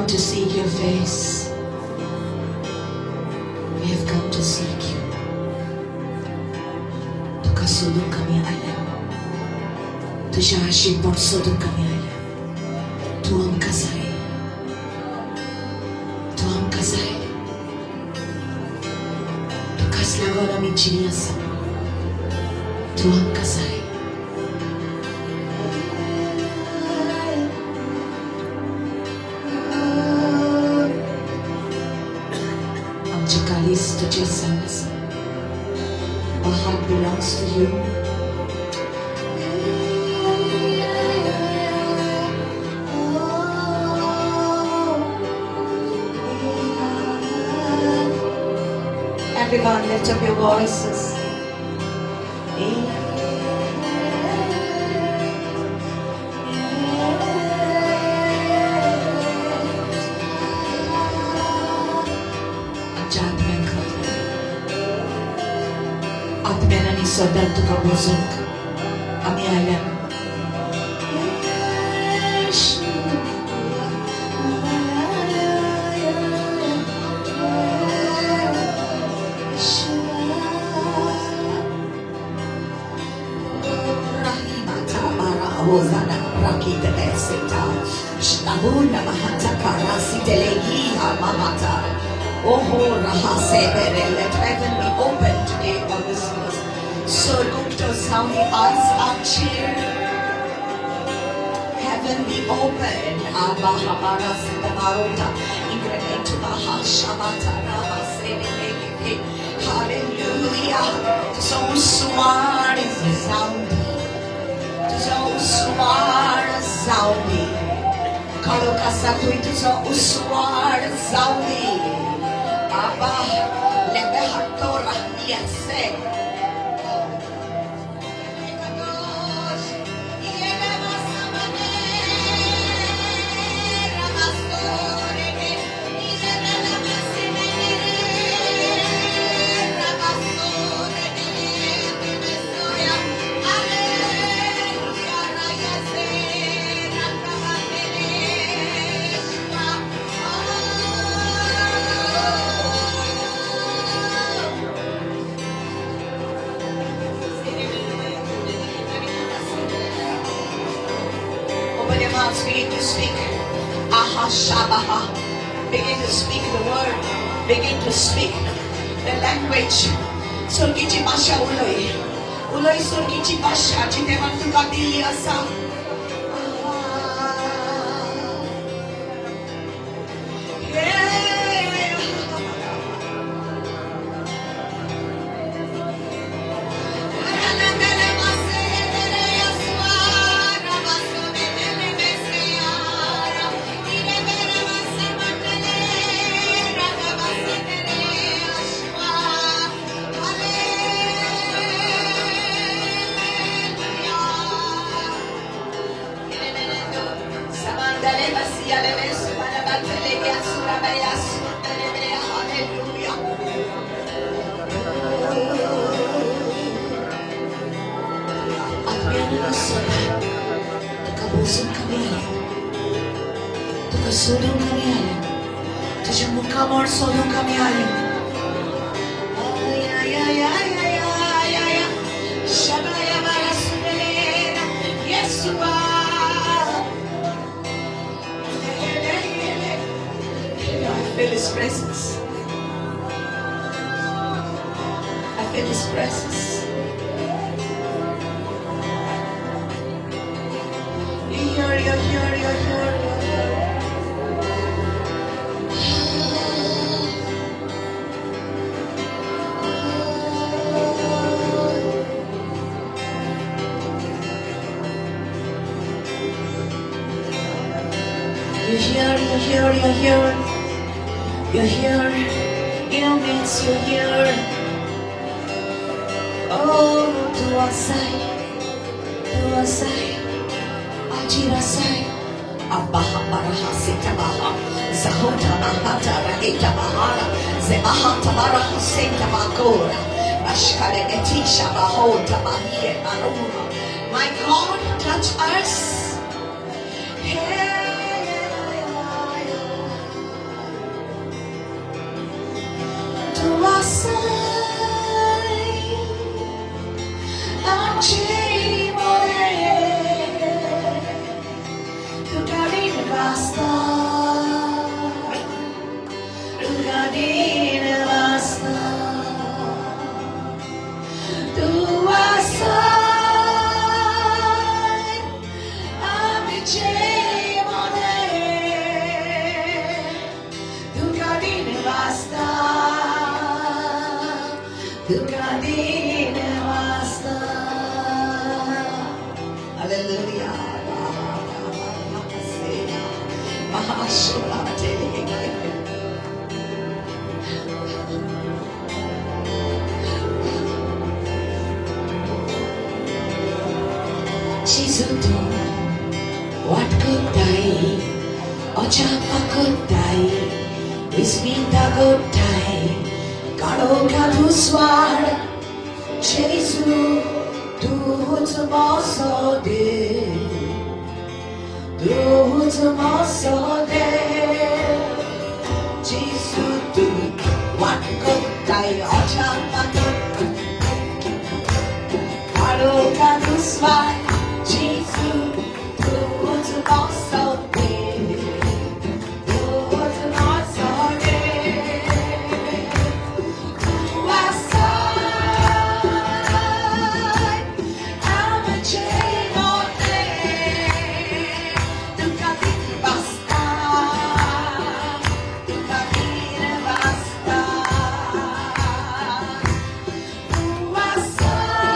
come to seek your face. We have come to seek you. तुका सोदूंक आमी आयल्या, तुज्या आशीर्वाद सोदूंक आमी आयल्या. तूं आमकां जाय, तूं आमकां जाय. तुकाच लागून आमी जिवीं आसा. तूं आमकां जाय. आमचे काळीज तुजें जावन आसा. Our heart belongs to you. Everyone, lift up your voices. आमच्या आत्म्यान खबर, आत्म्यान आनी सदां तुका वचूंक आमी आयल्या. Let heaven be open today on this place. So sounding eyes are cheered. Heaven be open. Abba Habara Sitamarota. Ingrenetu Baha Shamata Rama Sene. Hallelujah. So smart is sounding. So smart sounding. Kalokasa तुझो उस्वाड जाऊ दे. Abba, lebehatora yase. Open your mouths, begin to speak. Aha Shabaha. Begin to speak the word. Begin to speak the language. स्वर्गीची भाशा उलय, उलय स्वर्गीची भाशा जी देवान तुका दिल्ली आसा. Hallelujah. आत्म्यान सदा तुका बोसूंक आमी आयल्या, तुका सोदूंक आमी आयल्या, तुजें मुखामळ सोदूंक आमी आयल्या. Ay, ay, ay, ay, ay, ay, ay. Shabaya barasumelena, Yesua. I feel His presence. I feel His presence. You hear, you hear, you hear, you hear. You hear, you hear, you hear. You're here, in our midst, you're here. Oh, to our side, to our side, Ajira side. Abaha baraha sitabaha, Zahota mahata rahita bahara, Zebaha tabaraha sita bakora, Bashkare etisha bahota bahie baruma. My God, touch us. Hey. तुका दीन वासता. Hallelujah. जेजू तूं वाट कोत्ताय, अजापा कोत्ताय, विस्मिता कोत्ताय, काळोखा दुस्वार. जेजू तूंच म्हजो देव, तूंच म्हजो देव. जेजू तूं वाट कोत्ताय, अजापा कोत्ताय, काळोखा दुस्वार. जेजू तूंच म्हजो देव, तूंच म्हजो देव. तूं आसाय आमचे मोटे, तुका दिसता, तुका वासता. तूं आसाय.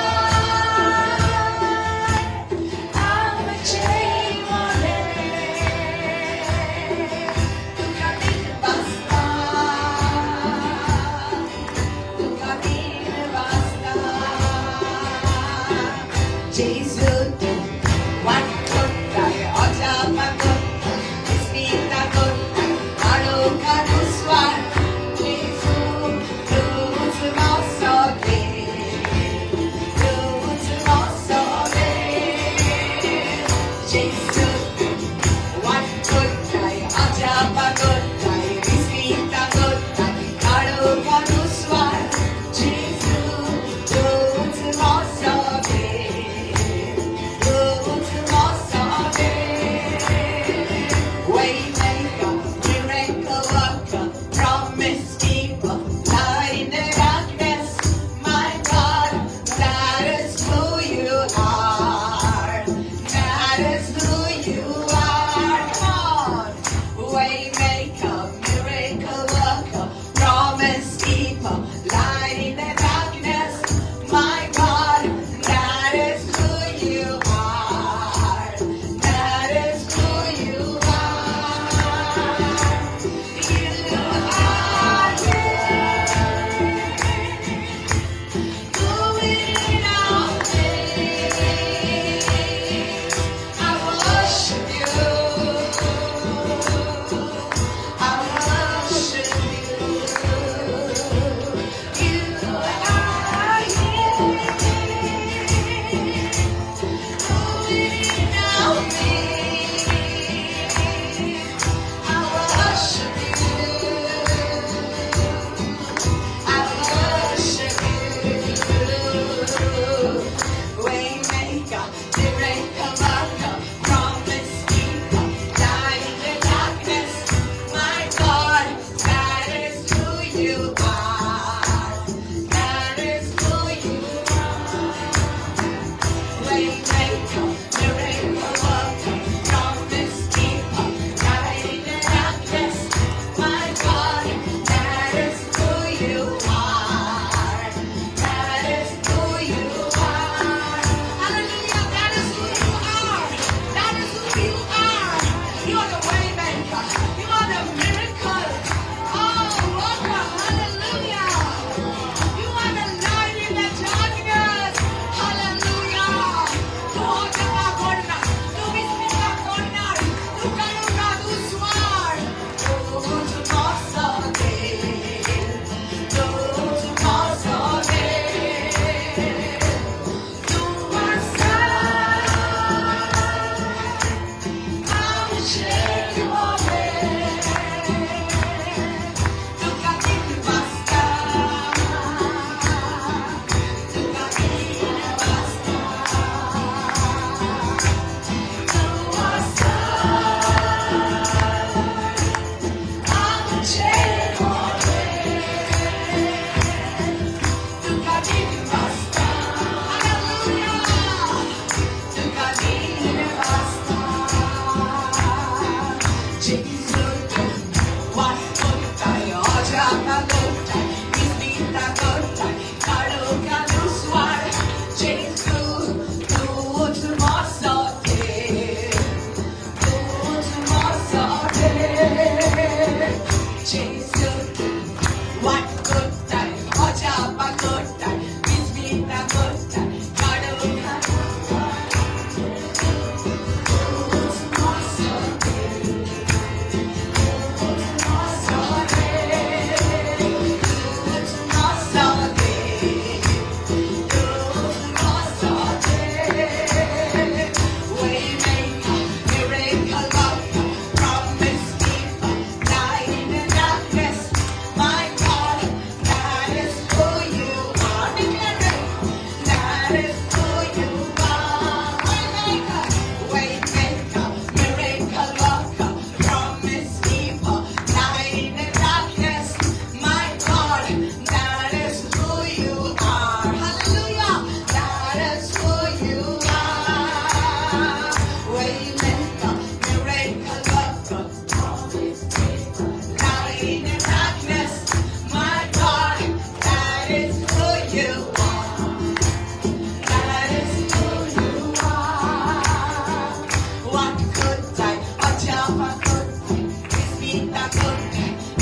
ताकद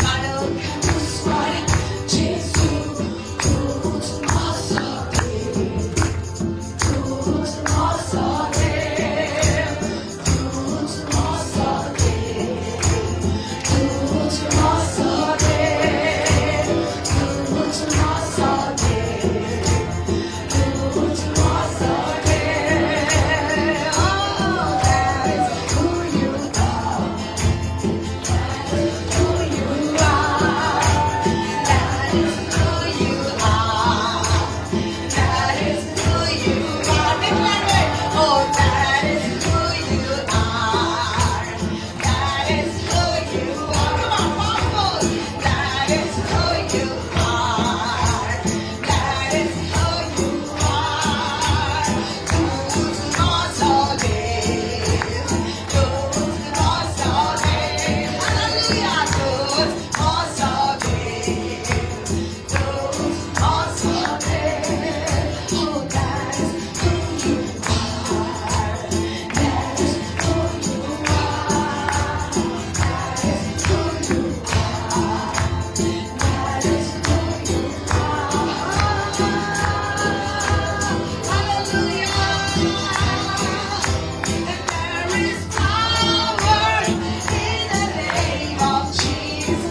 काळोख दुस्वार जेजू तूंच म्हजो देव तूंच म्हजो देव तूंच म्हजो देव तूंच म्हजो देव तूंच म्हजो देव तूंच म्हजो देव. Oh, that's who you are. Who you are. That is who you are. That is who you are. Declare it. Oh, that is who you are. That is who you are. Come on, powerful. That is who you are. That is who you are. तूंच म्हजो देव. तूंच म्हजो देव. Hallelujah. तूंच म्हजो देव. तूंच म्हजो देव. Oh, that is who you are. That is who you are. That is who you are. That is who you are. Hallelujah. And there is power in the name of Jesus.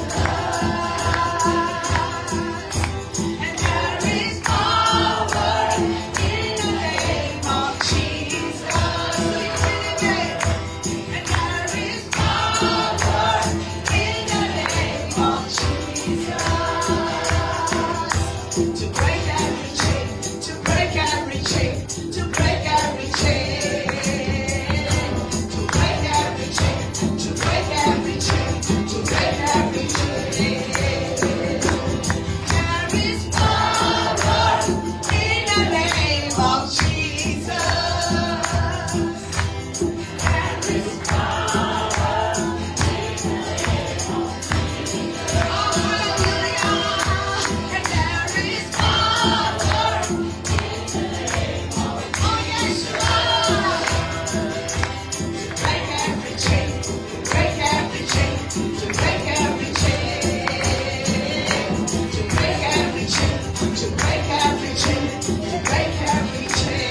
And there is power in the name of Jesus. Do you believe it? And there is power in the name of Jesus. To break every chain, to break every chain, to break every chain. To break every chain, to break every chain, to break every chain. There is power in the name of Jesus. There is power in the name of Jesus. Oh, hallelujah. And there is power in the name of, oh, Yeshua. To break every chain, to break every chain, to break every chain, to break every chain, to break every chain, to break every chain.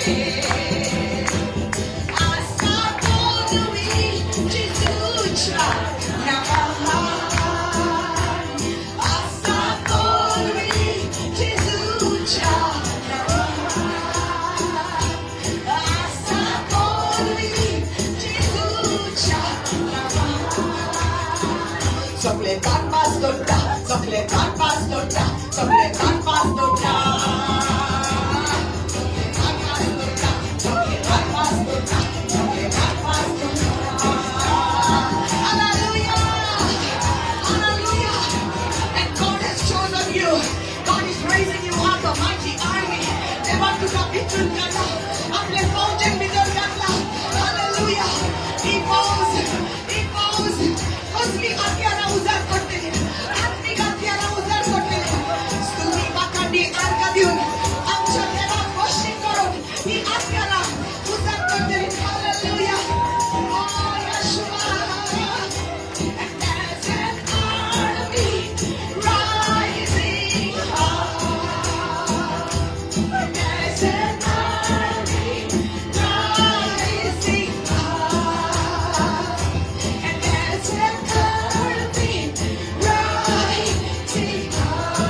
आसा पदवी जेजूच्या नांवान. आसा पदवी जेजूच्या नांवान. आसा पदवी जेजूच्या नांवान. सगळे तारपास तोडटा, सगळे तारपास तोडटा, सगळे तारपास तोडटा. सगळे तारपास तोडटा, सगळे तारपास तोडटा, सगळे तारपास तोडटा. Hallelujah! Hallelujah! And God has chosen you. God is raising you up a mighty army. देवान तुका विचून काडला आपले फौजेन भितर घातला. Hallelujah! ही फौज, ही फौज कसली हत्यारां उजार करतली, आत्मीक हत्यारां उजार करतली. स्तुती वाखाणी आर्गां दिवन आमच्या देवाक वशीक करून ही हत्यारां उजार करतली. Hallelujah! Oh, Yeshua! And there's an army rising up. There's an army rising up. And there's an army rising up.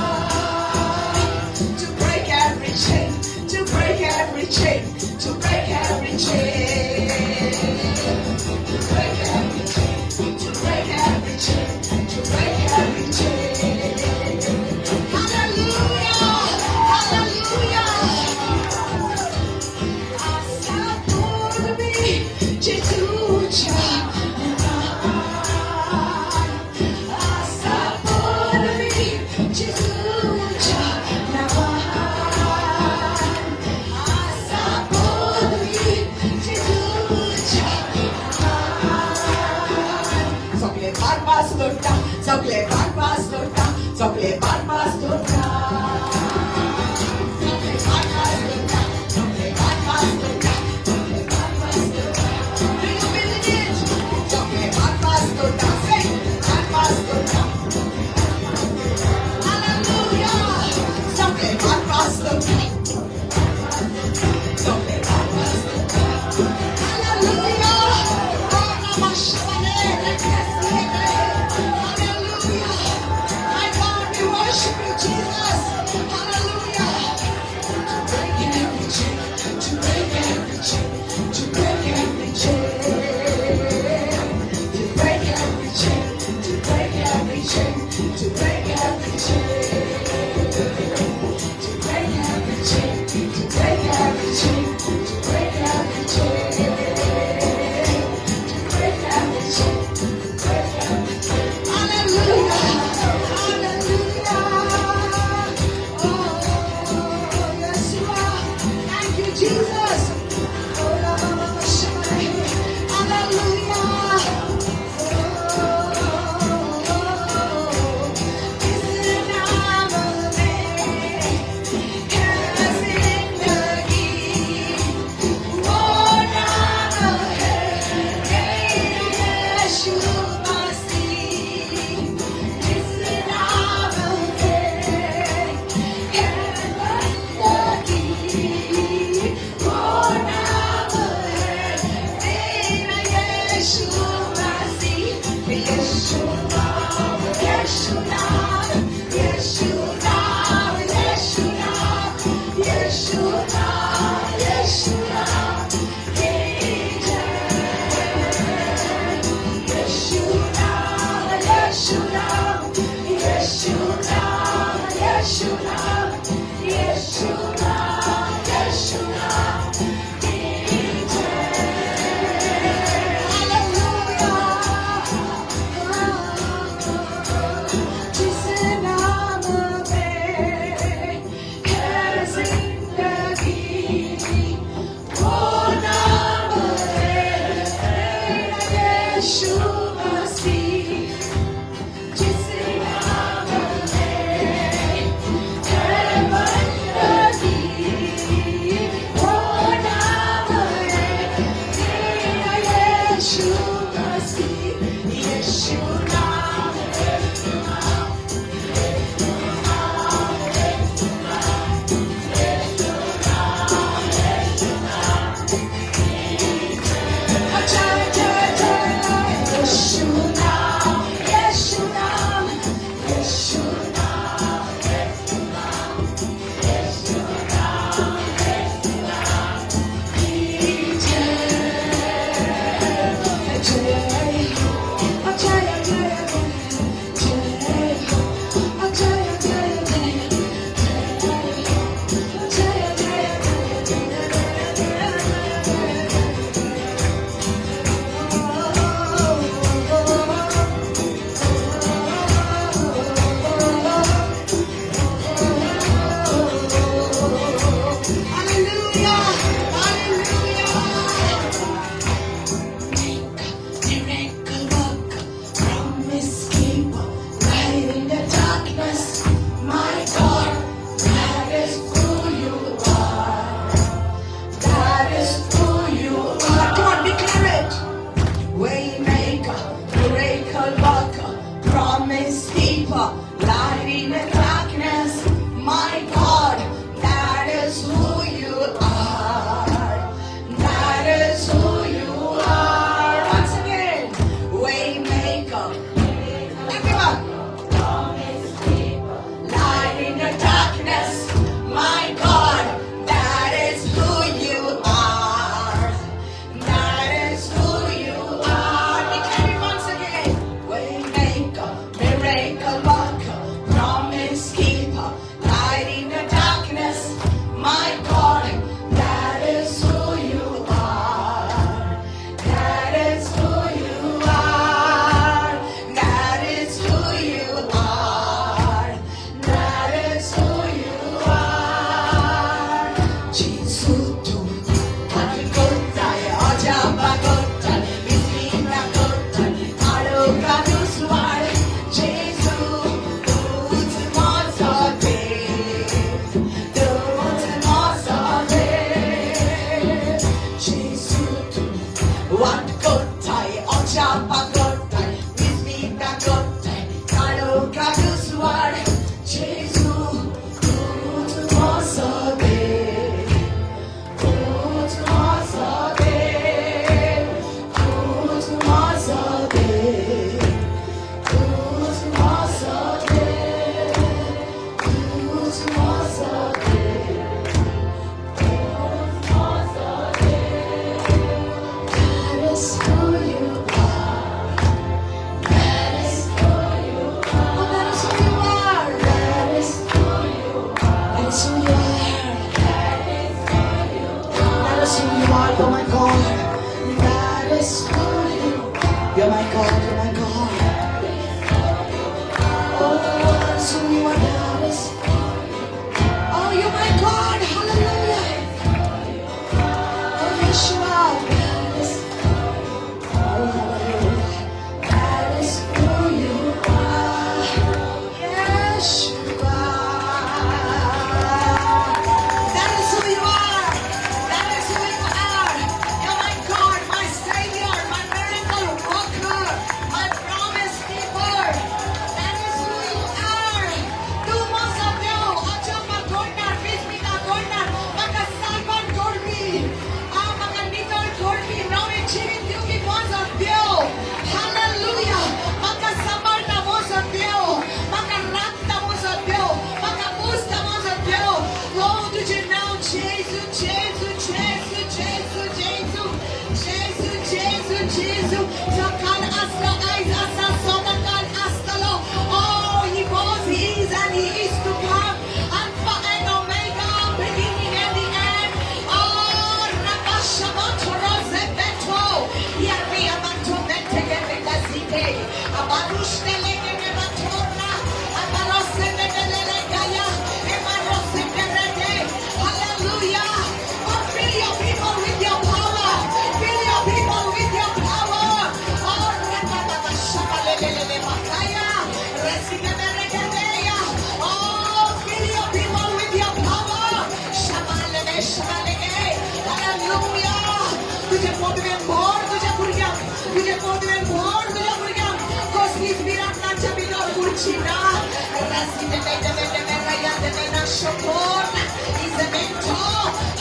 To break every chain, to break every chain, to break every chain. To break every chain, to break every chain, to break every chain. Hallelujah! Hallelujah! आसा पदवी जेजूच्या नांवान. आसा पदवी जेजूच्या नांवान. आसा पदवी जेजूच्या नांवान. सगळे तारपास तोडटा, सगळे तारपास तोडटा, सगळे तारपास तोडटा. सगळे तारपास तोडटा, सगळे तारपास तोडटा, सगळे तारपास तोडटा. Do you believe it? सगळे तारपास तोडटा. Say, तारपास तोडटा. Yeshu नाम, यीशु नाम, यीशु नाम, यीशु नाम, यीशु नाम की जय। हालेलुया। जिस नाम में है जिंदगी, वो नाम है मेरा यीशु मसीह। जिस नाम में है बंदगी, वो नाम है मेरा यीशु मसीह। यीशु नाम, यीशु नाम, यीशु नाम, यीशु नाम, यीशु नाम, यीशु नाम की जय। जय जय जय यीशु नाम, यीशु नाम, यीशु नाम, यीशु नाम, यीशु नाम, यीशु नाम की जय। जय हो, जय जय जय हो, जय जय जय जय हो, जय जय जय जय जय जय। Hallelujah! Hallelujah! Miracle worker, promise keeper, light in the darkness. My God, that is who you are. That is who you are. Come on, declare it. Waymaker, miracle worker, promise keeper, light in the darkness. My God, that is who you are. That is who you are. Once again, waymaker. Everyone. Light in the darkness, my God, that is who you are. That is who you are. Declare it once again. Waymaker, miracle worker, promise keeper, light in the darkness, my God, that is who you are. That is who you are. That is who you are. That is who you are. যিশু কোথায় অজাপা কোথায় বিস্মিতা কোথায় আরো কাদুসওয়ার যিশু तुझ माझा देव, तूच माझा देव। যিশু तू वाट কোথায় অজাপা কোথায় বিস্মিতা কোথায় কারো কাদুসওয়ার যিশু तुझ माझा देव, तूच माझा देव, तूच माझा देव, तूच माझा देव, तूच माझा देव, तूच माझा देव। That is who you are. That is who you are. Oh, that is who you are. That is who you are. That is who you are. That is who you are. You're my God. That is who you are. You're my God. You're my God. Oh, that is who you are. That is. Oh, you're my God. Hallelujah. Oh, Yeshua. That is. Oh, hallelujah. That is who you are. Yeshua. That is who you are. That is who you are. You're my God, my Savior, my miracle worker, my promise keeper. That is who you are. तू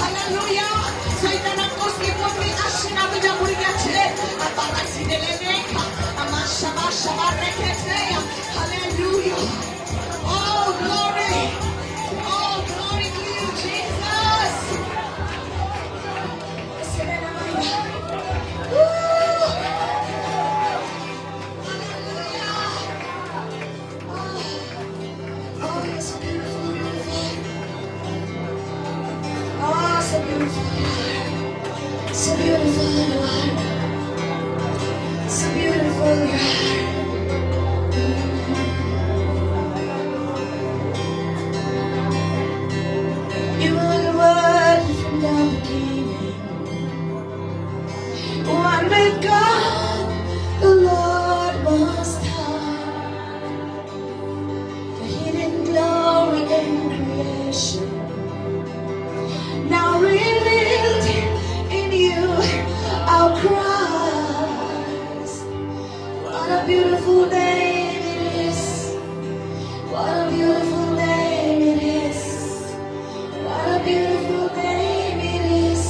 Hallelujah. सैतानाक कसली पोटली आशिना तुज्या भुरग्याचेर. Hallelujah. Oh, glory. Oh, glory to you, Jesus. Woo. Hallelujah. Oh, you're so beautiful, beautiful. Oh, so beautiful you are. So beautiful you are. So beautiful you are. You were the Word from the beginning. One with God, the Lord Most High. The hidden glory in creation, now revealed in you, our Christ. What a beautiful name it is. What a beautiful name it is. What a beautiful name it is.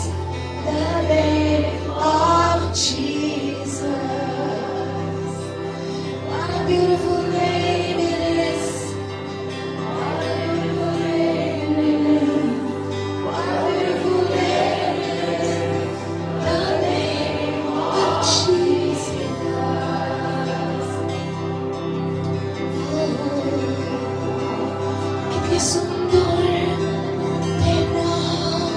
The name of Jesus. What a beautiful name it is. What a beautiful name it is. What a beautiful name it is. The name of Jesus. Oh, कितले सुंदर तें नांव,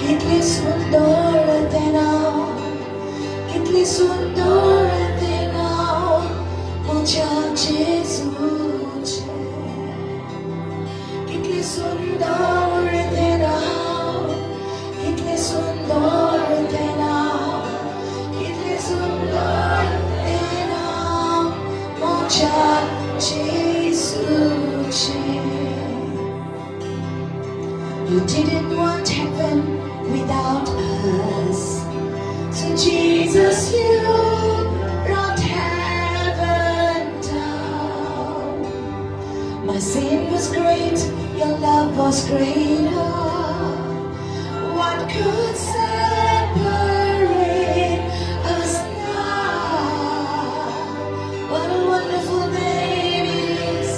कितले सुंदर तें नांव, कितले सुंदर तें नांव म्हज्या जेजूचें. कितले सुंदर तें नांव, कितले सुंदर तें नांव, कितले सुंदर तें नांव म्हज्या जेजूचें. You didn't want heaven without us. So Jesus, you brought heaven down. My sin was great, your love was greater. What could separate us now? What a wonderful name it is.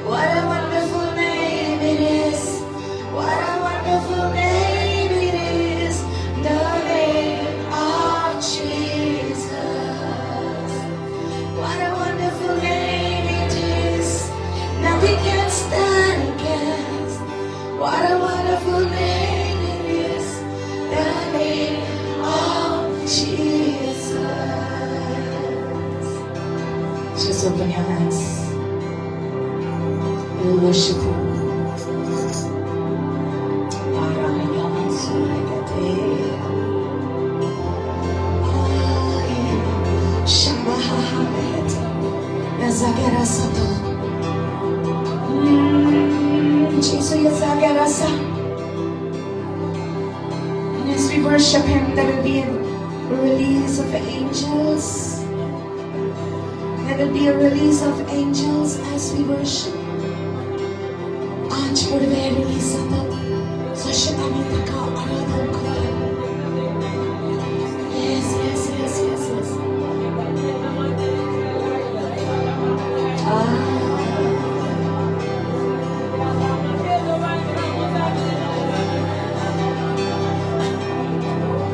What a wonderful name it is. What a wonderful name it is. The name of Jesus. What a wonderful name it is. Nothing can stand against. What a wonderful name it is. The name of Jesus. Just open your hands. We'll worship Him. Yazagarasato. Jesus Yazagarasa. And as we worship Him, there will be a release of angels. There will be a release of angels as we worship. आज पडवे release जातात जशें आमी ताका आराधन करता. Yes. Ah.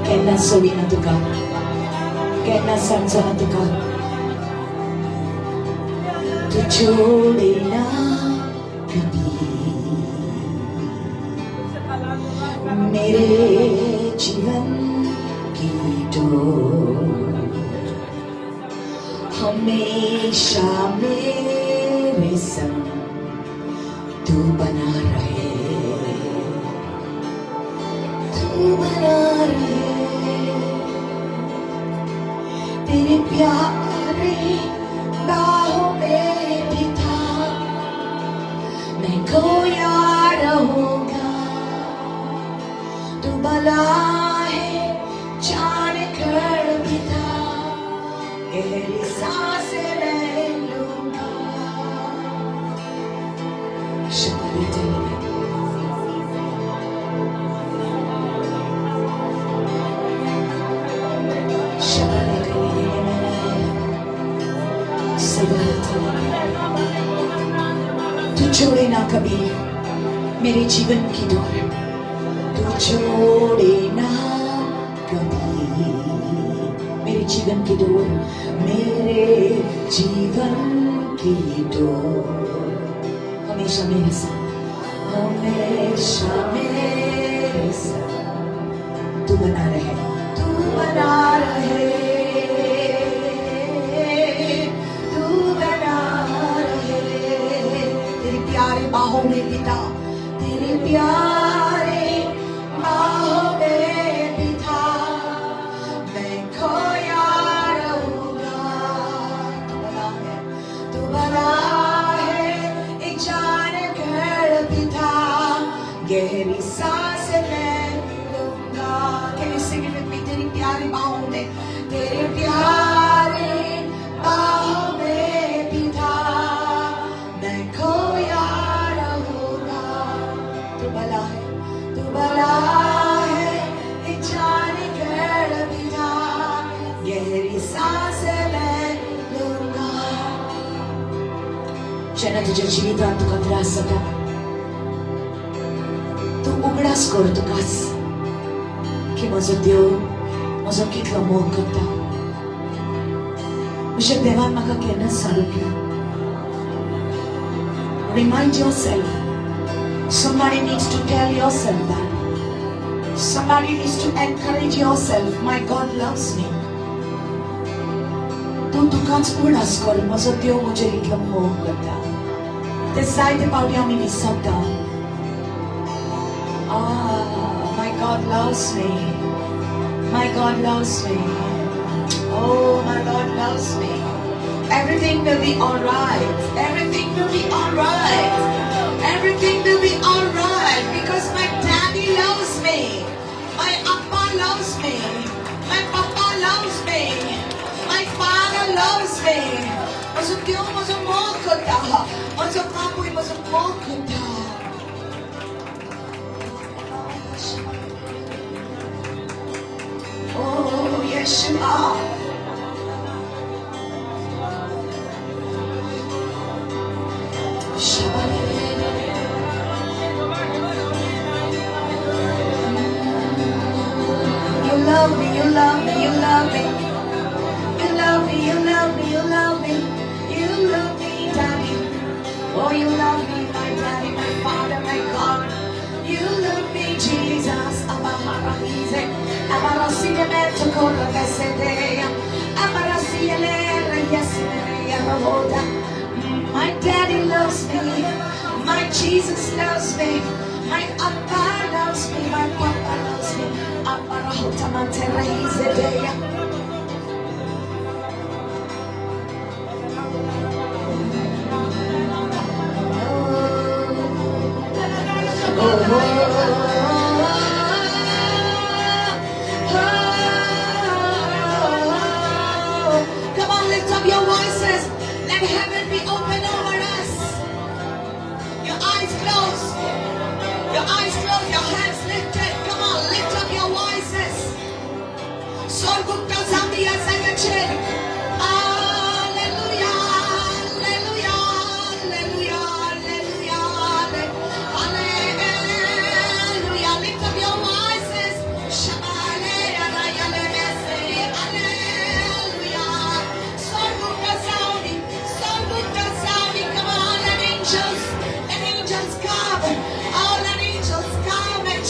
केन्ना सोडिना तुका, केन्ना सांजना तुका, तू छोड़े ना कभी मेरे जीवन की डोर, हमेशा मेरे संग तू बना रहे, तू बना रहे. तेरे प्यारे बाहों में पिता मैं खोया रहूंगा, तू भला है जान कर पिता, गहरी सांसें मैं लूंगा. तू छोड़े ना कभी मेरे जीवन की डोर, तू छोड़े ना कभी मेरे जीवन की डोर, मेरे जीवन की डोर, हमेशा मेरे साथ, हमेशा मेरे साथ तू बना रहे, तू बना रहे, तू बना रहे, तेरे प्यारे बाहों में पिता, तेरे प्यारे बाहों में पिता, मैं खोया रहूंगा। तू बना है, तू बना है, एक जान कर पिता, गहरी सांस मैं लूंगा। Can you sing it with me? तेरी प्यारे बाहों में, तेरे प्यारे बाहों में पिता, मैं खोया रहूंगा। तू भला है, तू भला है, एक जान कर पिता, गहरी सांस मैं लूंगा। जेन्ना तुझ्या जिवितांत तुका त्रास जाता, तूं उगडास कर तुकाच की म्हजो देव म्हजो कितलो मोग करता. म्हज्या देवान म्हाका केन्नाच सारूंक ना. Remind yourself. Somebody needs to tell yourself that. Somebody needs to encourage yourself. My God loves me. तूं तुकाच उगडास कर, म्हजो देव म्हजेर इतलो मोग करता. ते जायते फावटी आमी विसरता. Ah, my God loves me. My God loves me. Oh, my Lord loves me. Everything will be alright. Everything will be alright. Everything will be alright because my daddy loves me. My appa loves me. My papa loves me. My father loves me. म्हजो देव म्हजो मोग करता. म्हजो बापूय म्हजो मोग करता. Oh, Yeshua. You love me, you love me, you love me. You love me, you love me, you love me. You love me, Daddy. Oh, you love me, my daddy, my father, my God. You love me, Jesus. Abaharahize. My daddy loves me. My Jesus loves me. My Abba loves me. My Papa loves me. Abarahutamanteraizedeya. Oh, oh, oh. Come on, lift up your voices. Let heaven be open over us. Your eyes closed. Your eyes closed. Your hands lifted. Come on, lift up your voices. स्वर्ग जावया जाग्याचेर. Hallelujah, hallelujah, hallelujah, hallelujah, hallelujah. Lift up your voices. Hallelujah. स्वर्ग जावनी, स्वर्ग जावनी. Come on, let angels come. Oh, let angels come and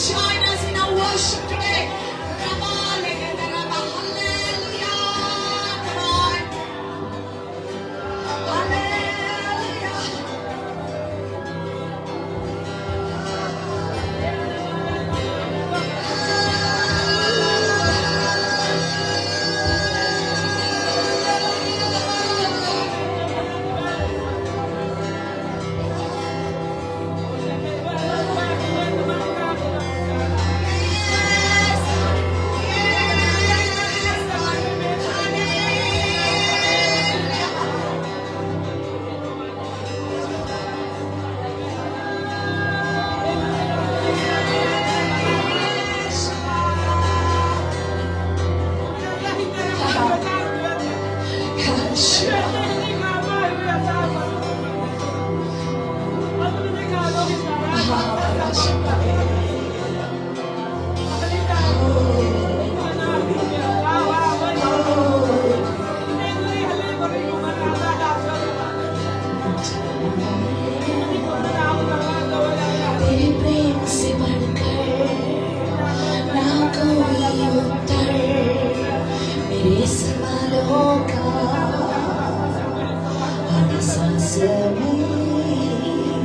सांस में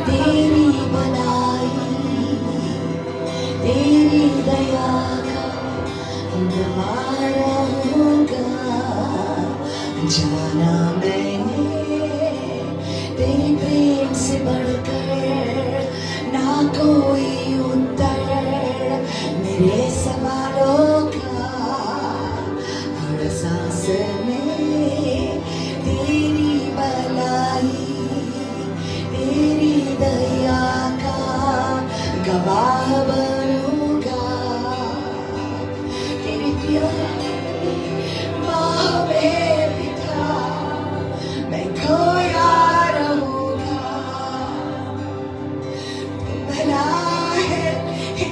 तेरी भलाई, तेरी दया का गवाह रहूंगा। जाना मैंने तेरे प्रेम से बढ़कर ना कोई उत्तर मेरे सवालों का। हर सांस में तेरी भलाई, तेरी दया का गवाह बनूंगा। तेरे प्यारे बाहों में पिता मैं खोया रहूंगा। तू भला है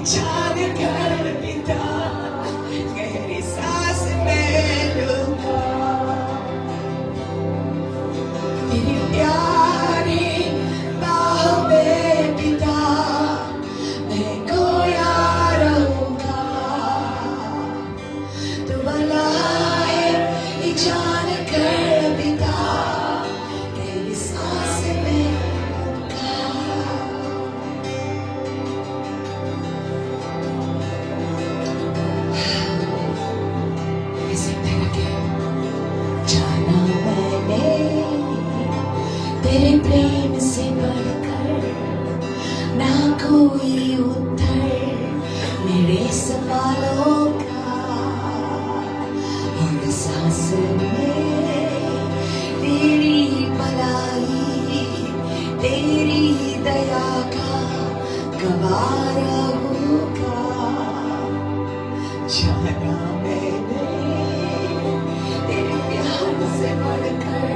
जान कर पिता, गहरी सांस मैं लूंगा। तेरे प्यारे बाहों में पिता मैं खोया रहूंगा। तू भला है जान कर पिता, गहरी सांस मैं लूंगा। Sing that again. जाना मैंने तेरे प्रेम से बढ़कर ना कोई उत्तर मेरे सवालों का। हर सांस में तेरी भलाई, तेरी दया का गवाह रहूंगा। जाना मैंने तेरे प्यार से बढ़कर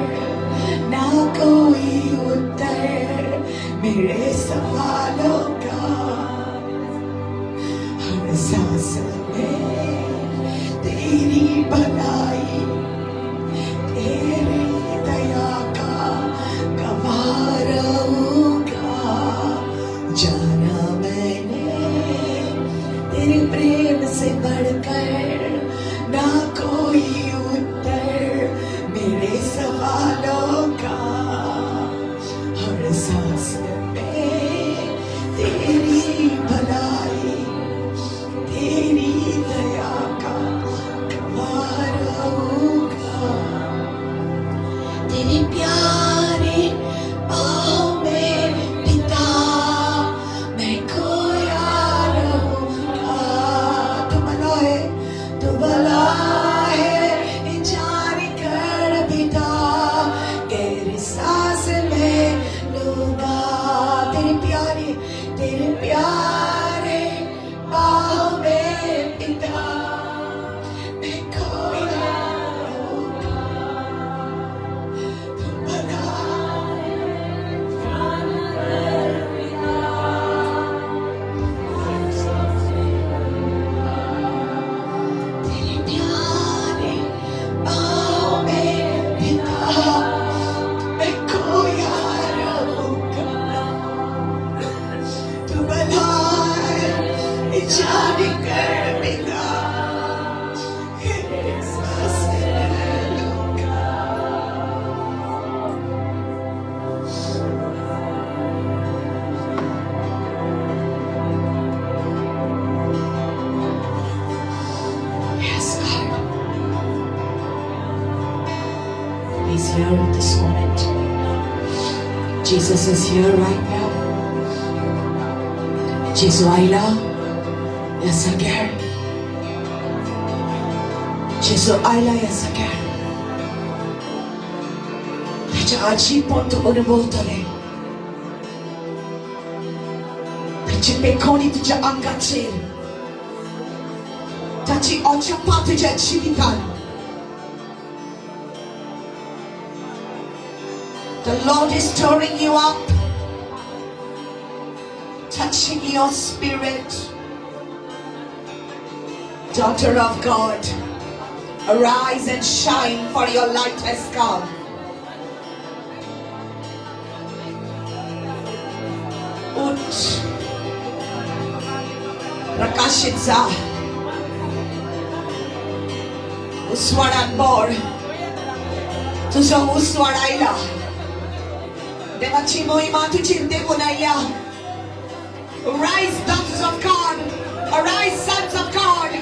ना कोई उत्तर मेरे सवालों का। हर सांस में तेरी भलाई, तेरी दया का गवाह रहूंगा। जाना मैंने तेरे प्रेम से बढ़कर ना कोई उत्तर मेरे सवालों का। हर सांस में तेरी भलाई, तेरी दया का गवाह रहूंगा। तेरे प्यारे बाहों में पिता मैं खोया रहूंगा। तू भला है, तू भला है जान कर पिता, गहरी सांस मैं लूंगा। तेरे प्यारे बाहों में पिता मैं खोया रहूंगा। तू भला जान कर पिता, तेरे प्यारे बाहों में पिता मैं खोया रहूंगा। तू भला है जान कर पिता, गहरी सांस मैं लूंगा। Yes, God. He's here at this moment. Jesus is here right now. जेजू आयला ह्या जाग्यार, जेजू आयला ह्या जाग्यार। ताच्या आजीपण तूं अनुभवतले, ताची पेखोणी तुज्या आंगाचेर, ताची अजापां तुज्या जिवितान। The Lord is stirring you up, touching your spirit. Daughter of God, arise and shine, for your light has come. उठ, प्रकाशित जा, उजवाडान बोर, तुझो उजवाड आयला। देवाची मोहिमा तुझेर देवून आयल्या. Arise, daughters of God. Arise, sons of God.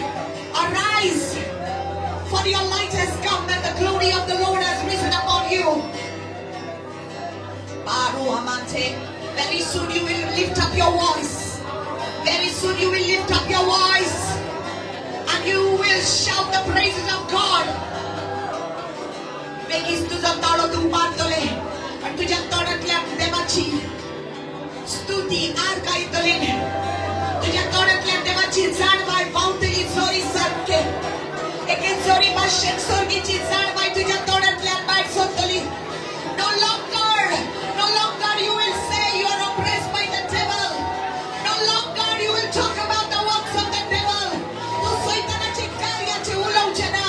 Arise, for your light has come and the glory of the Lord has risen upon you. Baru Amante. Very soon you will lift up your voice. Very soon you will lift up your voice and you will shout the praises of God. बेगीच तुजो ताळो तूं उबारतले आनी तुज्या तोंडांतल्यान देवाची स्तुती आर्गां येतली. तुज्या तोंडांतल्यान देवाची जाणवाय व्हांवतली जोरी सारके. एके जोरी भाशेन स्वर्गीची जाणवाय तुज्या तोंडांतल्यान भायर सरतली. No longer, no longer you will say you are oppressed by the devil. No longer you will talk about the works of the devil. तूं सैतानाचे कार्याचे उलोवचें ना.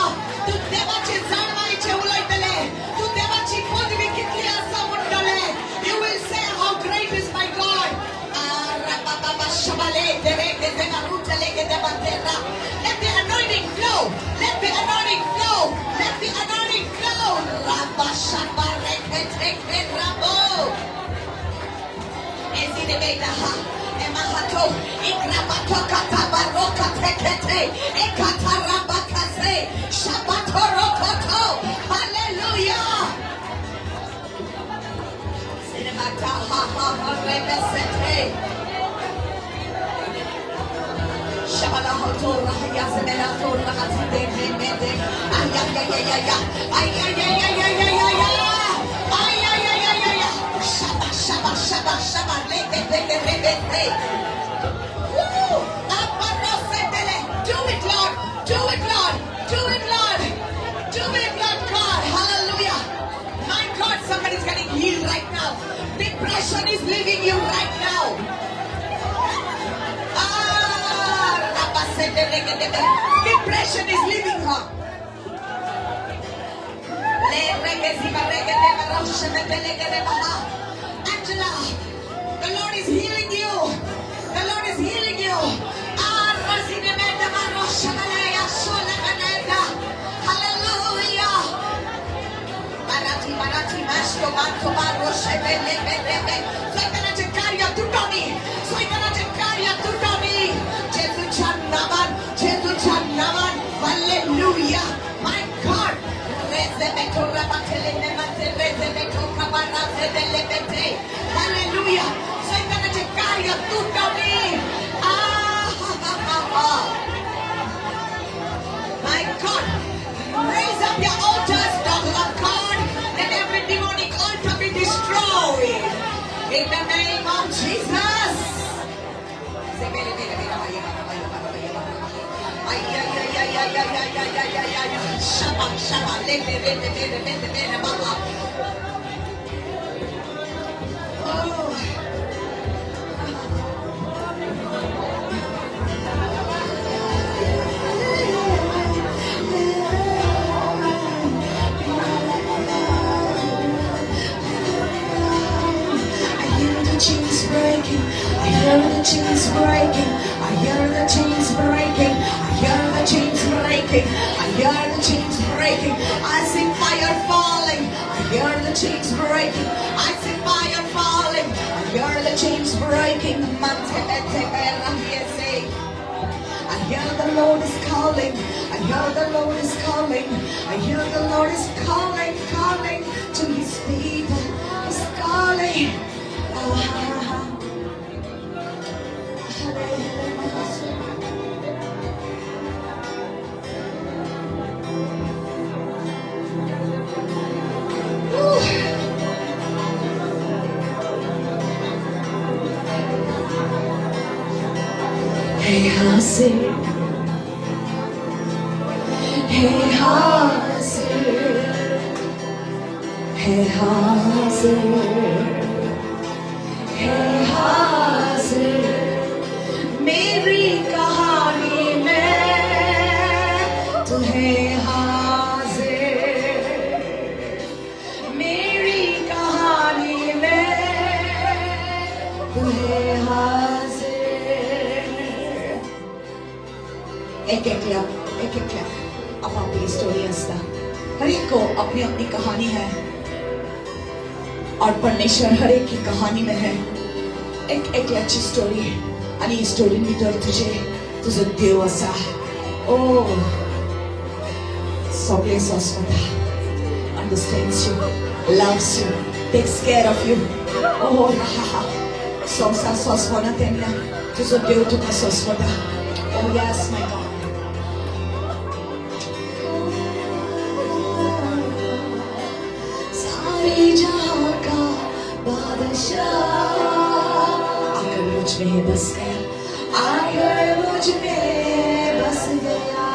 तूं देवाचे जाणवायेचे उलयतले. तूं देवाची पदवी कितली आसा म्हणटले. You will say how great is my God. Let the anointing flow. Let the anointing flow. Let the anointing flow. Rabba. Ezinebedaha, Emahato, Ikrabatoka Tekete, Ekatarabakase, Shabatorokoto. Hallelujah. Sinemata ha ha ha rebesete. Shabalahoto rahaya sebelato rahatide mede. Ay ay ay ay ay ay ay ay ay ay ay ay ay ay ay ay ay ay. Shaba shaba shaba shaba lebe lebe lebe lebe. Woo! Aparosetele. Do it, Lord. Do it, Lord. Do it, Lord. Do it, Lord God. Hallelujah. My God, somebody's getting healed right now. Depression is leaving you right now. Ah, depression is leaving her. Angela, the Lord is healing you. The Lord is healing you. Hallelujah. Barati masto manto baro shebe lebe lebe. सैतानाचे कार्य तुटोनी. सैतानाचे कार्य तुटोनी. जेजूच्या नावान, जेजूच्या नावान. Hallelujah. My God. Hallelujah. सैतानाचे कार्य तुटोनी. Ah, ha, ha, ha, ha. My God, raise up your altars, daughters of God. Let every demonic altar be destroyed. In the name of Jesus. Shaba, shaba, lebe, lebe, lebe, lebe, lebe, baba. Oh. I hear the chains breaking. I hear the chains breaking. I hear the chains breaking. I hear the chains breaking. I hear the chains breaking. I see fire falling. I hear the chains breaking. I see fire falling. I hear the chains breaking. I hear the Lord is calling. I hear the Lord is calling. I hear the Lord is calling, calling to his people. He's calling. Oh, ha, ha, ha. Ooh. Hey, Hasir. Hey, Hasir. Hey, Hasir. Hey, Hasir. मेरी कहानी में तू है हाजिर. Mary कहानी में तू है हाजिर. एक एक क्लैप, एक एक क्लैप. अब आपकी स्टोरी आसता. हर एक को अपनी अपनी कहानी है. और परमेश्वर हर एक की कहानी में है. एक एकल्याची स्टोरी आणि ही स्टोरी भितर तुझे तुजो देव आसा. ओ सगळें सोंसता, understands you, loves you, takes care of you. Oh, ha ha. संवसार सोंसवना तेन्ना तुजो देव तुका सोंसवता. Oh yes, my God. सारे जहां का बादशाह आकर मुझ में बस गया, आकर मुझ में बस गया.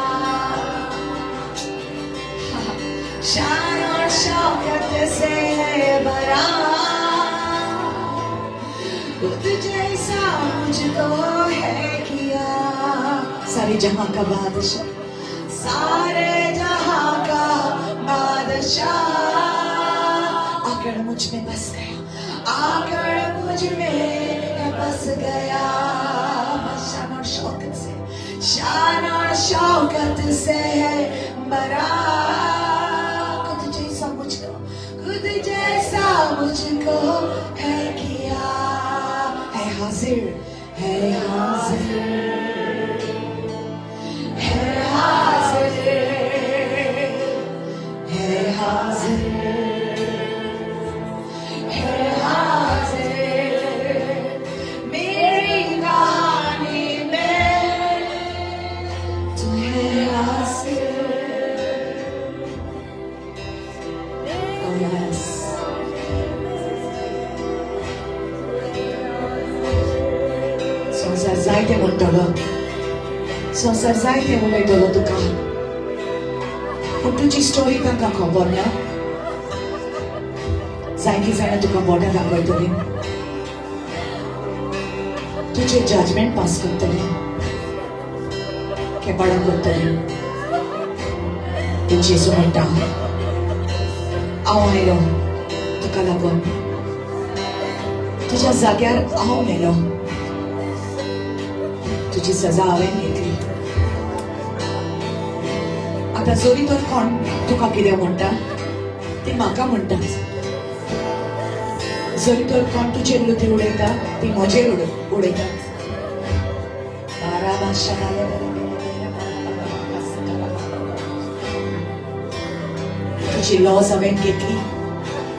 शान और शौकत से है भरा, खुद जैसा मुझको है किया. सारे जहां का बादशाह, सारे जहां का बादशाह आकर मुझ में बस गया, आकर मुझ में बस गया. शान और शौकत से, शान और शौकत से है भरा, खुद जैसा मुझको, खुद जैसा मुझको है किया. है हाजिर, है हाजिर, है हाजिर, है हाजिर, है हाजिर मेरी कहानी में तू है हाजिर. Oh yes. संवसार जायते म्हणटलो, संवसार जायते उलयतलो तुका, पूण तुजी स्टोरी तांकां खबर ना. जायतीं जाणां तुका बोटां दाखयतलीं, तुजें जजमेंट पास करतले, खेपाडां करतली. पूण जेजू म्हणटा, हांव आयलो तुका लागून, तुज्या जाग्यार हांव मेलो, तुजी सजा हांवें घेतली. आतां जरी तर कोण तुका कितें म्हणटा ती म्हाका म्हणटा, जरी तर कोण तुजेर लुती उडयता ती म्हजेर उडयता. बारा भाशा. तुजी लॉज हांवें घेतली,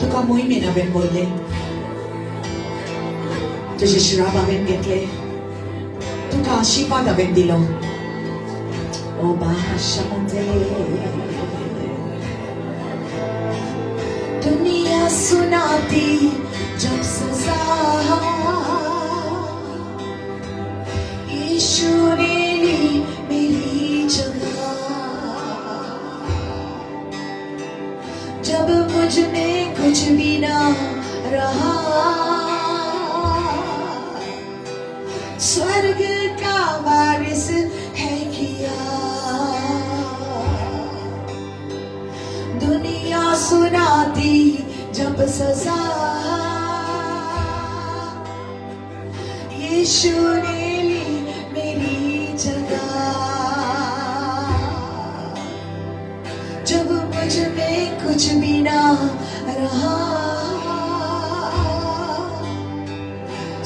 तुका मोहिमेन हांवें बोल्ले, तुजे श्राप हांवें घेतले, तुका आशिर्वाद हांवें दिलो. ओ भाशा. दुनिया सुनाती जब सजा, यीशु ने ली मेरी जगह. जब मुझ में कुछ भी ना रहा, स्वर्ग का वारिस है किया. दुनिया सुनाती जब सजा, यीशु ने ली मेरी जगह. जब मुझ में कुछ भी ना रहा,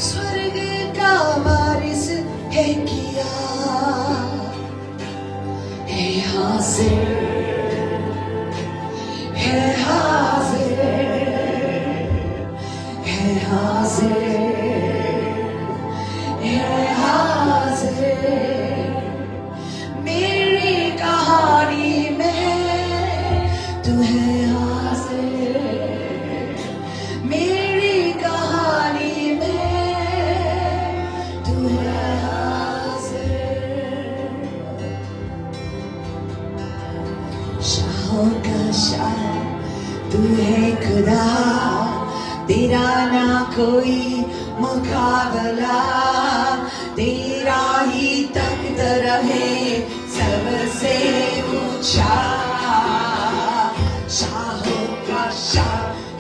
स्वर्ग का वारिस है किया. है हाजिर, है हाजिर, है हाजिर, है हाजिर मेरी कहानी में तू है हाजिर. मेरी कहानी में तू है हाजिर. शाहों का शाह तू है खुदा, तेरा ना कोई मुकाबला, तेरा ही तख्त रहे सबसे ऊंचा. शाहों का शाह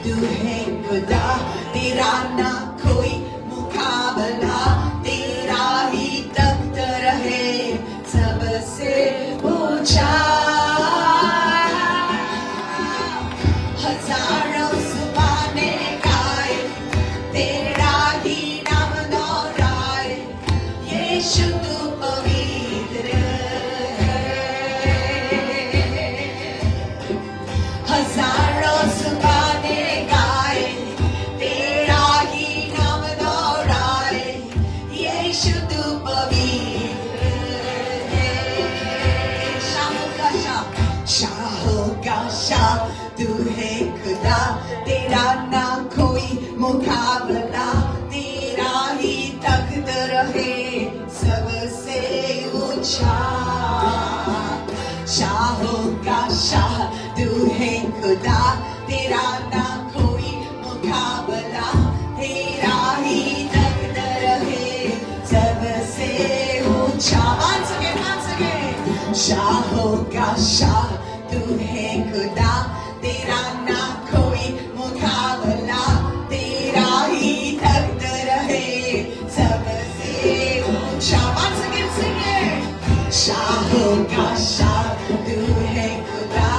तू है खुदा, तेरा ना कोई मुकाबला, तेरा ही तख्त रहे सबसे ऊंचा. हजारों जुबानें गा है खुदा, तेरा ना कोई मुकाबला, तेरा ही तख्त रहे सबसे ऊंचा। शाहों का शाह तू है खुदा, तेरा ना कोई मुकाबला, तेरा ही तख्त रहे सबसे ऊंचा। Once again, once again. शाहों का शाह तू है खुदा, तेरा ना कोई मुकाबला, तेरा ही तख्त रहे सबसे ऊंचा। Once again, sing it. शाहों का शाह तू है खुदा,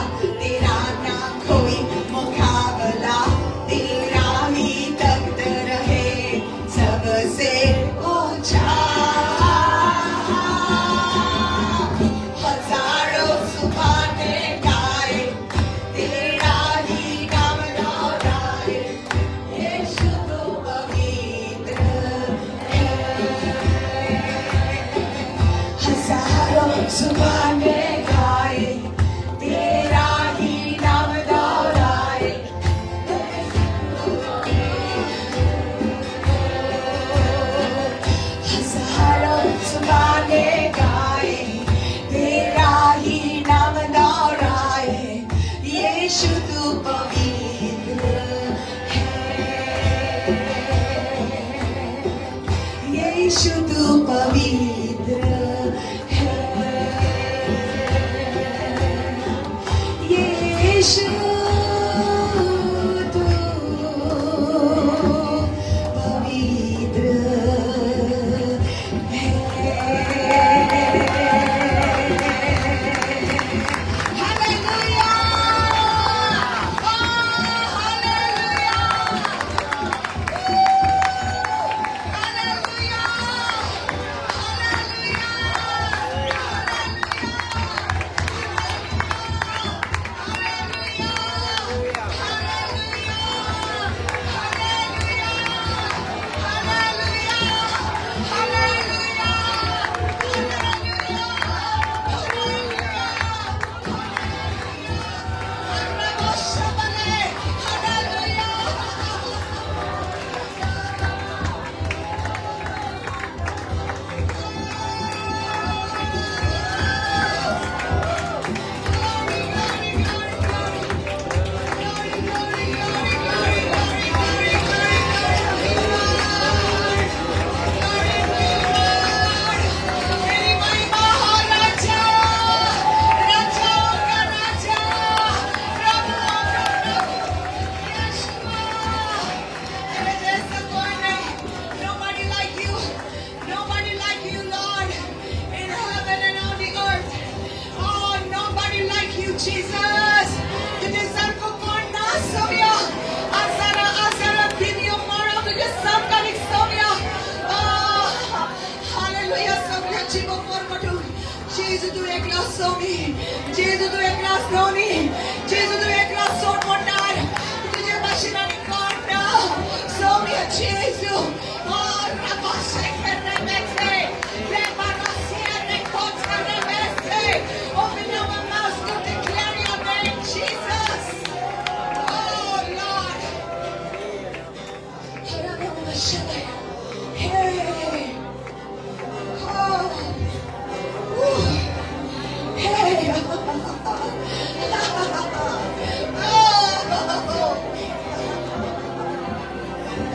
तेरा ना कोई मुकाबला, तेरा ही तख्त रहे सबसे ऊंचा। हजारों जुबानें गाए, तेरा ही नाम दोहराए, यीशु तू पवित्र है। हजारों जुबानें गाए, तेरा ही नाम दोहराए, यीशु तू हजारों जुबानें गाए, तेरा ही नाम दोहराए, यीशु तू पवित्र है। यीशु तू पवित्र है। यीशु तू पवित्र है। Hallelujah! Oh, hallelujah! Hallelujah! Hallelujah! Hallelujah! Hallelujah! Hallelujah! Glory, glory, glory, glory, glory, glory, glory, glory, glory, Lord. तेरी महिमा हो राजा, राजाओं का राजा, प्रभुओं का प्रभु, यीशुआ। तेरे जैसा कोई नहीं। Nobody like you. Nobody like you, Lord, in heaven and on the earth. Oh, nobody like you, Jesus. तुझे सारखो कोण ना सोम्या. आजारा आजारा दिव्य मारा तुझे सामकारीक सोम्या. Oh, hallelujah. सगळ्या जीव परमटू. जेजू तू एकला सोमी. जेजू तू एकला धनी. जेजू तू एकला सोडवणार. तुझे भाशेन आनी कोण ना. सोम्या जेजू. Oh, rabasheke rebese. Rebarasia rekota rebese. Open our mouths to declare your name, Jesus. Oh, Lord. Hey. Oh. Ooh. Hey. Oh.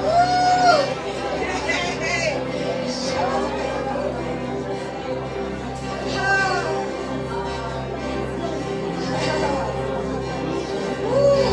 Ooh. Hey. Ah. Ooh.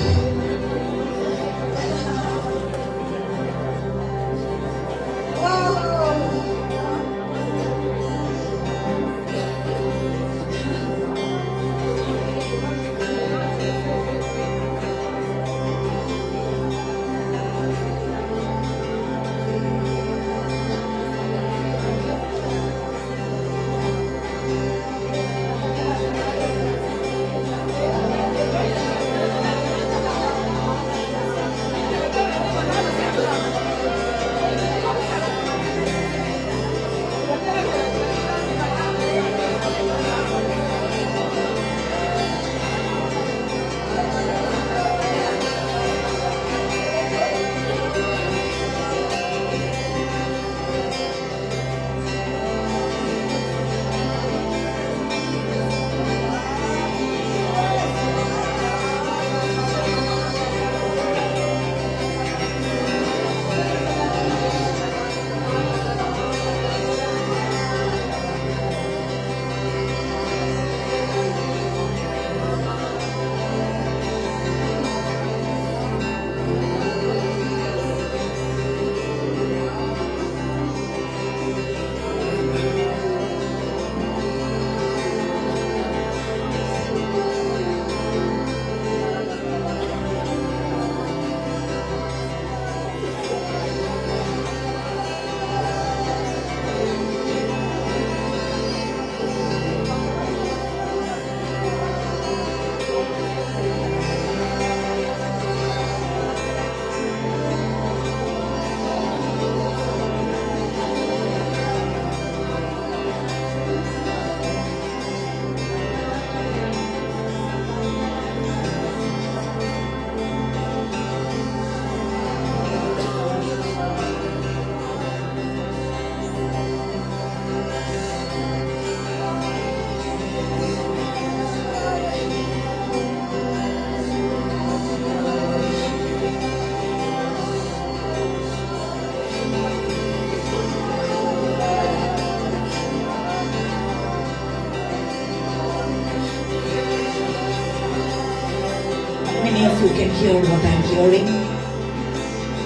can hear what I'm hearing,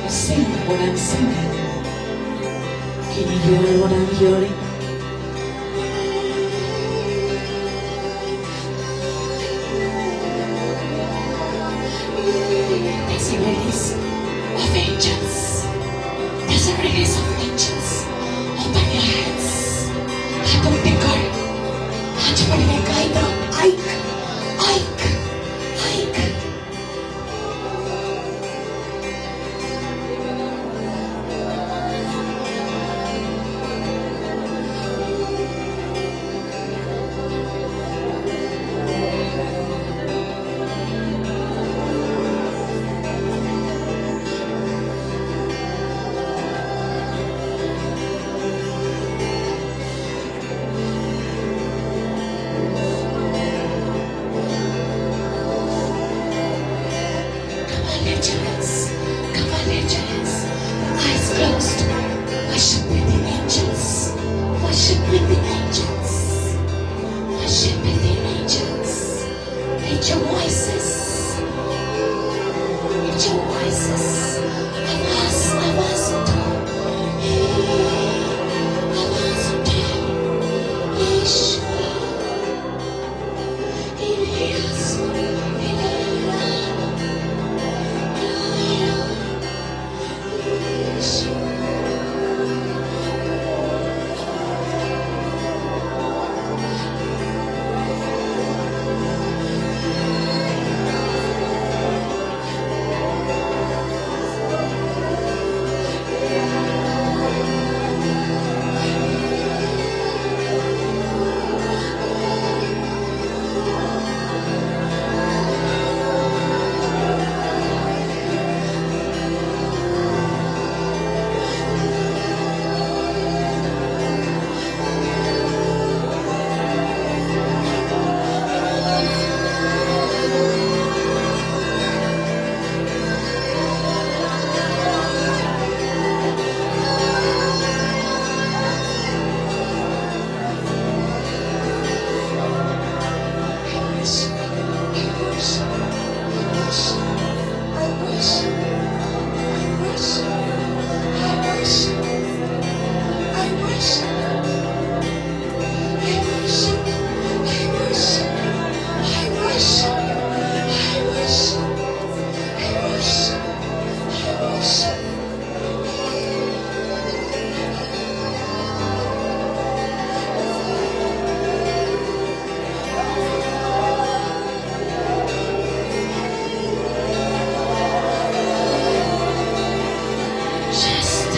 or sing what I'm singing. Can you hear what I'm hearing? There's a release of angels. There's a release of angels. Open your hands. हात उक्ते कर. हात पडवे गायता. ऐक, ऐक, ऐक. Come on, lift your hands. Come on, lift your hands. Eyes closed. Worship with the angels. Worship with the angels. Worship with the angels. Lift your voices. Lift your voices. आवाज, आवाज उठाओ. Hey, आवाज उठाओ. Yeshua. Elias. Elena. Yeshua. I wish, I wish, I wish, I wish, I wish, I wish, I wish, I wish, I wish, I wish, I wish, I wish, I wish. Just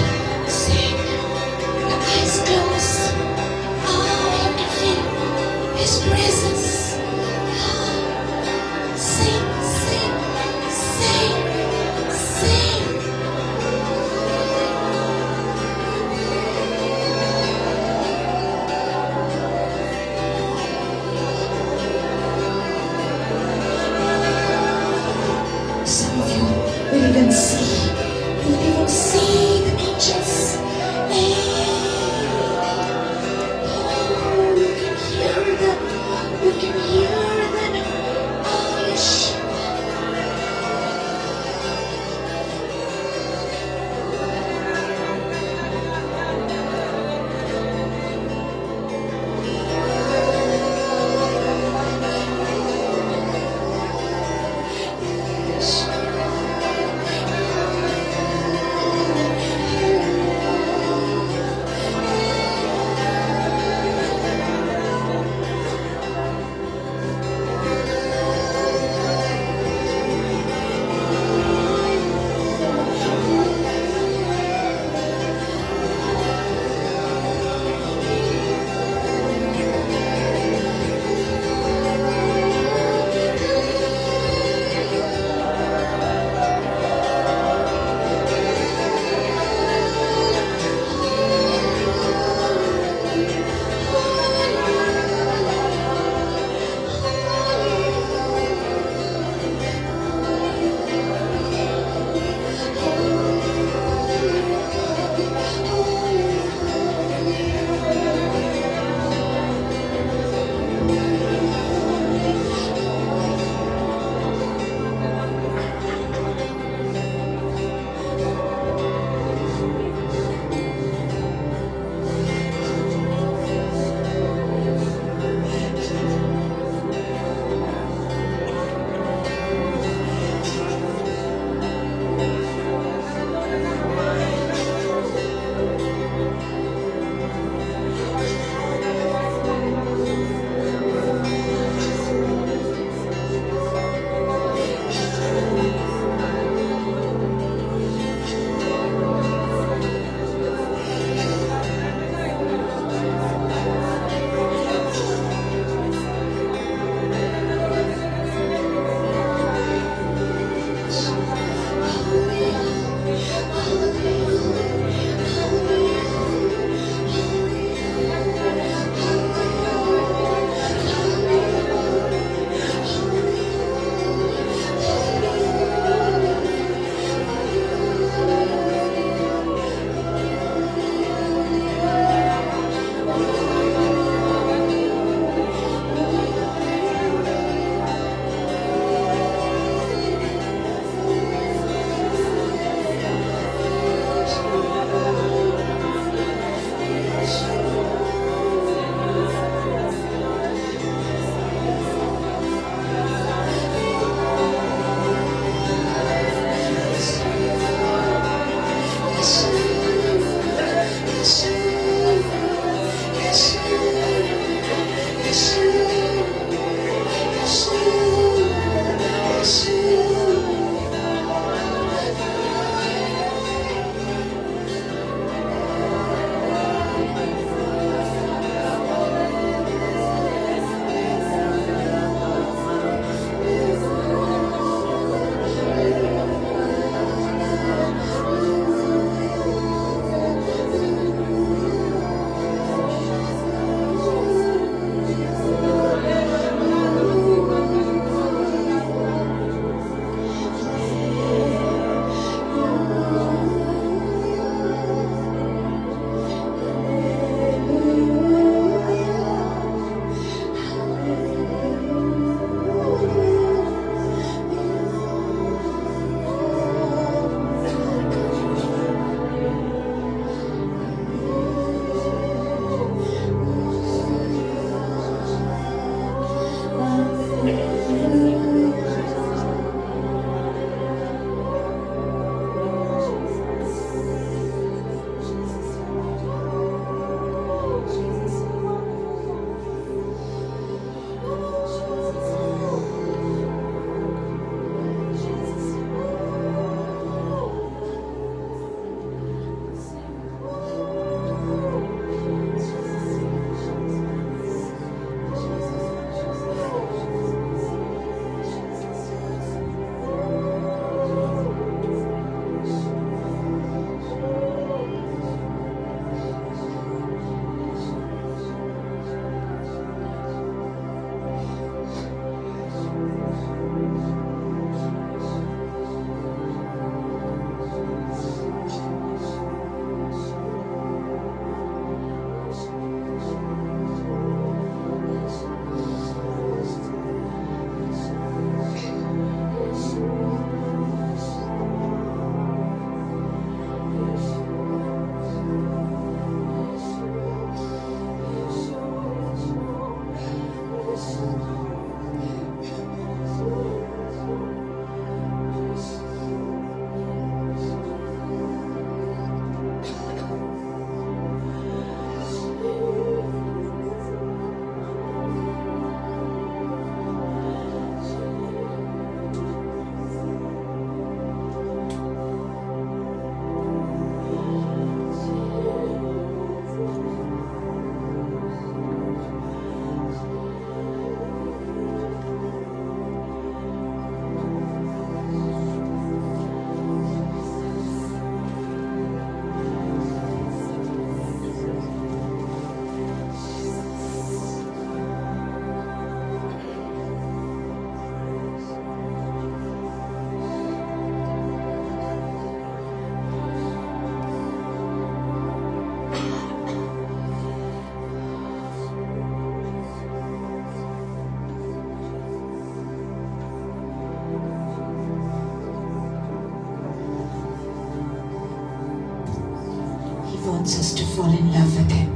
He wants us to fall in love with Him.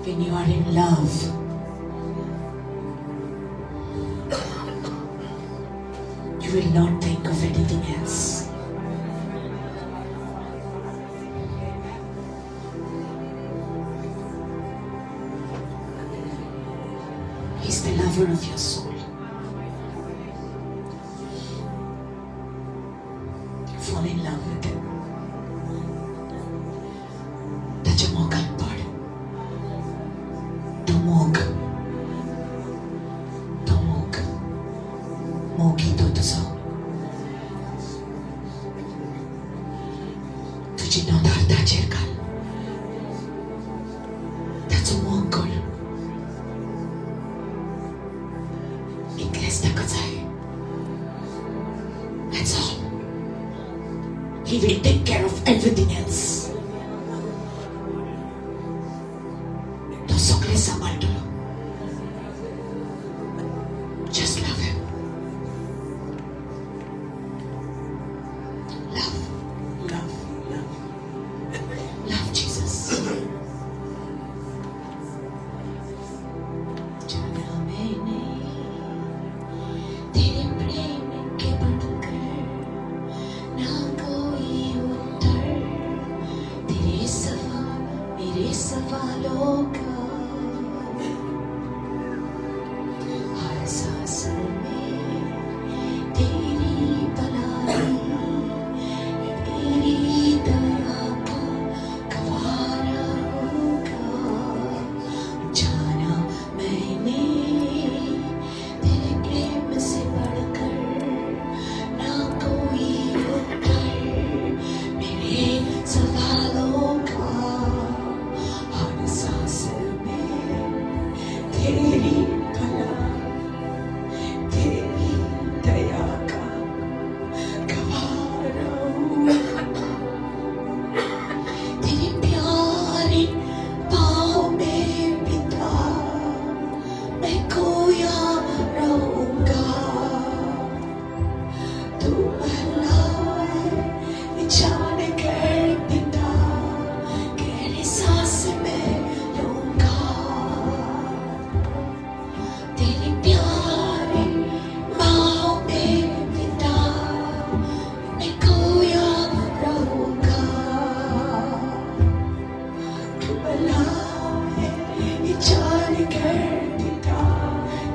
When you are in love, you will not think of anything else. He's the lover of your soul. Fall in love with Him. ताच्या मोगान पड. तो मोग, तो मोग, मोगी तो तुजो. तुजी नदर ताचेर घाल, ताचो मोग कर. इतलेंच ताका जाय. That's all. He will take care of everything else. तो सगळें सांबाळटलो. Just love Him. Love, love, love. Love Jesus. जाना मैंने तेरे प्रेम के बढ़कर ना कोई उत्तर तेरे सवा मेरे सवालों का. हर सांस में तेरी भलाई, तेरी दया का गवाह रहूंगा. जाना मैंने तेरे प्रेम से बढ़कर ना कोई उत्तर मेरे सवालों का. हर सांस में तेरी भलाई, तेरी दया का गवाह रहूंगा. तेरे प्यारे पाँव में पिता मैं खोया रहूंगा. तू भला है जान कर पिता गहरी सांस में लूंगा. तेरे प्यारे पाँव में पिता मैं खोया रहूंगा. तू भला है जान कर पिता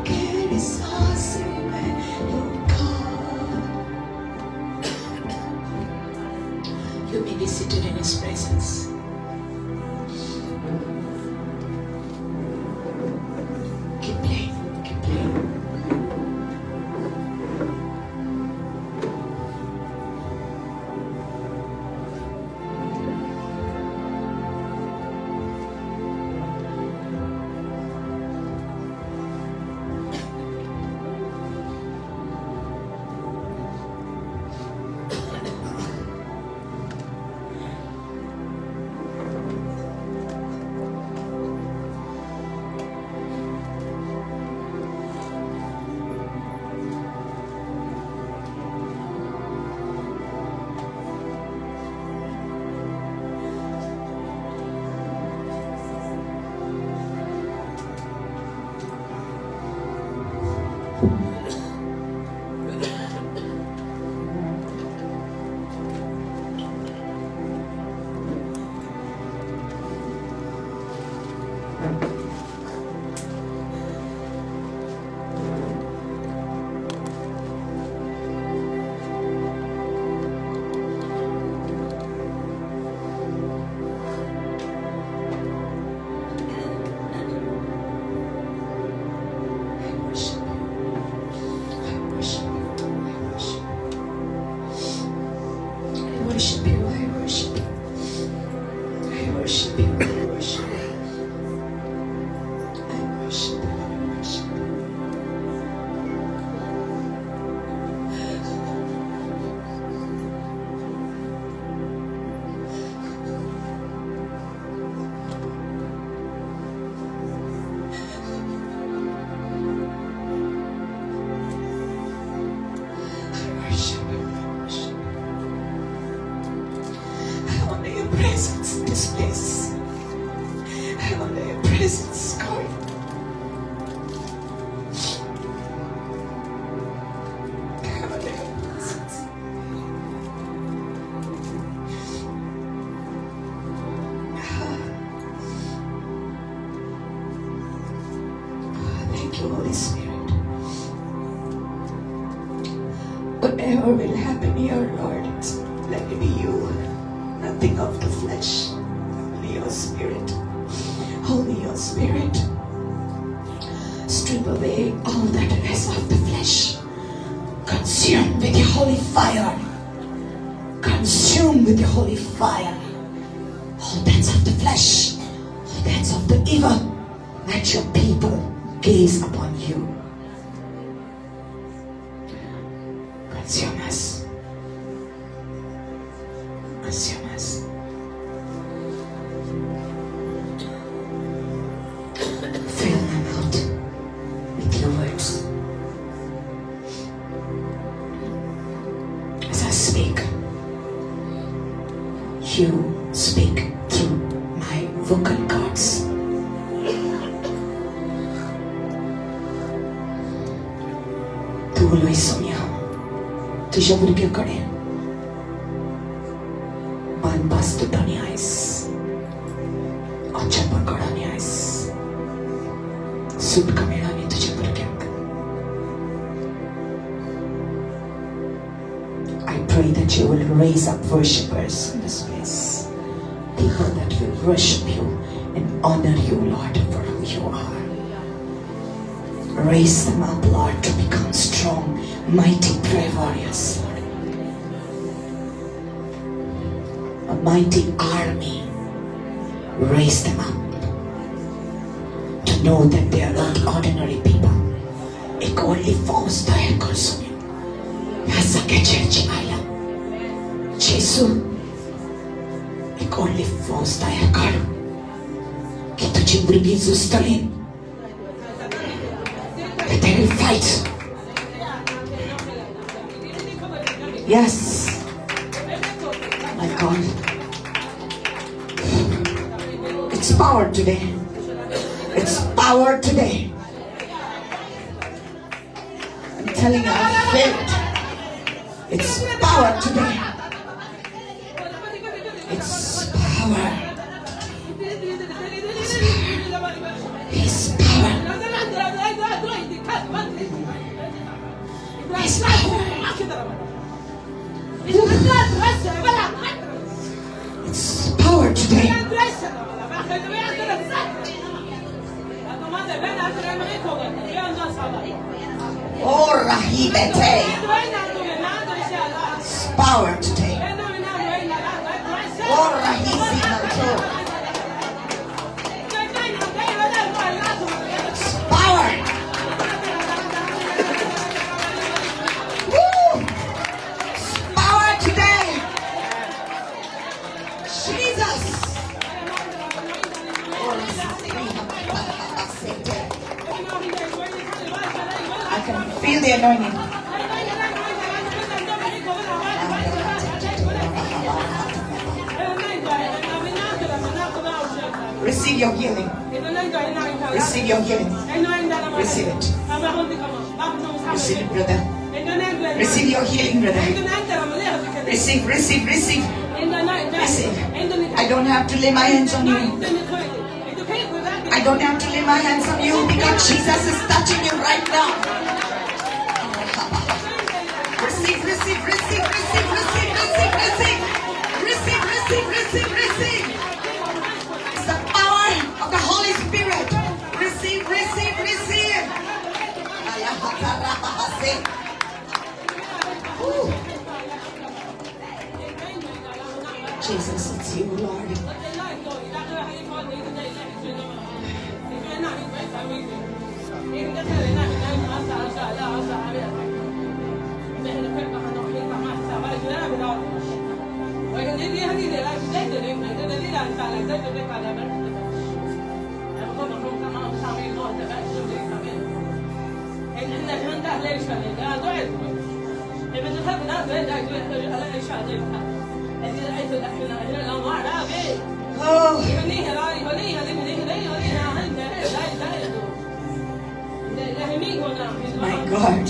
गहरी सांस में लूंगा. You may be seated in His presence. Keep playing, keep playing. I worship you. I worship you. I worship you. I worship you. I worship you. I worship you. I worship you. I worship you. I worship you. I worship you. I worship you. this place. I want your presence, God. I want your presence. Thank you, Holy Spirit. Whatever will happen here, Lord, let it be you. Nothing of the flesh. Only your spirit. Only your spirit. Strip away all that is of the flesh. Consume with your holy fire. Consume with your holy fire. All that's of the flesh. All that's of the evil. Let your people gaze upon you. Consume us. Consume us. Fill my mouth with your words. As I speak, you speak through my vocal cords. तूं उलय सोम्या तुज्या भुरग्यां कडेन बांदपास तुटोनी आयस अचंब कडोनी आयस सुटका मेळोनी तुज्या भुरग्यांक. I pray that you will raise up worshippers in this place. People that will worship you and honor you, Lord, for who you are. Raise them up, Lord, to become strong, mighty prayer warriors, Lord. A mighty army. Raise them up to know that they are not ordinary people. एक व्हडली फौज तयार कर सोम्या ह्या सगळ्या चर्ची आयला जेसू एक व्हडली फौज तयार कर की तुजी भुरगीं झुजतलीं. That they will fight. Yes. My God. It's power today. It's power today. I'm telling you, I feel it. It's power today. It's power. It's power. His power. His power. It's power today. Oh, Rahibete. It's power today. Oh, Rahizinato. It's power. Woo! It's power today. Jesus. I can feel the anointing. Receive your healing. Receive your healing. Receive it. Receive it, brother. Receive your healing, brother. Receive, receive, receive. Receive. I don't have to lay my hands on you. I don't have to lay my hands on you because Jesus is touching you right now. Receive, receive, receive, receive, receive, receive, receive. Receive, receive, receive, receive. It's the power of the Holy Spirit. Receive, receive, receive. Ooh. Jesus, it's you, Lord. Oh. My God.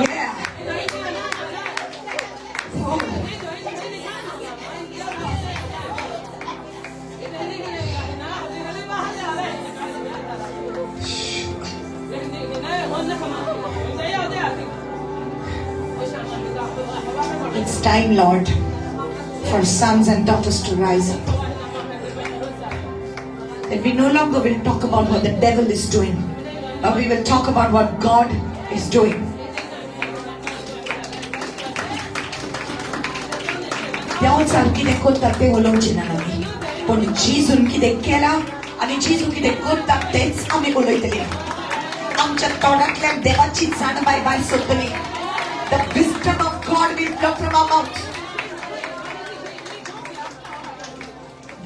Yeah. Oh. It's time, Lord, for sons and daughters to rise up. That we no longer will talk about what the devil is doing, but we will talk about what God is doing. देव कितें करता तें उलोवचें ना आमी, पूण जेजून कितें केलां आनी जेजू कितें करता तेंच आमी उलयतले. आमच्या तोंडांतल्यान देवाची जाणवाय भायर सरतली. The wisdom of God will come from our mouth.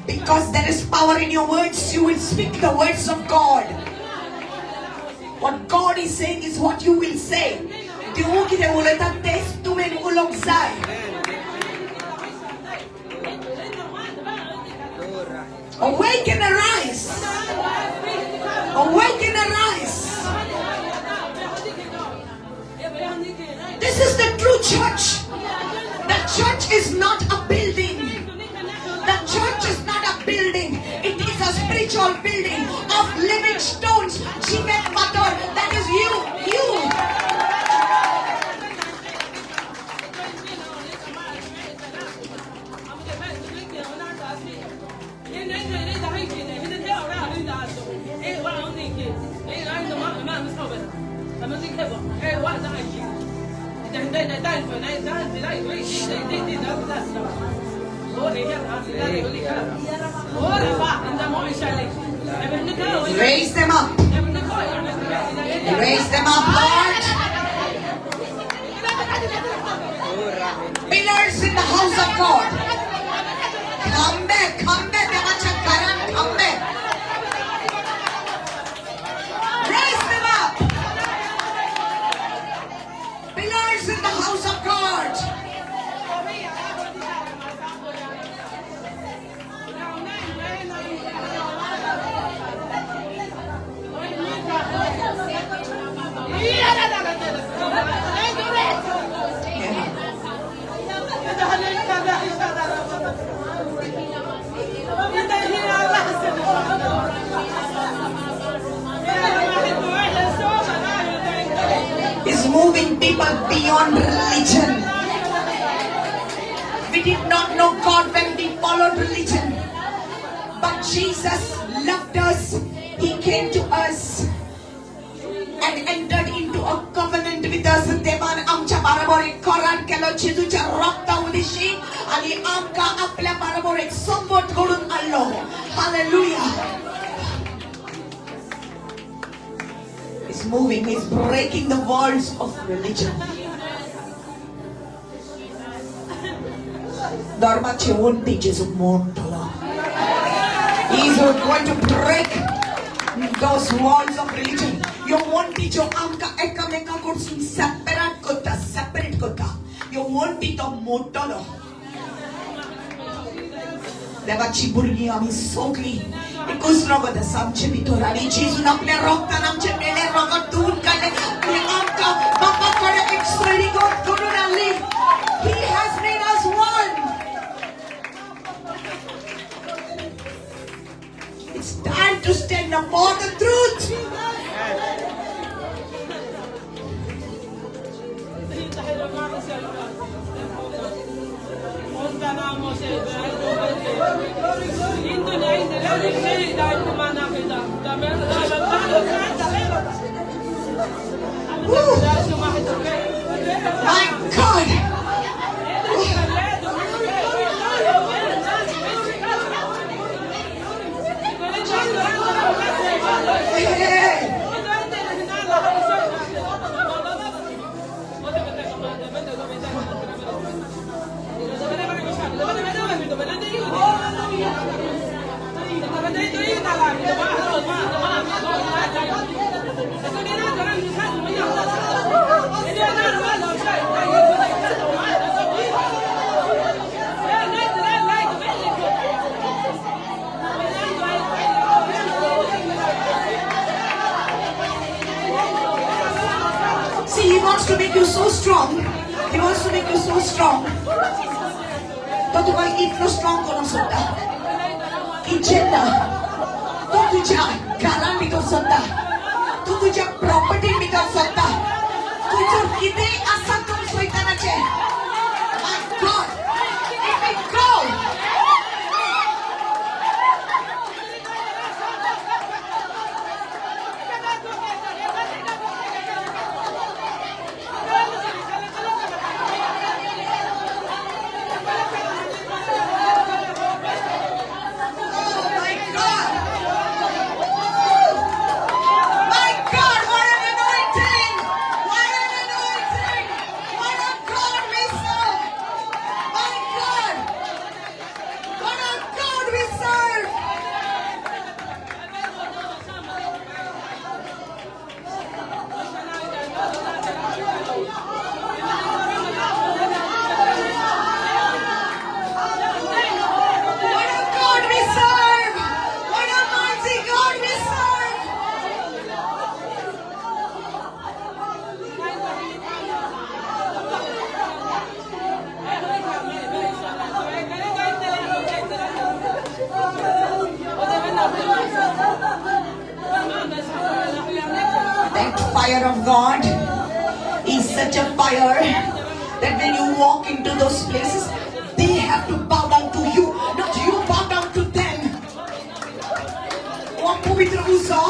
Because there is power in your words, you will speak the words of God. What God is saying is what you will say. देव कितें उलयता तेंच तुवें उलोवंक जाय. Awake and arise. Awake and arise. This is the true church. The church is not a building. The church is not a building. It is a spiritual building of living stones. Jivet Mator, that is you. You. Raise them up. Raise them up, Lord. Pillars in the house of God. Come back, come back, देवाच्या घरात come back. Raise them up. Pillars in the house of God. Is moving people beyond religion. We did not know God when we followed religion, but Jesus loved us. He came to us and entered into a covenant with us. देवान आमच्या बरोबर एक करार केलो जेजूच्या रक्ता उदेशी आणि आमकां आपल्या बरोबर एक संबंध घडून आणलो. Hallelujah. He's moving, he's breaking the walls of religion. धर्माचे वण्टी जेजू मोडटलो. He's going to break those walls of religion. ह्यो वण्टी ज्यो आमकां एकामेका कडसून सेपरेट करता, सेपरेट करता, ह्यो वण्टी तो मोडटलो. देवाची भुरगीं आमी सगळीं एकूच रगत आसा आमचे भितर आनी जेजून आपल्या रगतान आमचे मेले रगत धुवून काडलें आनी आमकां बापा कडेन एक सोयरीगत करून हाडली. He has made us one. It's time to stand up for the truth. Woo. My God. Hey. wants to make you so strong. He wants to make you so strong. तो तुका इतलो स्ट्रॉंग करूंक सोदता की जेन्ना तो तुज्या घरान भितर सोदता, तूं तुज्या प्रॉपर्टी भितर सोदता, तुजो कितेंय आसा करूंक सैतानाचें. My God, it will go. Oh my God. My God, what an anointing! What an anointing! What a God we serve! My God! What a God we serve! What a God we serve! What a mighty God we serve! That fire of God is such a fire that when you walk into those places, they have to bow down to you, not you bow down to them. हो पवित्र उजो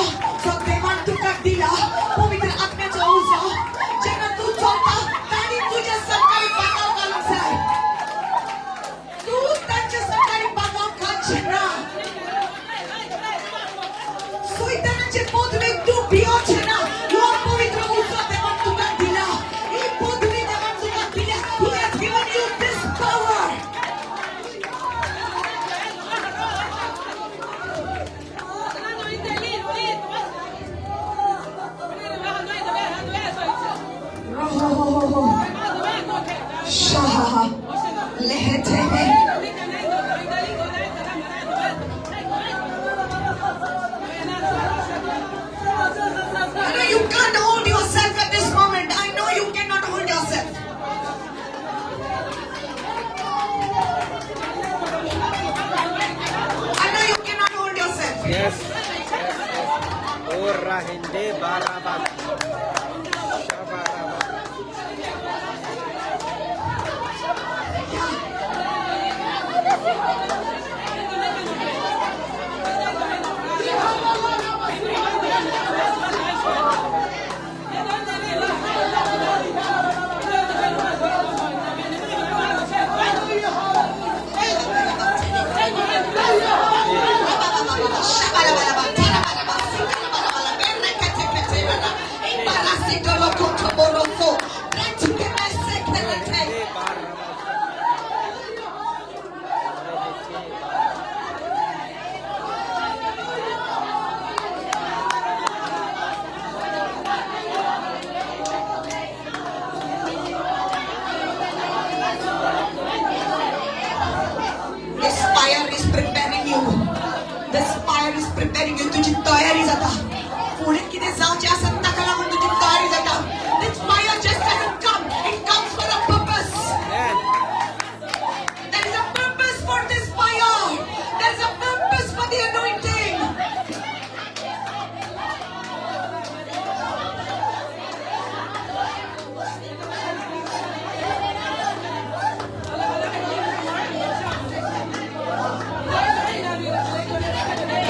जो देवान तुका दिला, पवित्र आत्म्याचो उजो, जेन्ना तूं चलता तांणी तुज्या सरकारी बागाव घालूंक जाय. तूं तांच्या सरकारी बागाव घालचें ना. सैतानाचे पदवेक तूं भियोचें ना. हो पवित्र उजो देवान तुका दिला, ही पदवी देवान तुका दिल्या. He has given you this power. Shaha lehete. I know you can't hold yourself at this moment. I know you cannot hold yourself. I know you cannot hold yourself. Yes. Ora hende baraba. Shabaraba. Hende baraba. This fire is preparing you. This fire is preparing you. तुझी तयारी जाता. फुडें कितें जावचें आसा ताका लागून तुजी तयारी जाता. This fire just doesn't come. It comes for a purpose. Amen. There is a purpose for this fire. There is a purpose for the anointing.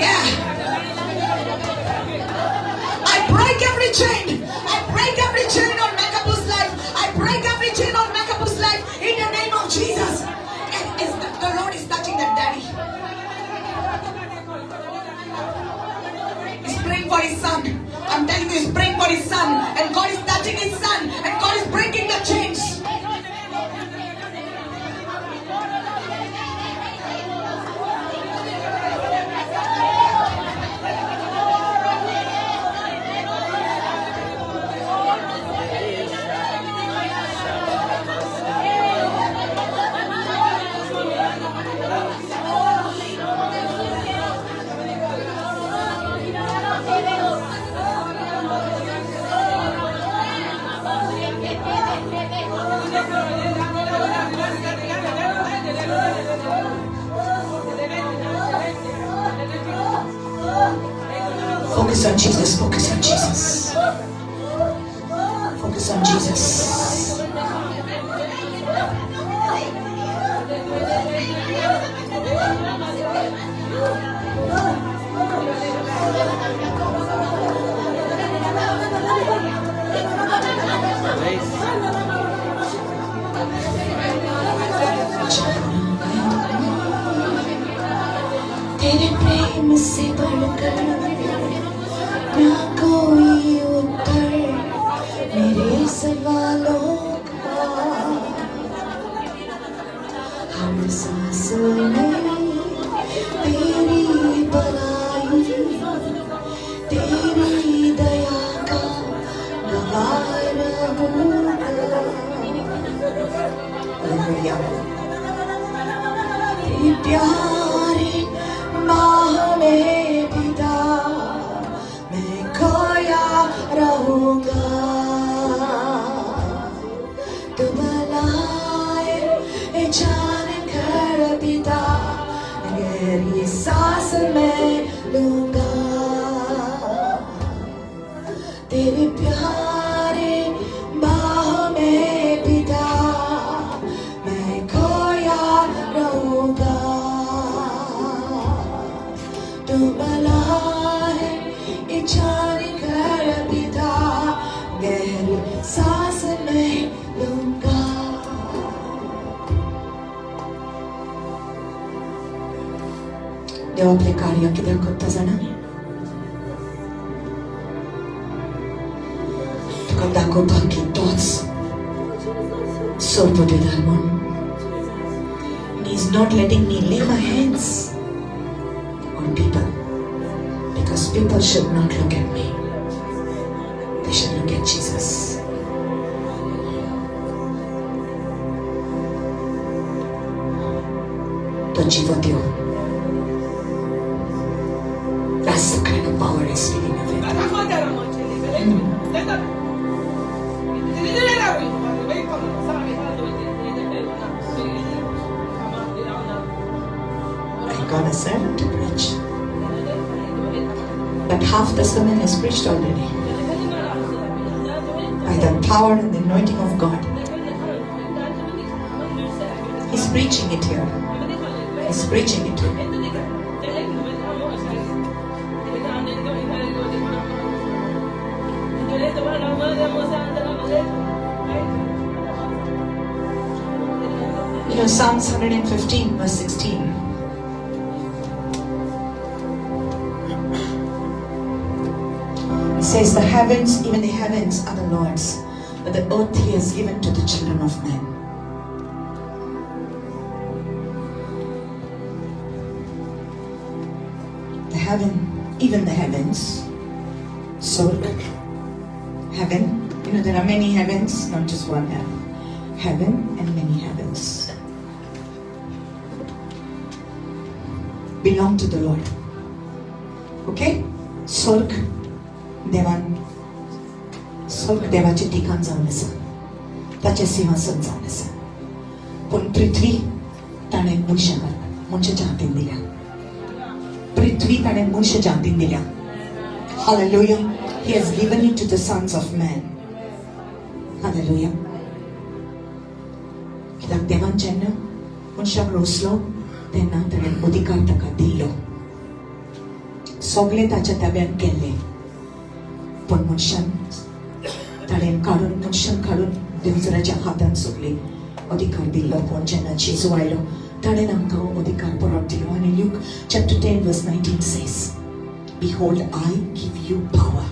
Yeah. I break every chain. I break every chain on Makapu's life. I break every chain on Makapu's life in the name of Jesus. And the Lord is touching that daddy. He's praying for his son. I'm telling you, he's praying for his son. And God is touching his son. And God is breaking the chains. Focus on Jesus. Focus on Jesus. Focus on Jesus. Praise. तेरे प्रेम से बढ़कर ना कोई उत्तर मेरे सवालों का। हर सांस में तेरी बड़ाई, तेरी दया का गवाह रहूंगा। हालेलुया। तेरे प्यारे बाहों में पिता मैं खोया रहूंगा। तू भला है जान कर पिता, गहरी सांस मैं लूंगा। तेरे प्यारे बाहों में पिता मैं खोया रहूंगा। तू भला है जान कर पिता, गहरी सांस मैं लूंगा। देव आपले कार्य कित्याक करता जाणा? तुका दाखोवपाक की तोच सोरपोटेदार म्हूण. He is not letting me lay my hands on people because people should not look at me. They should look at Jesus. तो जीवो देव. That's the kind of power he's speaking of it. I got a sermon to preach. But half the sermon is preached already. By the power and the anointing of God. He's preaching it here. He's preaching it here. You know, Psalms 115 verse 16. It says, the heavens, even the heavens are the Lord's, but the earth he has given to the children of men. The heaven, even the heavens, so heaven, you know, there are many heavens, not just one heaven. Heaven and many heavens belong to the Lord. Okay? स्वर्ग देवान, स्वर्ग देवाचें ठिकाण जावन आसा, ताचें सिंहासन जावन आसा. पूण पृथ्वी ताणें मनशाक, मनशाच्या हातीन दिल्या. पृथ्वी ताणें मनशाच्या हातीन दिल्या. Hallelujah. He has given it to the sons of man. Hallelujah. कित्याक देवान जेन्ना मनशाक रोसलो तेन्ना ताणें अधिकार ताका दिल्लो, सगळें ताच्या ताब्यान केल्लें. पूण मनशान ताणें काडून, मनशान काडून देवजराच्या हातान सगळे अधिकार दिल्लो. पूण जेन्ना जेजू आयलो ताणें आमकां अधिकार परत दिलो. आनी Luke chapter 10 verse 19 says, Behold, I give you power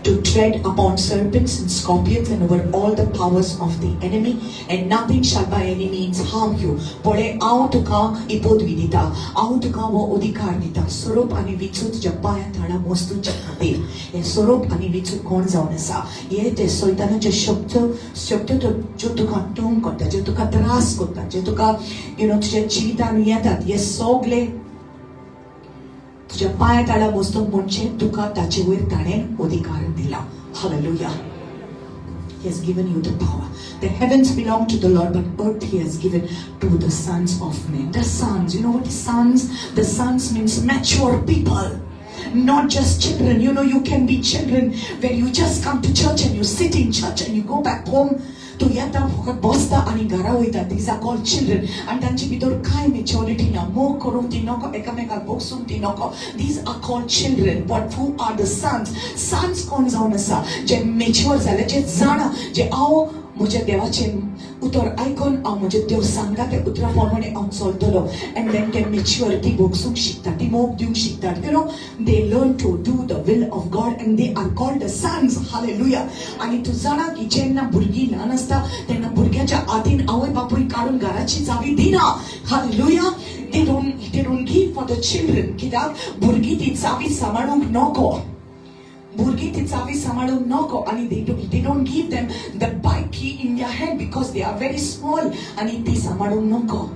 to tread upon serpents and scorpions and over all the powers of the enemy, and nothing shall by any means harm you. पळय, हांव तुका ही पदवी दिता, हांव तुका हो अधिकार दिता, सोरोप आनी विंचू तुज्या पांया तळा मस्तुच्या खातीर. हे सोरोप आनी विंचू कोण जावन आसा? हे ते सैतानाचे शक्त, शक्त ज्यो तुका तंग करता, ज्यो तुका त्रास करता, जे तुका you know तुज्या जिवितान येतात, हे सगळे तुझ्या पांया तळा बसतो म्हणजे तुका ताचे वयर ताणें अधिकार दिला. Hallelujah. He has given you the power. The heavens belong to the Lord, but earth He has given to the sons of men. The sons, you know what is sons? The sons means mature people. Not just children. You know, you can be children where you just come to church and you sit in church and you go back home. तूं येता, फकत बसता आनी घरा वयता. These are called children. आनी तांचे भितर कांय मेच्योरिटी ना. मोग करूंक ती नको, एकामेकाक भोगसूंक ती नको. These are called children. But who are the sons? Sons कोण जावन आसा? जे मेच्युअर जाले, जे जाणा जे हांव म्हज्या देवाचें उतर आयकून हांव म्हजें देव सांगता ते उतरा प्रमाणे हांव चलतलो. अँड then ते मेच्युअर, ती भोगसूंक शिकता, ती मोग दिवंक शिकतात. They learn to do the will of God and they are called the sons. Hallelujah. आनी तूं जाणा की जेन्ना भुरगीं ल्हान आसता तेन्ना भुरग्याच्या हातीन आवय बापूय काडून घराची चावी दिना. Hallelujah. They don't give for the children. कित्याक? भुरगीं ती चावी सांबाळूंक नको. भुरगीं ती चावी सांबाळूंक नको आनी they don't give them the bike key in their hand because they are very small आनी ती सांबाळूंक नको.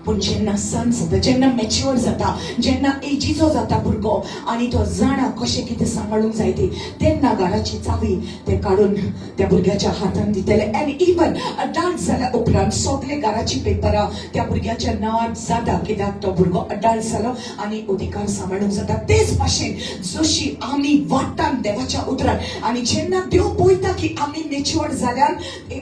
पूण जेन्ना सन्स जाता, जेन्ना मॅच्युअर जाता, जेन्ना एजीचो जाता भुरगो आनी तो जाणा कशें कितें सांबाळूंक जाय ती, तेन्ना घराची चावी ते काडून त्या भुरग्याच्या हातान दितले. एंड इवन अडल्ट जाल्या उपरांत सगळे घराची पेपरां त्या भुरग्याच्या नांवार जाता, कित्याक तो भुरगो अडल्ट जालो आनी अधिकार सांबाळूंक जाता. तेच भाशेन जशी आमी वाडटात देवाच्या उतरान आनी जेन्ना देव पळयता की आमी मेच्युअर जाल्यान,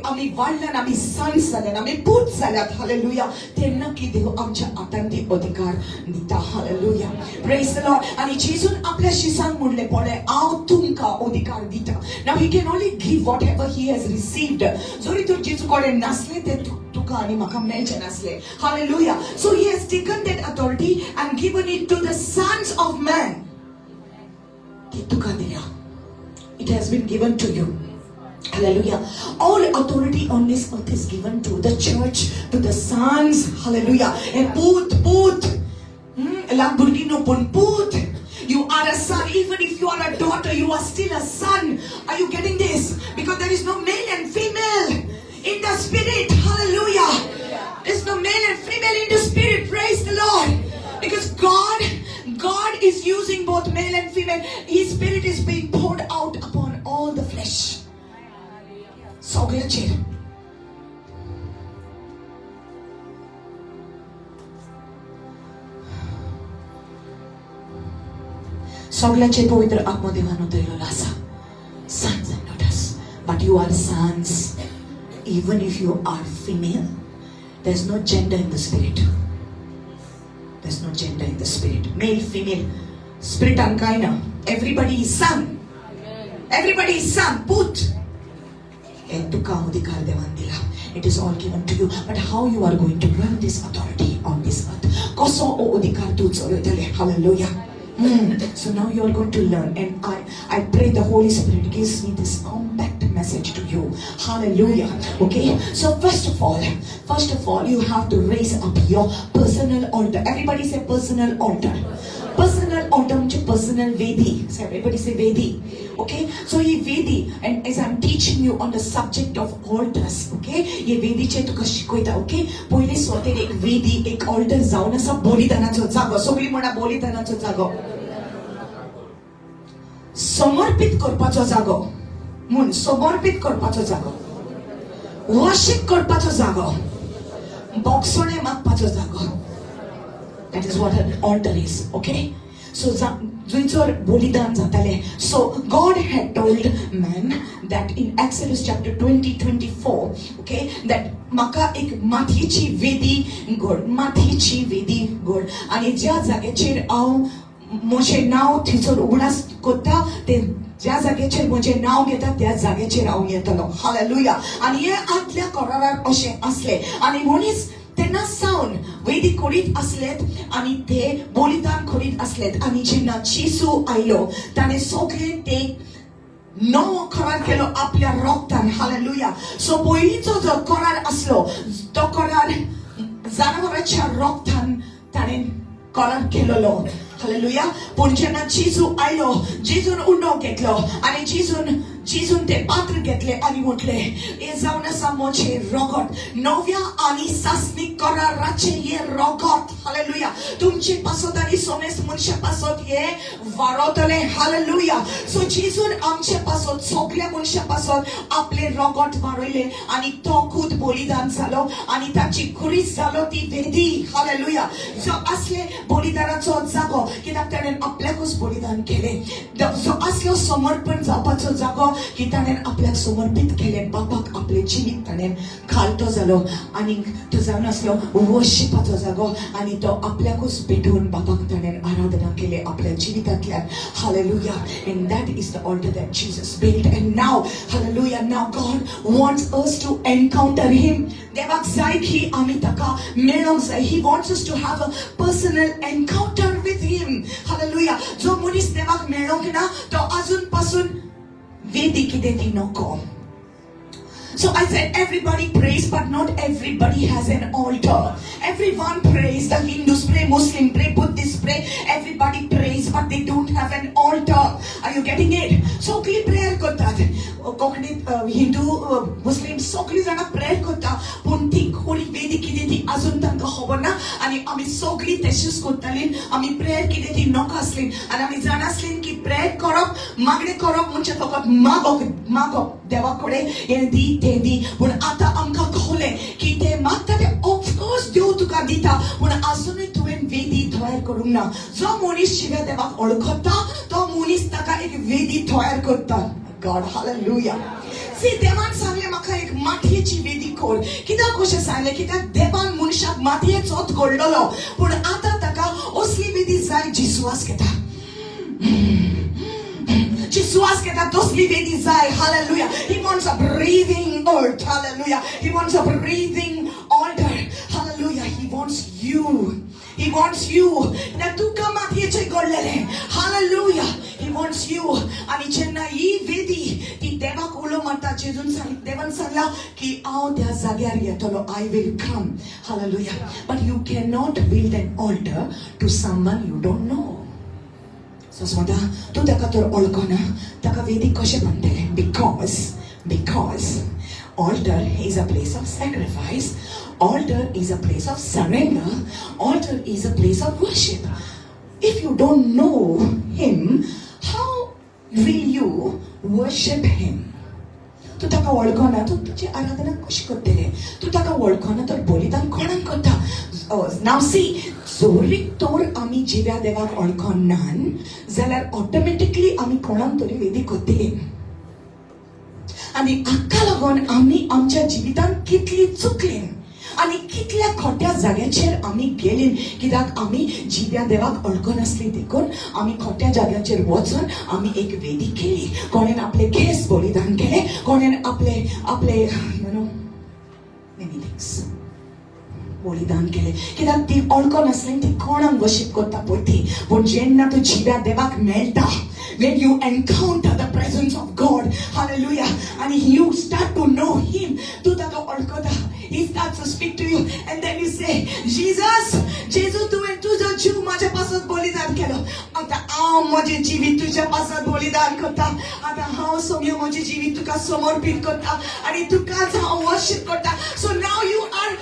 आमी वाडल्यान, आमी सन्स जाल्यान, आमी पूत जाल्यात, हालेलुया, तेन्ना की देव आमच्या हातान ती अधिकार दिता. Hallelujah. Praise the Lord. आनी जेजून आपल्या शिसांक म्हणलें, पळय, हांव तुमकां अधिकार दिता. Now he can only give whatever he has received. जरी तर जेजू कडेन नासलें तें तुका आनी म्हाका मेळचें नासलें. Hallelujah. So he has taken that authority and given it to the sons of man. ती तुका दिल्या. It has been given to you. Hallelujah. All authority on this earth is given to the church, to the sons. Hallelujah. And पूत, पूत. ल्हान भुरगीं न्हू पूण पूत. You are a son. Even if you are a daughter, you are still a son. Are you getting this? Because there is no male and female in the spirit. Hallelujah. There's no male and female in the spirit. Praise the Lord. Because God is using both male and female. His spirit is being poured out upon all the flesh. सगळ्याचेर. सगळ्याचेर पवित्र आत्मो देवान उतरलेलो आसा. Sons and daughters, but you are sons even if you are female. There's no gender in the spirit. There's no gender in the spirit. Male, female, spirit कांय ना. Everybody is son. Everybody is son. पूत. हे तुका अधिकार देवान दिला. It is all given to you, but how you are going to run this authority on this earth? कसो हो अधिकार तूं चलयतले? Hallelujah. So now you are going to learn, and I pray the Holy Spirit gives me this compact message to you. Hallelujah. Okay. So first of all, you have to raise up your personal altar. Everybody say personal altar. Personal altar म्हणजे personal Vedi. So everybody say Vedi. Okay. So he Vedi, and as I'm teaching you on the subject of altars, okay, हे वेदीचे तुका शिकयता. Okay. पयले सुवातेर एक वेदी, एक altar जावन आसा बलिदानाचो जागो. सगळी म्हणा, बलिदानाचो जागो, समर्पित करपाचो जागो म्हूण, समर्पित करपाचो जागो, वर्शिप करपाचो जागो, भोगसणे मागपाचो जागो. That is what an altar is, okay? So जंयसर बलिदान जातालें. So God had told man that in Exodus chapter 20:24, okay, that म्हाका एक मातयेची वेदी घड, मातयेची वेदी घड आनी ज्या जाग्याचेर हांव म्हजें नांव थंयसर उगडास करता ते, ज्या जाग्याचेर म्हजें नांव घेता त्या जाग्याचेर हांव येतलो. हालेलुया. आनी हे आदल्या करारार अशें आसलें आनी मनीस तेन्ना सावन वेदी करीत आसलेत आनी ते बलिदान करीत आसलेत. आनी जेन्ना जेजू आयलो, ताणें सगळें ते नवो करार केलो आपल्या रोगतान. हालेलुया. सो पयलींचो जो करार आसलो, तो करार जनावराच्या रोगतान ताणें करार केलेलो. हालेलुया. पूण जेन्ना जेजू आयलो, जेजून उंडो घेतलो आनी जेजून जेजून ते पात्र घेतले आनी म्हटले, हे जावन आसा म्हजें रगत, नव्या आनी सासणी कराराचें हें रगत. हालेलुया. तुमचे पासत आनी समेस्त मनशा पासत हे वाडवतले. हालेलुया. सो जेजून आमचे पासत, सगल्या मनशा पासत आपले रगत वाडयले आनी तो खूद बलिदान जालो आनी ताची खुरीस जालो ती वेदी. हालेलुया. जो असले बलिदानाचो जागो, कित्याक ताणें आपल्याकूच बलिदान केलें. जो असलो समर्पण जावपाचो जागो की ताणें आपल्याक समर्पीत केलें बापाक, आपलें जिवीत ताणें खालतो जालो आनी तो जावन आसलो वर्शिपाचो जागो आनी तो आपल्याकूच भेटून बापाक ताणें आराधना केली आपल्या जिवितांतल्यान. Hallelujah. And that is the altar that Jesus built. And now, hallelujah, now God wants us to encounter him. देवाक जाय की आमी ताका मेळोंक जाय. He wants us to have a personal encounter with him. Hallelujah. जो मनीस देवाक मेळोंक ना, तो अजून पासून वेदी कितें ती नको. So I said, everybody prays, but not everybody has an altar. Everyone prays. The Hindus pray, Muslim pray, Buddhists pray. Everybody prays, but they don't have an altar. Are you getting it? सगळी prayer करतात, कोंकणीत हिंदू, मुस्लिम, सगळी जाणां prayer करता, पूण ती खरी वेदी कितें ती अजून तांकां खबर ना. आनी आमी सगळीं तशीच करताली. आमी प्रेयर कितें ती नको आसली आनी आमी जाणा आसली की प्रेयर करप, मागणें करप म्हणजे फकत मागप, मागप देवा कडेन, हें दी, तें दी. पूण आतां आमकां कळ्ळें की ते मागता ते ऑफकोर्स देव तुका दिता, पूण आजुनूय तुवें वेदी तयार करूंक ना. जो मनीस जिव्या देवाक वळखता, तो मनीस ताका एक वेदी तयार करता. गॉड, हालेलुया. सी, देवान सांगलें म्हाका, एक मातयेची वेदी कर. कित्याक कशें सांगलें? कित्याक देवान मनशाक मातयेचोच घडलेलो, पूण आतां ताका असली वेदी जाय जी सुवास घेता, जी सुवास घेता तसली वेदी जाय. Hallelujah. He wants a breathing earth. Hallelujah. He wants a breathing altar. Hallelujah. He wants you. He wants you. ना तुका मातयेचे घडलेले. Hallelujah. He wants you. आणि जेन्ना ही वेदी ती देवाक उलो मारता, जेजून सांग, देवान सांगला की हांव त्या जाग्यार येतलो. I will come. Hallelujah. But you cannot build an altar to someone you don't know. सस्मता, तूं ताका तर वळखना, ताका वेदी कशें बांदतलें? Because altar is a place of sacrifice. Altar is a place of surrender. Altar is a place of worship. If you don't know him, how will you worship him? तूं ताका वळखना, तूं तुजी आराधना कशी करतले? तूं ताका वळखना तर बलिदान कोणाक करता? नाव सी, जरी तर आमी जिव्या देवाक वळखनान जाल्यार ऑटोमॅटिकली आमी कोणाक तरी वेदी करतली. आनी हाका लागून आमी आमच्या जिवितांत कितली चुकली आनी कितल्या खोट्या जाग्याचेर आमी गेली, कित्याक आमी जिव्या देवाक वळखनासली, देखून आमी खोट्या जाग्याचेर वचून आमी एक वेदी केली. कोणेन आपले केस बलिदान केले, कोणेन आपले आपले मेनी थिंग्स बलिदान केले, कित्याक ती वळखनासली ती कोणाक वर्शीप करता पळय ती. पूण जेन्ना तूं जिव्या देवाक मेळटा, when you encounter the presence of God, hallelujah, and you start to know him, तूं ताका वळखता, he starts to speak to you and then you say, "Jesus, जेजू, तुवें तुजो जीव म्हाज्या पासत बलिदान केलो. आतां हांव म्हजें जिवीत तुज्या पासत बलिदान करता. आतां हांव सगळें म्हजें जिवीत तुका समर्पीत करता आनी तुकाच हांव वर्शीप करता." So now you are,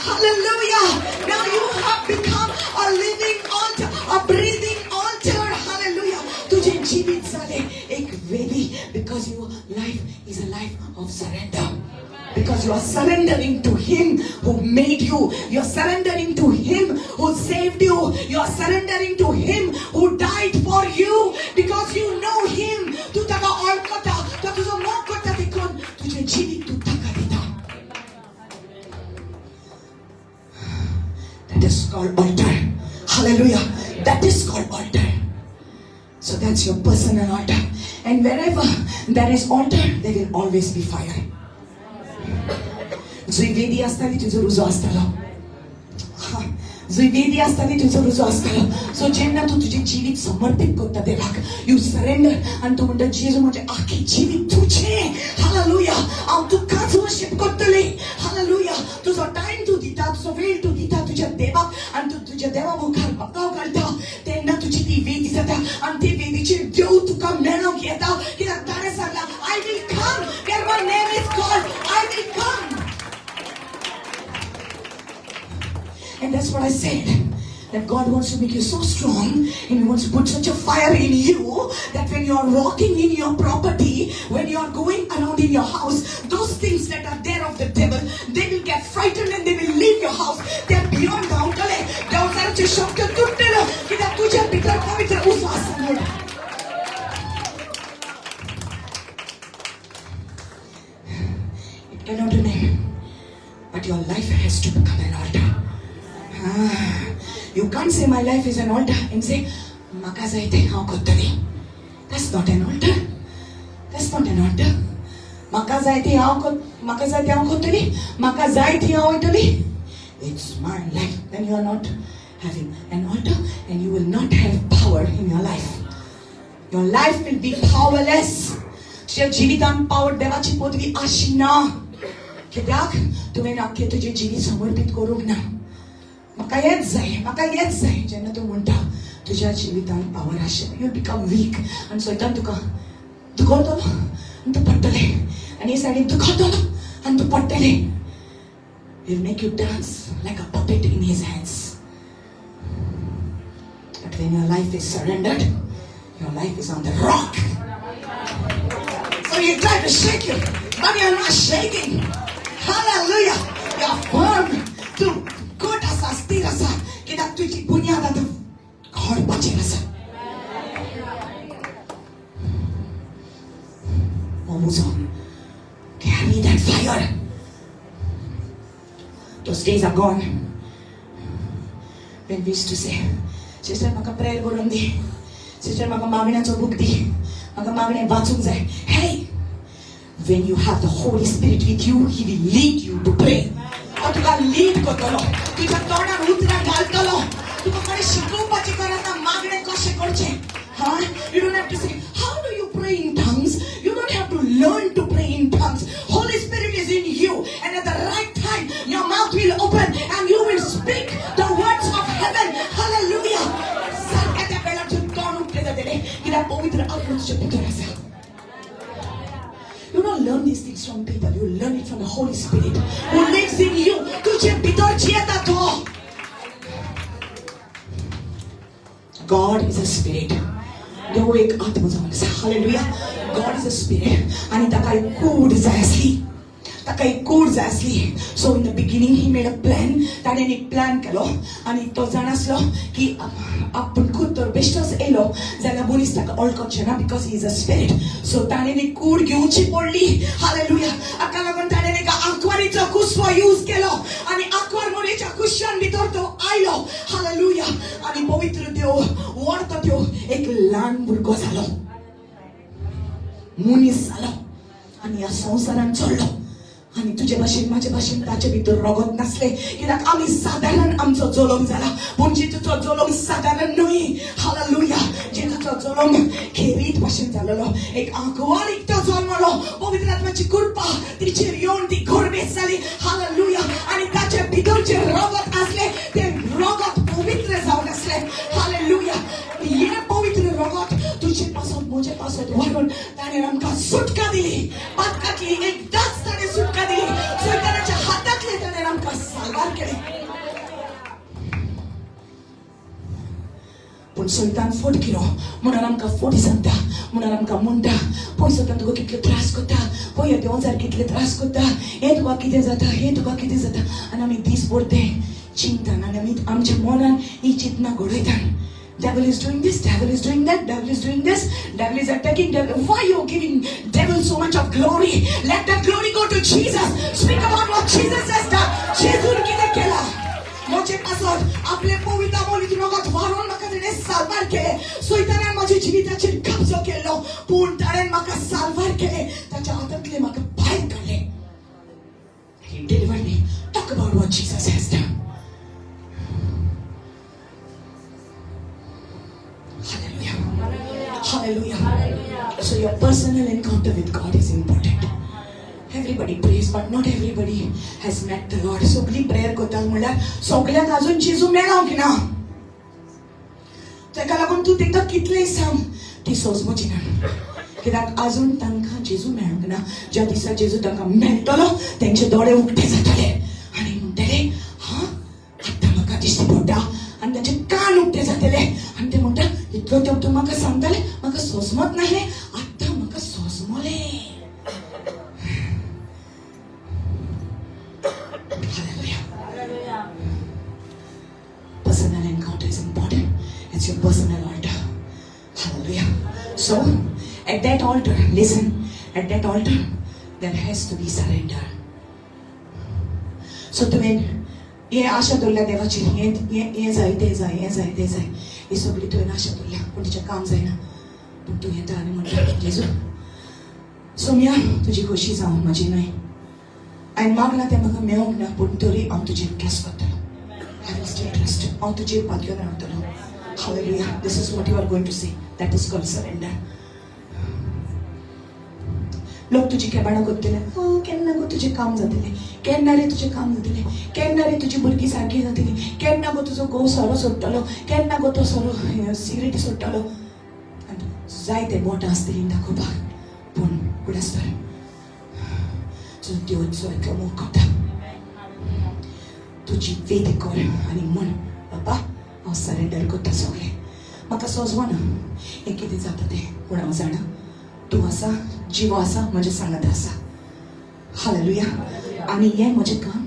hallelujah, now you have become a living altar, a breathing altar. Hallelujah. तुझे जीवित जाले एक वेदी, because your life is a life of surrender, because you are surrendering to him who made you. You are surrendering to him who saved you. You are surrendering to him who died for you, because you know him. तू ताका ओळखता, तो तुजो मोग करता, देखून तुझे जिवीत तूं ताका दिता. That is called altar. Hallelujah. That is called altar. So that's your personal altar. And wherever there is altar, there will always be fire. जंय वेदी आसताली तुजो रुजो आसतालो. हा, जंय वेदी आसताली तुजो रुजो आसतालो. सो जेन्ना तूं तुजें जिवीत समर्पीत करता देवाक, you surrender, आनी तूं म्हणटा, जेजू, म्हजें आख्खें जिवीत तुजें. हालेलुया. हांव तुकाच वर्शीप करतलें. हालेलुया. तुजो टायम तूं दिता, तुजो वेळ तूं दिता तुज्या देवाक आनी तूं तुज्या देवा मुखार बागाव घालता, तेन्ना तुजी ती वेदी जाता आनी ते वेदीचेर देव तुका मेळोंक येता, कित्याक ताणें सांगला, "I will will come. And that's what I said. That God wants to make you so strong and He wants to put such a fire in you that when you are walking in your property, when you are going around in your house, those things that are there of the devil, they will get frightened and they will leave your house. They are beyond धांवतले. देंवचाराचे शब्द तुटतले कित्याक तुज्या भितर पवित्र उजो आसा म्हणून. It cannot remain, but your life has to become an altar. Ah, you can't say my life is an altar and say, म्हाका जाय तें हांव करतलें. That's not an altar. That's not an altar. म्हाका जाय तें हांव म्हाका जाय तें हांव करतली, म्हाका जाय थंय हांव वयतली. It's my life. Then you are not having an altar and you will not have power in your life. Your life will be powerless. तुज्या जिवितान पावर देवाची पदवी आशिना. कित्याक तुवें आख्खें तुजें जिवीत समर्पीत करूंक ना. म्हाका हेंच जाय, म्हाका हेंच जाय. जेन्ना तूं म्हणटा तुज्या जिवितान पावर आशिल्लें, you become weak. आनी सैतान तुका दुखवतलो आनी तूं पडटलें, आनी हे सायडीन दुखवतलो आनी तूं पडटलें. He'll make you dance like a puppet in his hands. But when your life is surrendered, your life is on the rock. So he try to shake you, but you're not shaking. Hallelujah. You're firm. तूं घट आसा, स्थिर आसा, कित्याक तुजी बुन्याद आतां खडपाचेर आसा. हो उजो. Carry that fire. Those days are gone when we used to say, "Sister, म्हाका प्रेयर करून दी, सिस्टर, म्हाका मागण्याचो बूक दी, म्हाका मागणें वाचूंक जाय." Hey, when you have the Holy Spirit with you, He will lead you to pray. तो तुका lead करतलो, तुज्या तोंडार उतरां घालतलो. तुका कोणें शिकोवपाची गरज ना मागणें कशें करचें. हा, you don't have to say, "How do you pray in tongues?" You don't have to learn to pray in tongues. Holy Spirit is in you, and at the right time your mouth will open and you will speak the words of heaven. Hallelujah. सारक्या त्या वेळार तुजें तोंड उक्तें जातलें, कित्याक पवित्र आत्मा तुज्या भितर आसा. You don't learn these things from people. You learn it from the Holy Spirit who lives in you. तुझे भितर जियेता तो. God is a spirit. देव एक आत्मा जावन आसा. Hallelujah. God is a spirit. आनी ताका एक कूड जाय आसली. ताका एक कूड जाय आसली. So in the beginning He made a plan. ताणें एक प्लॅन केलो आनी तो जाण आसलो की आपूण खूद तर बेश्टोच येयलो जाल्यार मनीस ताका वळखचे ना, because He is a spirit. So ताणें एक कूड घेवची पडली. हालेलुया. हाका लागून ताणें एका आंकवारीचो कुसवो यूज केलो आनी आंकवार मुलीच्या कुशान भितर तो आयलो. हालेलुया. आनी पवित्र देव, व्हडतो देव एक ल्हान भुरगो जालो, मनीस जालो आनी ह्या संवसारान चडलो. आनी तुजे भाशेन, म्हाजे भाशेन ताचे भितर रगत नासलें, कित्याक आमी सादारण आमचो जल्म जाला, पूण जेजूचो जल्म सादारण न्हय. हालेलुया. जेजूचो जल्म खेरीत भाशेन जालेलो. एक आंकवारीक तो जल्मलो. पवित्र आत्माची कृपा तिचेर येवन ती गर्भेस्त जाली. हालेलुया. आनी ताचे भितर जे रगत आसलें तें रगत पवित्र जावन आसलें. हालेलुया. हें पवित्र रगत तुजे पासत, म्हजे पासत व्हरून ताणें आमकां सुटका दिली. पातकांतली एकदांच ताणें सुटका दिली. सैतानाच्या हातांतले ताणें आमकां साल्वार केलें. पूण सैतान फट किरो म्हणून आमकां फटी सांगता, म्हणून आमकां म्हणटा, पळय सैतान तुका कितले त्रास करता, पळय देंवचार कितले त्रास करता, हें तुका कितें जाता, हें तुका कितें जाता. आनी आमी दीसभर तें चिंतन आनी आमी आमच्या मनान ही चिंतना घडयतात. Devil is doing this, devil is doing that, devil is doing this, devil is attacking, devil. Why you giving devil so much of glory? Let that glory go to Jesus. Speak about what Jesus has done. जेजून कितें केलां म्हजे पासत? आपले पवित्र मोलीत रगत व्हारोवन म्हाका तेणें साल्वार केलें. सैतानान म्हज्या जिविताचेर कब्जो केल्लो, पूण ताणें म्हाका साल्वार केलें. ताच्या हातांतलें म्हाका भायर काडलें. He delivered me. Talk about what Jesus has done. Hallelujah. Hallelujah. So your personal encounter with God is important. Everybody prays, but not everybody has met the Lord. सगळी प्रेयर करतात म्हणल्यार सगळ्यांक अजून जेजू मेळोंक ना. ताका लागून तूं तांकां कितलेंय सांग, ती सोजमची ना. कित्याक आजून तांकां जेजू मेळूंक ना. ज्या दिसा जेजू तांकां मेळटलो तेंचे दोळे उक्ते जातले आनी म्हणटले, हां आतां म्हाका दिश्टी पडटा. आनी तांचे कान उक्ते जातले आनी ते म्हणटा, इतलो तेंप तूं म्हाका सांगताले, म्हाका सोंसमत नासलें, आतां म्हाका सोंसमलें. Hallelujah. Personal encounter is important. It's your personal altar. Hallelujah. So, at that altar, listen, at that altar, there has to be surrender. So, तुवें हें आशा दवरल्या देवाचेर, हें हें हें जाय, तें जाय, हें जाय, तें जाय, ही सगळी तुवें आशा दवरल्या, पूण तिचें काम जायना. पूण तूं येता आनी म्हणटा, जेजू सोम्या, तुजी खोशी जावं, म्हजी न्हय. हांवें मागलां तें म्हाका मेळूंक ना, पूण तरी हांव तुजेर ट्रस्ट करतलो. I will still trust. हांव तुजेर पातयेवन रावतलो. Hallelujah. This is what you are going to say. That is called surrender. लोक तुजी केबाणां करतले, केन्ना गो तुजें काम जातलें, केन्ना रे तुजें काम जातलें, केन्ना रे तुजी भुरगीं सारकी जातली, केन्ना गो तुजो घोव सोरो सोडटलो, केन्ना गो तो सोरो सिगरेटी सोडटलो. आनी जायते बोटां आसतलीं दाखोवपाक, पूण उडास तर सो देवाचो इतलो मोग करता, तुजी वेदी कर आनी म्हण, बाबा हांव सरेंडर करता सगळें. म्हाका सोजवना हें कितें जाता तें, पूण हांव जाणा तूं आसा, जिवो आसा, म्हज्या सांगात आसा. हालेलुया. आनी हें म्हजें काम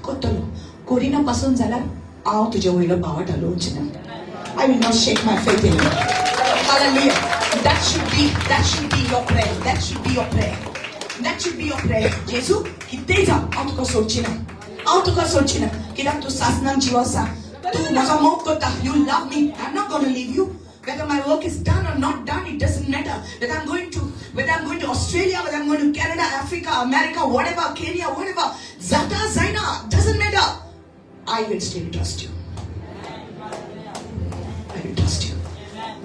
करतलो. करिना पासून जाल्यार हांव तुजे वयलो बावट हालोवचें ना. I will not shake my faith in you. Hallelujah. That should be your prayer. That should be your prayer. That should be your prayer. जेजू, कितेंय जावं, हांव तुका सोडची ना, हांव तुका सोडची ना, कित्याक तूं सासणाक जीव आसा. तूं म्हाका मोग करता. You love me. I am not gonna leave you. Whether my work is done or not done, it doesn't matter. Whether I'm going to Australia, whether I'm going to Canada, Africa, America, whatever, Kenya, whatever, जाता जायना, doesn't matter. I will still trust you. I will trust you.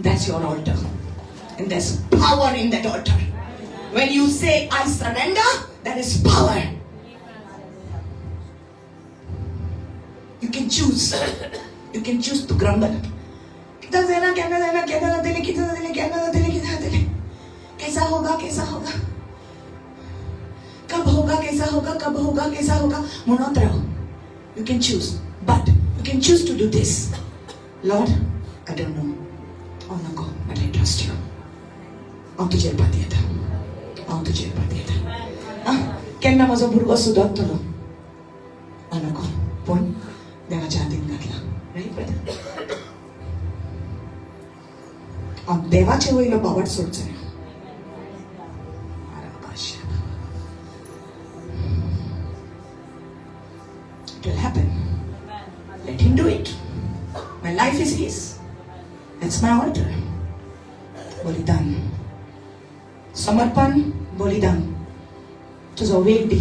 That's your altar. And there's power in that altar. When you say, "I surrender," there is power. You can choose. You can choose to grumble. कितना जाना, केन्ना जाना, केन्ना जातलें, कितें जातलें, केन्ना जातलें, कितें जातलें, कैसा होगा, कैसा होगा, कब होगा, कैसा होगा, कब होगा, कैसा होगा म्हणत राव. You can choose, but you can choose to do this: Lord, I don't know, हांव नको, but I trust you. हांव तुजेर पातयेता, हांव तुजेर पातयेता. आं, केन्ना म्हजो भुरगो सुदरतलो हांव नको, पूण देवाच्या हातीन घातला. Right brother? हांव देवाचे वयलो बावट सोडचो ना. It will happen. Let him do it. My life is his. That's my altar. बलिदान, समर्पण, बलिदान. तुजो वेळ दी.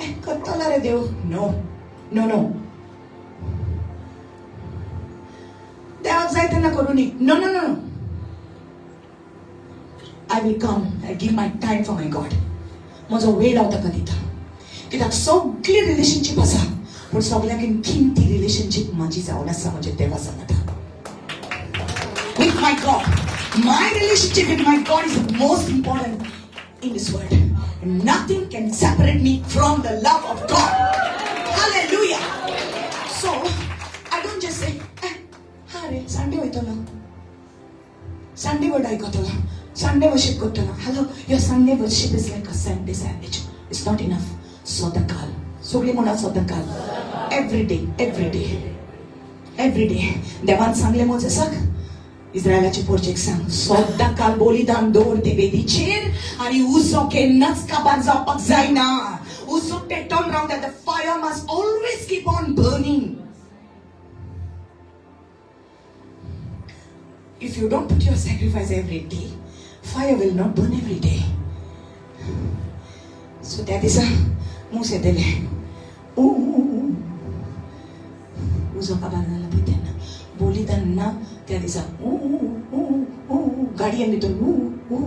ए, करतलो रे देव. नो नो नो, देवाक जाय तेन्ना करूं न्ही. No no no. I will come, I give my time for my God. म्हजो वेळ हांव ताका दिता, कित्याक सगळी रिलेशनशीप आसा, पूण सगळ्यांकीन किमती रिलेशनशीप म्हाजी जावन आसा म्हज्या देवा सांगाता. With my God. My relationship with my God is the most important in this world. And nothing can separate me from the love of God. Hallelujah. So, I don't just say, "Eh, हा रे, Sunday वयतलो, Sunday word आयकतलो, Sunday worship करतलो." Hello, your Sunday worship is like a Sunday sandwich. It's not enough. सदांकाल. सगळी म्हणा, सदांकाल. Every day, every day, every day. देवान सांगलें मोजेसाक, इस्रायलाचे पोरचेक सांग, सदांकाल बलिदान दवर ते वेदीचेर आनी उजो केन्नाच काबार जावपाक जायना. उजो पेटोवन रावता. The fire must always keep on burning. If you don't put your sacrifice every day, fire will not burn every day. So त्या दिसा मूस येतले, ऊ ऊ, ऊ. उजो काबार जाला पळय तेन्ना बलिदान ना. त्या दिसा ऊ ऊ ऊ ऊ ऊ, गाडयेन भितर ऊ ऊ,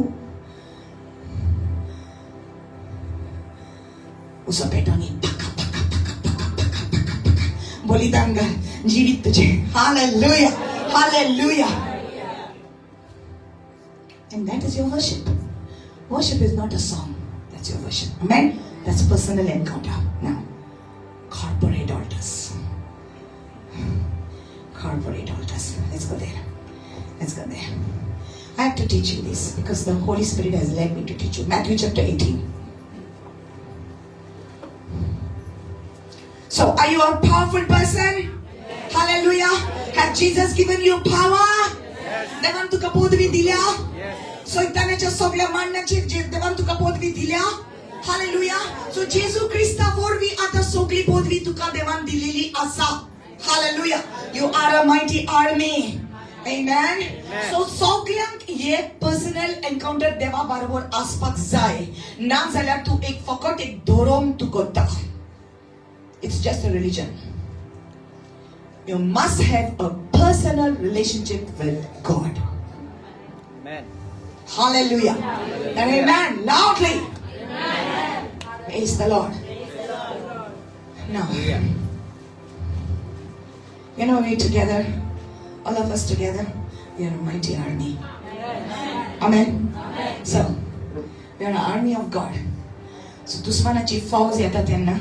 उजो पेटोवन पका पका पका पका पका पका पका. बलिदान घाल, जिवीत तुजें. Hallelujah, hallelujah. And that is your worship. Worship is not a song. That's your worship. Amen? That's personal encounter. Now, corporate altars. Corporate altars. Let's go there. Let's go there. I have to teach you this because the Holy Spirit has led me to teach you. Matthew chapter 18. So, are you a powerful person? Yes. Hallelujah. Has Jesus given you power? देवान तुका पदवी दिल्या? सैतानाच्या सगळ्या मांडण्याची देवान तुका पदवी दिल्या? Hallelujah. So जेजू क्रिस्ता वरवीं आतां सगळी पदवी तुका देवान दिलेली आसा. Hallelujah. You are a mighty army. Amen. So सगळ्यांक एक पर्सनल एन्काउंटर देवा बरोबर आसपाक जाय. ना जाल्यार तूं एक फकत एक धोरोम तूं करता. It's just a religion. You must have a personal relationship with God. Amen. Hallelujah. And amen. Loudly. Amen. Praise the Lord. Now, you know, we together, all of us together, we are a mighty army. Amen. Amen. So, we are an army of God. So, दुश्मनाची फौज येता तेन्ना,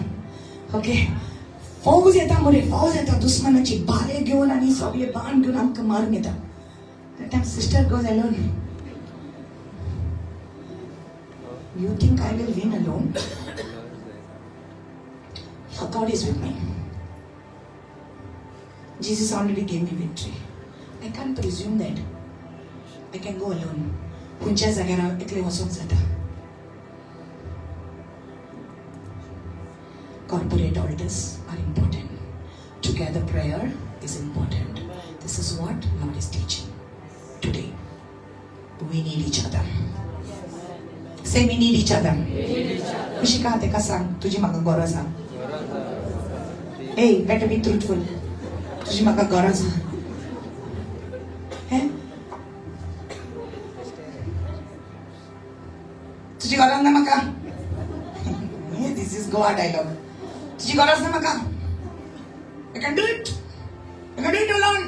okay, फौज येता मरे, फौज येता दुश्मनाची, भाले घेवन आनी सगळे बाण घेवन आमकां मारून येता. That time sister goes alone. You think I will win alone? Yeah, God is with me. Jesus already gave me victory. I can't presume that I can go alone. खंयच्या जाग्यार हांव एकलें वचोंक जाता. Corporate altars are important. Together prayer is important. This is what Lord is teaching today. We need each other. Say we need each other. खुशी का तेका सांग, तुजी म्हाका गरज आसा. Hey, better be truthful. तुजी म्हाका गरज आसा. हें? तुजी गरज ना म्हाका. This is Goa dialogue. तुजी गरज ना म्हाका. I can do it. I can do it alone.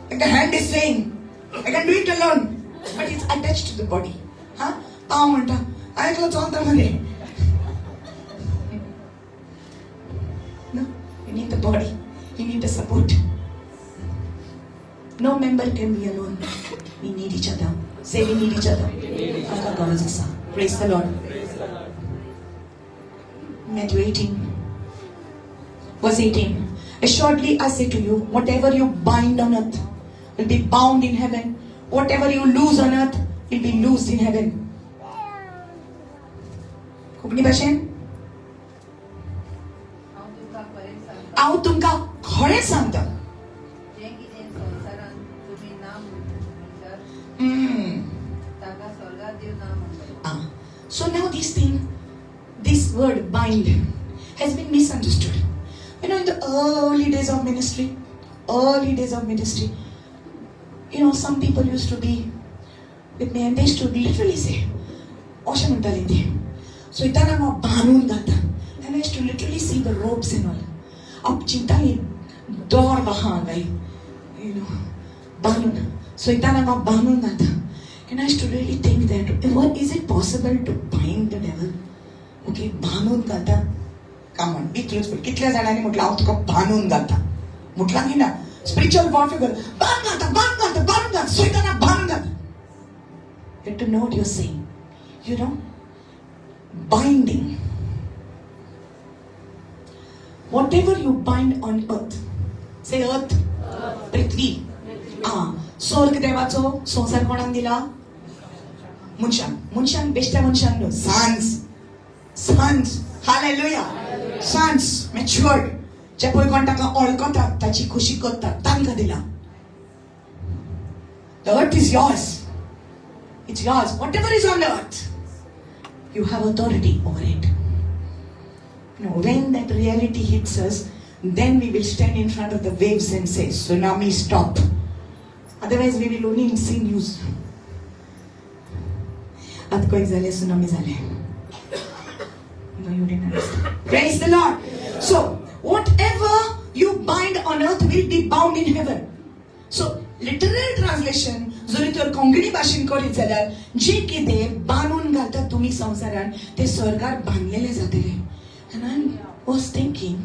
Like the hand is saying, I can do it alone. But it's attached to the body. Huh? पांव म्हणटा, हांव एकलो चलता मरे. No, you need the body. You need the support. No member can be alone. We need each other. Say we need each other. आमकां गरज आसा. Praise the Lord. Matthew 18, verse 18. Assuredly I say to you, whatever you bind on earth will be bound in heaven. Whatever you loose on earth will be loosed in heaven. Konkani भाशेन हांव तुमकां खरें सांगता, So now this thing, this word bind has been misunderstood. You know, in the early days of ministry, you know, some people used to be with me and they used to literally say, अशें म्हणटाली ती, सैतानाक हांव बांदून घालता. And I used to literally see the ropes and all. हांव चिंताली दोर आहा हांगा, you know, बांदून, सैतानाक हांव बांदून घालता. And I used to really think that, what is it possible to bind the devil? Okay, बांदून घालता. Come on, be truthful. कितल्या जाणांनी म्हटलं हांव तुका बांदून घालता? म्हटलां की ना? स्पिरिच्युअल वॉरफेअर, बांद घालता, बांद घालता, बांदून घाल, सैतानाक बांदून घाल. You have to know what you're saying. You know, binding. Whatever you bind on earth, say earth, Prithvi. Ah, स्वर्ग देवाचो संवसार कोणाक दिला? मनशांक. मनशांक, बेश्ट्या मनशांक न्हू, sons. Sons. Hallelujah. Sons, matured. जे पळय कोण ताका वळखतात, ताची खुशी करतात, तांकां दिला. The earth is yours. It's yours. Whatever is on the earth, you have authority over it. You know, when that reality hits us, then we will stand in front of the waves and say, tsunami, stop. Otherwise, we will only see news. Earthquake झाले, tsunami झाले. No, you didn't understand. Praise the Lord. So, whatever you bind on earth will be bound in heaven. So, literal translation, जरी तर कोंकणी भाशेन करीत जाल्यार जे कितें बांदून घालतात तुमी संवसारान ते स्वर्गार बांदलेले जातले. And I was thinking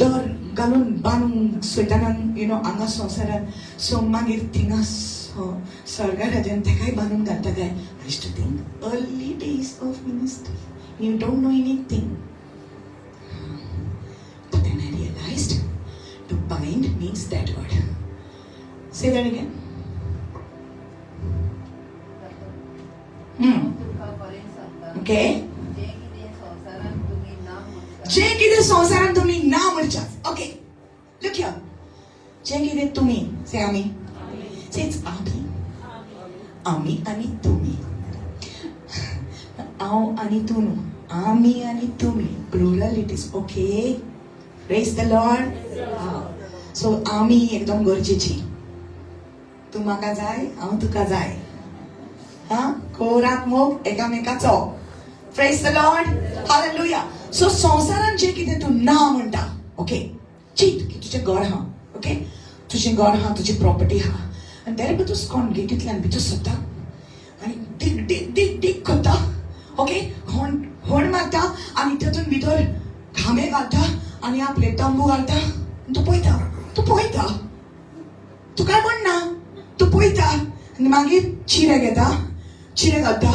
दर घालून बांदून सैतानान you know हांगा संवसारान, सो मागीर थिंगा स्वर्गा राजान तेकाय बांदून घालता काय? I used to think early days of ministry, you don't know anything. But then I realized to bind means that word. Say that again. तुका खरें सांगता, Okay. जें कितें संवसारांत तुमी ना म्हणशात, जे कितें संवसारान तुमी ना म्हणशात. Okay, look here. जे कितें तुमी, से आमी, से it's आमी, आमी आनी तुमी, हांव आनी तूं न्हू, आमी आनी तुमी, plural it is. Okay, praise the Lord. So आमी एकदम गरजेची. तूं म्हाका जाय, हांव तुका जाय. हा, कोरात मोग एकामेकाचो. Praise the Lord, hallelujah. So संवसारान जे कितें तूं ना म्हणटा, ओके, चीत की तुजें घर आहा, ओके, तुजें घर आहा, तुजी प्रॉपर्टी आहा, आनी तेरे तूं कोण गेटींतल्यान भितर सरता आनी डीग डीग डीग डीग करता, ओके, होण होण मारता आनी तातूंत भितर खांबे घालता आनी आपले तंबू घालता. तूं पळयता, तूं पळयता, तूं काय म्हणना, तूं पळयता आनी मागीर चिरे घेता, चिरे घालता,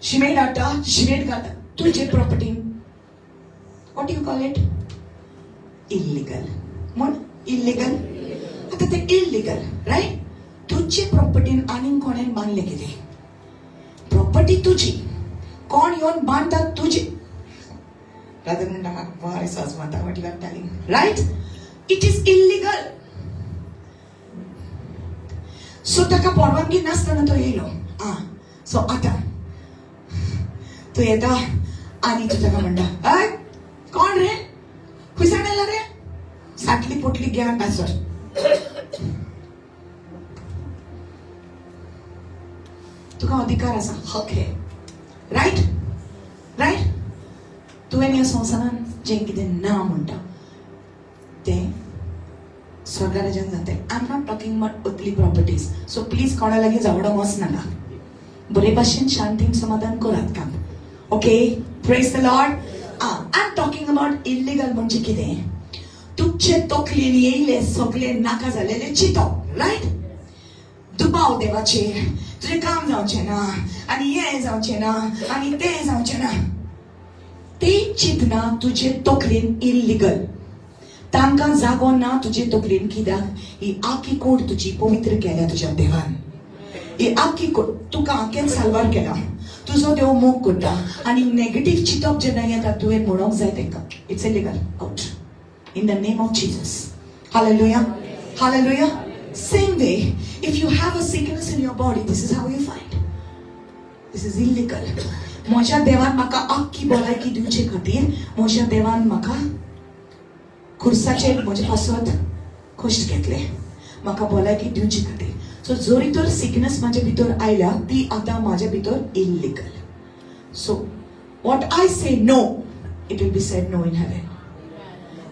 शिमेंट हाडटा, शिमेंट घालता तुजे प्रॉपर्टीन. What you call it? Illegal. म्हण इल्लिगल. आतां तें इल्लिगल, रायट? तुजे प्रॉपर्टीन आनीक कोणें बांदलें कितें, प्रॉपर्टी तुजी, कोण येवन बांदता तुजी. ब्रदर म्हणटा म्हाका बरें सजमता what you are telling, right? It is illegal. So ताका परवानगी नासतना तो येयलो. आं, सो आतां तूं येता आनी तूं ताका म्हणटा, हय, कोण रे, खंयसान येयला रे? साटली पोटली घेवन भायर. तुका अधिकार आसा, हक हे, रायट? रायट? तुवें ह्या संवसारान जें कितें ना म्हणटा तें स्वर्गाराज्यान जाता. I am not talking about earthly properties, so please कोणा लागीं झगडोंक वचनाका. बरे भाशेन शांतीन समाधान करात काम. Okay, praise the Lord. I am talking about illegal म्हणजे कितें, तुमचे तकलेन येयले सगळे नाका जालेले चिंतप, रायट? दुबाव देवाचेर, तुजें काम जावचें ना आनी हें जावचें ना आनी तें जावचें ना, ते चिंतना तुजे तकलेन इल्लिगल. तांकां जागो ना तुजे तकलेन. कित्याक? ही आखी कोड तुजी पवित्र केल्या तुज्या देवान. ही आखी कोड तुका आखेन साल्वार केला. तुजो देव मोग करता आनी नेगेटीव चिंतप जेन्ना येता तुवें म्हणोंक जाय तांकां, it's illegal, out in the name of Jesus. Hallelujah, hallelujah. Same way, if you have a sickness in your body, this is how you find. This is illegal. म्हज्या देवान म्हाका आख्खी भलायकी दिवचे खातीर म्हज्या देवान म्हाका खुर्साचेर म्हजे पासत कश्ट घेतले म्हाका भलायकी दिवचे खातीर. सो जरी तर सिकनस म्हाजे भितर आयल्या, ती आतां म्हाजे भितर illegal. So what I say no, it will be said no in heaven.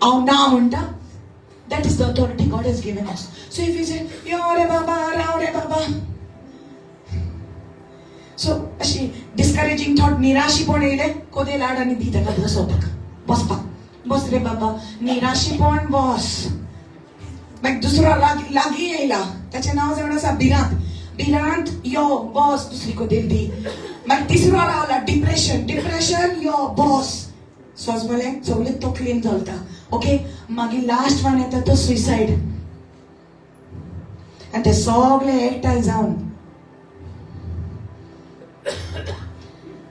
हांव ना म्हणटा, that is the authority God has given us. So if you say, यो रे बाबा, राव रे बाबा, सो अशी डिस्करेजींग थॉट, निराशीपण येयलें, कोदेल हाड आनी दी ताका बसोवपाक, बसपाक. बस रे बाबा, निराशीपण बस. मागीर दुसरो लागीं येयला, ताचें नांव जावन आसा भिरांत. भिरांत यो बस, दुसरी कोदेल दी. मागीर तिसरो रावला डिप्रेशन, डिप्रेशन यो बस. सजमलें, सगळें तकलेन चलता. ओके, मागीर लास्ट वन येता तो सुयसायड. आनी ते सगळे एकठांय जावन,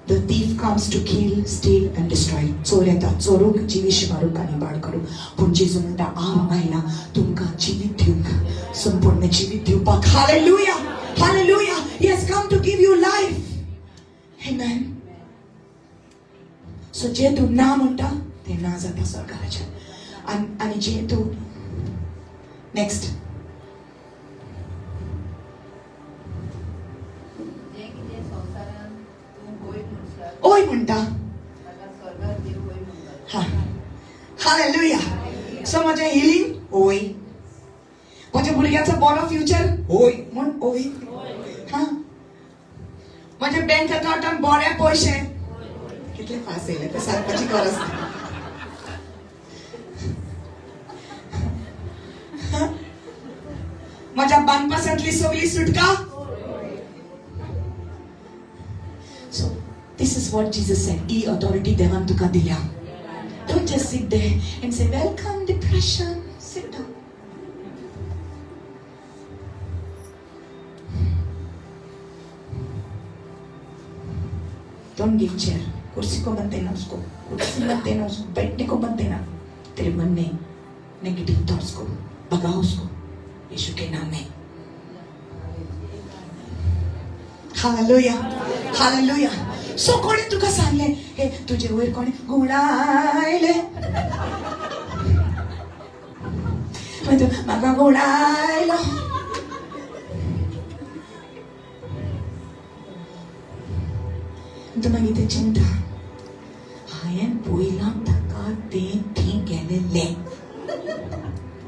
the thief comes to kill, steal and destroy. चोर येता चोरूंक, जिवीश मारूंक आनी बाळ करूंक. पूण जेजू म्हणटा, हांव आयला तुमकां जिवीत दिवंक, संपूर्ण जिवीत दिवपाक. Hallelujah, hallelujah. He has come to give you life. Amen. So जे तूं ना म्हणटा तें ना जाता सरकाराचें. आनी जे तूं नेक्स्ट. जें कितें संवसारांत तूं होय म्हणशात, ओय म्हणटा, ताका स्वर्गात देव होय म्हणटा. हा, हालेलुया. सो म्हजें हिलींग होय, म्हज्या भुरग्यांक भुरग्याचो बरो फ्युचर होय म्हूण होय. हा, म्हज्या बँक अकाउंटान बरे पयशे. कितले फास्ट येयले ते सांगपाची गरज ना. म्हज्या बांदपासांतली सगळी सुटका. So this is what Jesus said. He authority देवान तुका दिल्या. Don't just sit there and say, welcome depression. Sit down. Don't give chair. कुर्सी को मत देना उसको, कुर्सी मत देना उसको, बैठने को मत देना. तेरे मन में नेगेटिव थॉट्स को भगाओ उसको यीशु के नाम में. Hallelujah, hallelujah. सो कोणी तुका सांगले हे तुझे वयर कोणी घुंवडायले, म्हाका घुंवडायलो. तूं मागीर तें चिंता, हांवें पयलां ताका तें थंय गेलेलें.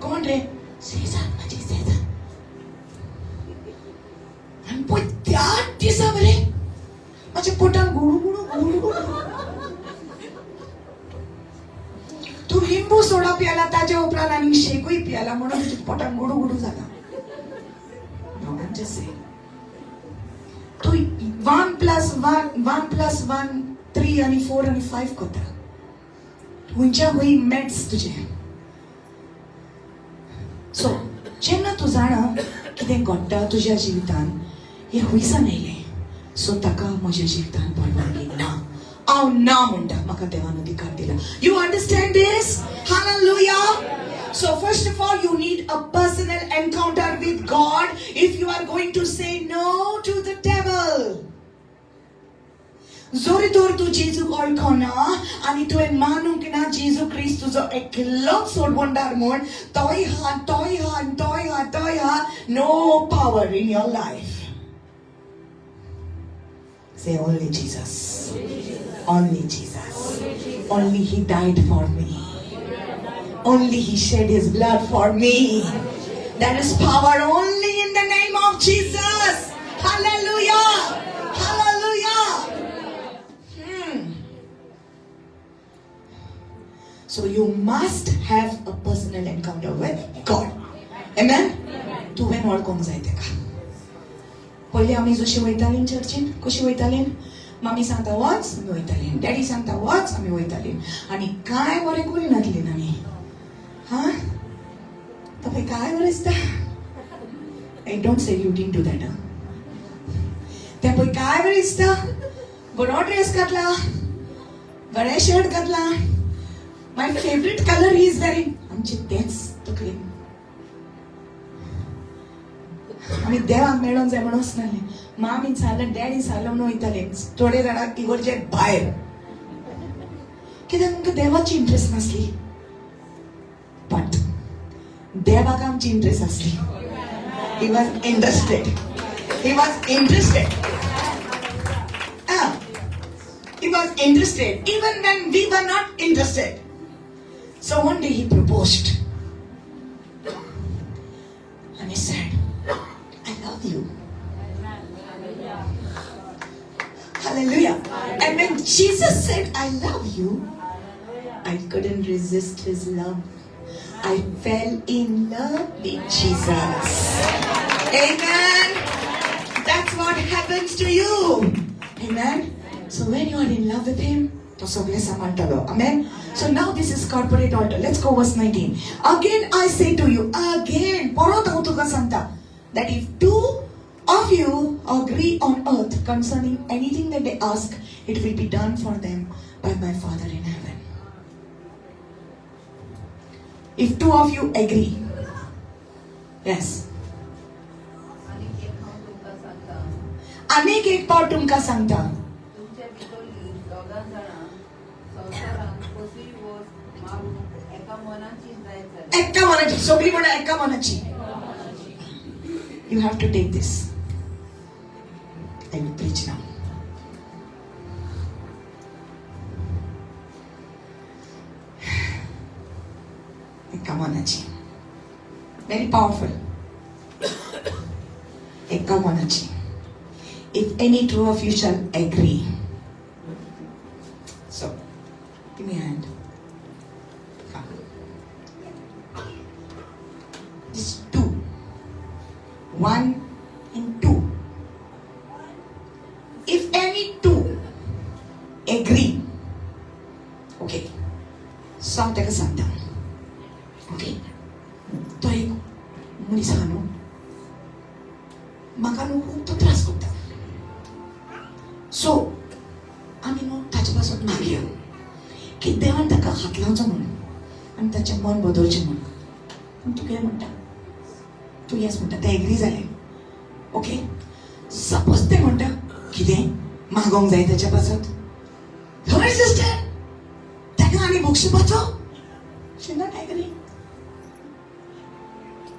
कोण रे? सेजार, म्हाजी सेजार. आनी पळय त्याच दिसा मरे म्हाज्या पोटान गुडू गुडू गुडू गुडू. तूं लिंबू सोडा पियाला, ताज्या उपरांत आनी शेकूय पियाला, म्हणून तुज्या पोटान गुडू गुडू जाला. No, I'm just saying. तूं 1 + 1, 1 + 1 3 आनी 4 आनी 5 कोता. खंयच्या खंय मॅथ्स तुजें. सो जेन्ना तूं जाणा कितें घडटा तुज्या जिवितान, हें हुयसान येयलें, सो ताका म्हज्या जिवितान परवानगी ना. हांव ना म्हणटा, म्हाका देवान अधिकार दिला. You understand this? Hallelujah. So first of all, you need a personal encounter with God if you are going to say no to the devil. जोरी तर तूं जेजूक वळखना आनी तुवें मानूंक ना जेजू क्रिस्त तुजो एकलोच सोडवणदार म्हूण, तोय हा, तोय हा, तोय हा, तोय हा, no power in your life. Say only Jesus. Only Jesus. Only He died for me. Only He shed His blood for me. There is power only in the name of Jesus. Hallelujah. Hallelujah. So you must have a personal encounter with God. Amen? तुवें वळखूंक जाय तेका. पयलीं आमी जशी वयतालीं चर्चीन, कशी वयतालीं? मम्मी सांगता वच, आमी वयतालीं. डॅडी सांगता वच, आमी वयतालीं. आनी कांय बरें करिनासलीं आमी. हा, पळय काय बरें दिसता. I don't say you didn't do that. तें पळय काय बरें दिसता, बरो ड्रेस घातला, बरें शर्ट घातला, my favourite colour he is wearing. आमचे तेंच तकलेन. आमी देवाक मेळोंक जाय म्हणून वचनासले. मामीन सांगलें, डॅडीन सांगलें म्हणून वयताले. थोडे जाणां इगर्जे भायर, कित्याक आमकां देवाची इंट्रस्ट नासली, बट देवाक आमची इंट्रस्ट आसली. He was interested. He was interested. He was interested even when we were not interested. So one day he proposed. And he said, I love you. Hallelujah. And when Jesus said, I love you, I couldn't resist his love. I fell in love with Jesus. Amen. That's what happens to you. Amen. So when you are in love with him, तो सगळे सांभाळटलो. Amen. So now this is corporate altar. Let's go verse 19. Again I say to you, again, परत हांव तुका सांगता, that if two of you agree on earth concerning anything that they ask, it will be done for them by my Father in heaven. If two of you agree. Yes. आनीक एक हांव तुमकां सांगता, आनीक एक पावट तुमकां सांगता, तुमच्या भितरलीं दोगां जाणां संवसारांत कसलीय वस्त मागूंक एका मनाची जायत जाल्यार, एका मनाची, सगळी म्हणा एका मनाची. You have to take this. I will preach now. एका मनाची. Very powerful. एका मनाची. If any two of you shall agree. So give me hand. This two, one and two. If any two agree, okay. So हांव ताका सांगता, okay, तो एक मनीस आहा न्हू, म्हाका न्हू खूब तो त्रास करता. सो आमी न्हू ताचे पासून मागया की देवान ताका हात लावचो म्हणून आनी ताचें मन बदलचें म्हणून. पूण तूं कितें म्हणटा? तूं येस म्हणटा. तें एग्री जालें. ओके, सपोज तें म्हणटा कितें मागोंक जाय ताच्या पासत. हय सिस्टर, ताका आनी भोगशिपाचो. She not agree.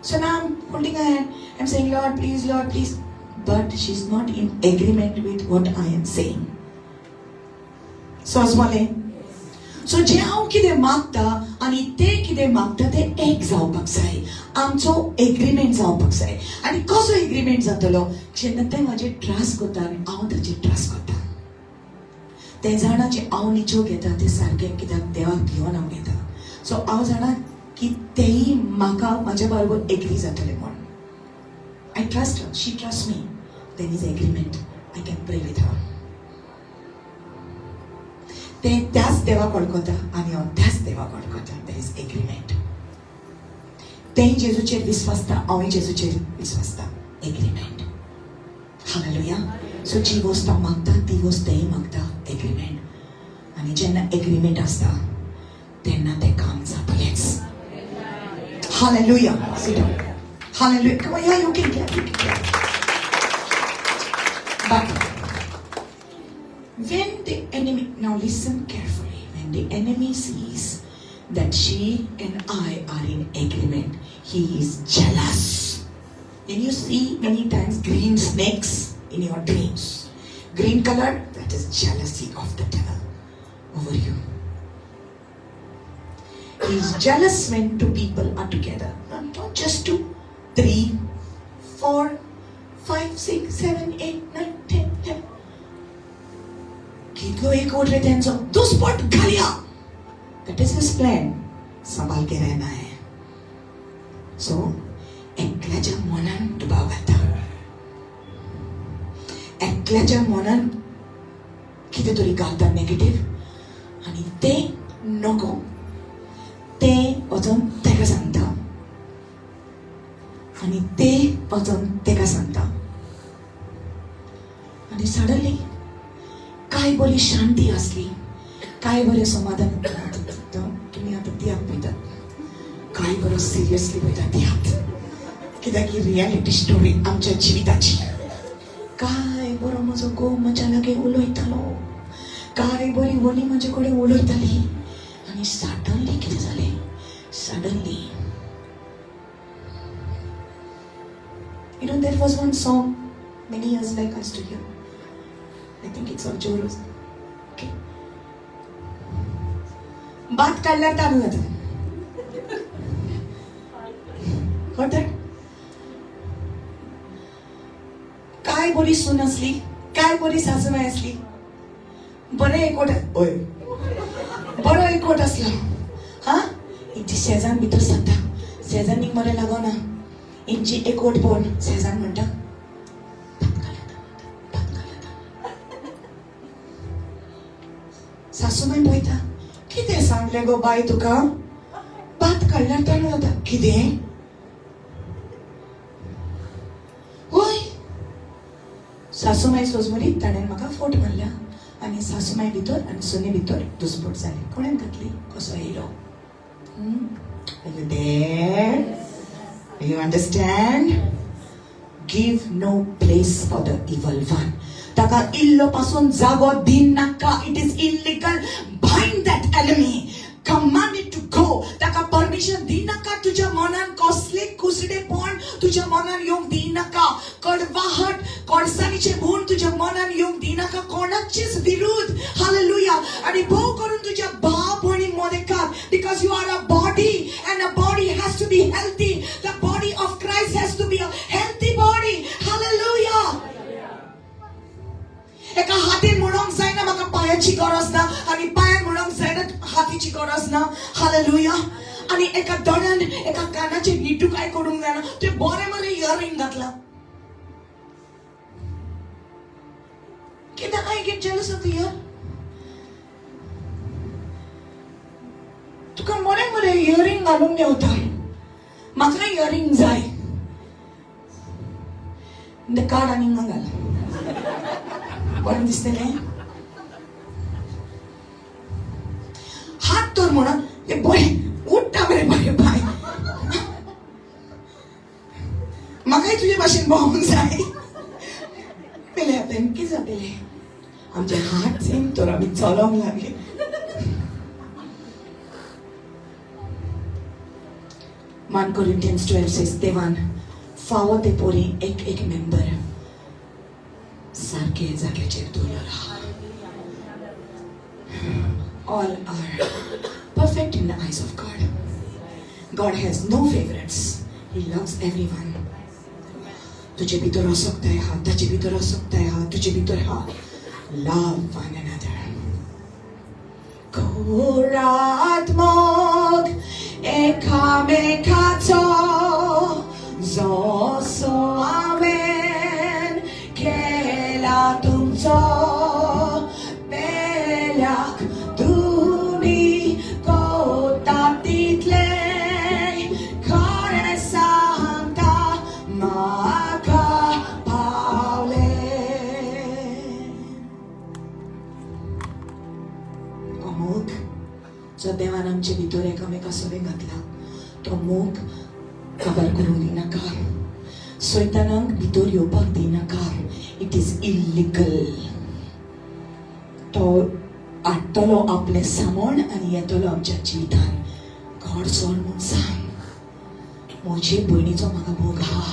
So now I'm holding her hand. I'm saying, Lord, please, Lord, please. But she's not in agreement with what I am saying. समजलें? सो जें हांव कितें मागता आनी ते कितें मागता तें एक जावपाक जाय. आमचो एग्रीमेंट जावपाक जाय. आनी कसो एग्रीमेंट जातलो? जेन्ना ते म्हाजेर ट्रस्ट करता आनी हांव ताचेर ट्रस्ट करता. ते जाणा जे हांव निचो घेता ते सारकें, कित्याक देवाक भियोन हांव घेता. सो हांव जाणा की तेय म्हाका म्हाज्या बरोबर एग्री जातले म्हूण. I trust her, she trust me. Then is agreement. I can pray with her. ते त्याच देवाक वळखता आनी हांव त्याच देवाक वळखता. There is agreement. तेय जेजूचेर विस्वासता, हांवूय जेजूचेर विस्वासता. एग्रीमेंट. हालेलुया. सो जी वस्त हांव मागता ती वस्त तेय मागता. एग्रीमेंट. आनी जेन्ना एग्रीमेंट आसता तेन्ना तें काम जातलेंच. Hallelujah. Sit down. Hallelujah. Come on, yeah, you can clap, you can clap. But when the enemy, now listen carefully, when the enemy sees that she and I are in agreement, he is jealous. And you see many times green snakes in your dreams. Green color, that is jealousy of the devil over you. He is jealous when two people are together. Not just two, three, four, five, six, seven, eight, nine, 10, 11. कितलो एकवट रे तेंचो, दुस्पट घालया. That is his plan. संभाल K रहना है. So एकल्याच्या मनान दुबाव घालता, एकल्याच्या मनान कितें तरी घालता नेगेटीव, आनी तें नको तें वचोन ताका सांगता आनी तें वचोन ताका सांगता. आनी सडनली काय बरी शांती आसली, काय बरें समाधान. तुमी आतां तियात्र पळयतात, काय बरो सिरियसली पळयतात तियात्र, कित्याक ही रियलिटी स्टोरी आमच्या जिविताची. काय बरो म्हजो घोव म्हज्या लागीं उलयतालो, काय बरी व्हनी म्हजे कडेन उलयताली, आनी सडनली कितें जालें? Suddenly, there was one song many years back I used to hear. I think it's of Joe Rose. Okay. भात काडल्यार तांदूळ जाता. Got that? काय बरी सून आसली, काय बरी सासूमाय आसली, बरें एकवट, हय बरो एकवट आसलो. हा, इंची शेजान भितर सरता, शेजान्नीक बरें लागना, इंची एकवट पळोवन शेजान म्हणटा भात काडल्यार भात काडल्यार. सासूमाय पळयता, कितें सांगलें गो बाय तुका, भात काडल्यार तांदूळ जाता. कितें? हय. सासूमाय सोजमरी ताणें म्हाका फोट मारल्या आनी सासूमाय भितर आनी सुने भितर दुस्पट जाली. कोणें घातली? कसो येयलो? Are you there? You understand? Give no place for the evil one. ताका इल्लो पासून जागो दिनाका. It is illegal. Bind that enemy. Command it to go. ताका परमिशन दिनाका. तुझ्या मनान कसले कुसडेपण तुझ्या मनान येवंक दिनाका. कडवाहट कोडसाणीचे गुण तुझ्या मनान येवंक दिनाका, कोणाचेच विरुद्ध. हालेलुया. आणि भोव करून तुझ्या भाव भयणी मदेकार, because you are a body and a body has to be healthy. The body of Christ has to be a healthy body. Hallelujah. हातीन म्हणूंक जायना म्हाका पांयाची गरज ना आनी पांयान म्हणूंक जायना हातीची गरज ना. हालेलुया. आनी एका दोळ्यान एका कानाचेर निटू काय करूंक जायना. तुवें बरें बरें इयरिंग घातलां. कित्याक I get jealous of the ear? तुका बरें बरें इयरिंग घालूंक मेवता, म्हाका इयरिंग जाय. काड आनी हिंगा घाल, बरें दिसतलें. हात तर म्हणून हे बरें उठ्ठा मरे बरें बाय, म्हाकाय तुजे भाशेन भोंवंक जाय. पेले आतां कितें जातलें? आमचे हात सेम तर आमी चलोंक लागले. 1 Corinthians 12 says, देवान फावो ते पोरी एक एक मेंबर सारके जाग्याचेर दवरला. All are perfect in the eyes of God. God has no favorites. He loves everyone. तुझे भितर असक्ताय आहा, ताचे भितर असक्ताय आहा, तुझे भितर आहा. Love one another. खोरात मोग एकामेकाचो जसो हांवें केला तुमचो, पेल्याक तुमी कोता तितले खरें सांगता म्हाका पावले. हो मोग जो देवान आमचे भितर एकामेका सवें घातला तो मोग काबार करूंक दिनाका, सैतानाक भितर येवपाक दिनाका. It is illegal. तो हाडटलो आपलें सामण आनी येतलो आमच्या जिवितान. घोड सोड म्हूण सांग, म्हजे भयणीचो म्हाका मोग आहा,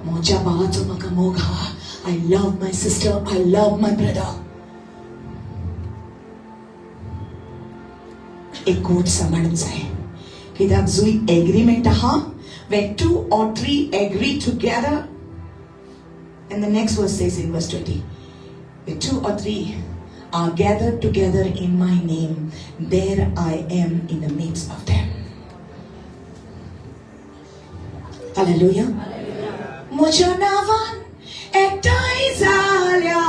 म्हज्या भावाचो म्हाका मोग आहा. I love my sister, I love my brother. एक कोट सांबाळूंक जाय, कित्याक जुय एग्रीमेंट आहा, when two or three agree together, and the next verse says in verse 20, when two or three are gathered together in my name, there I am in the midst of them. Hallelujah. म्हज्या नांवान एकठांय जाल्या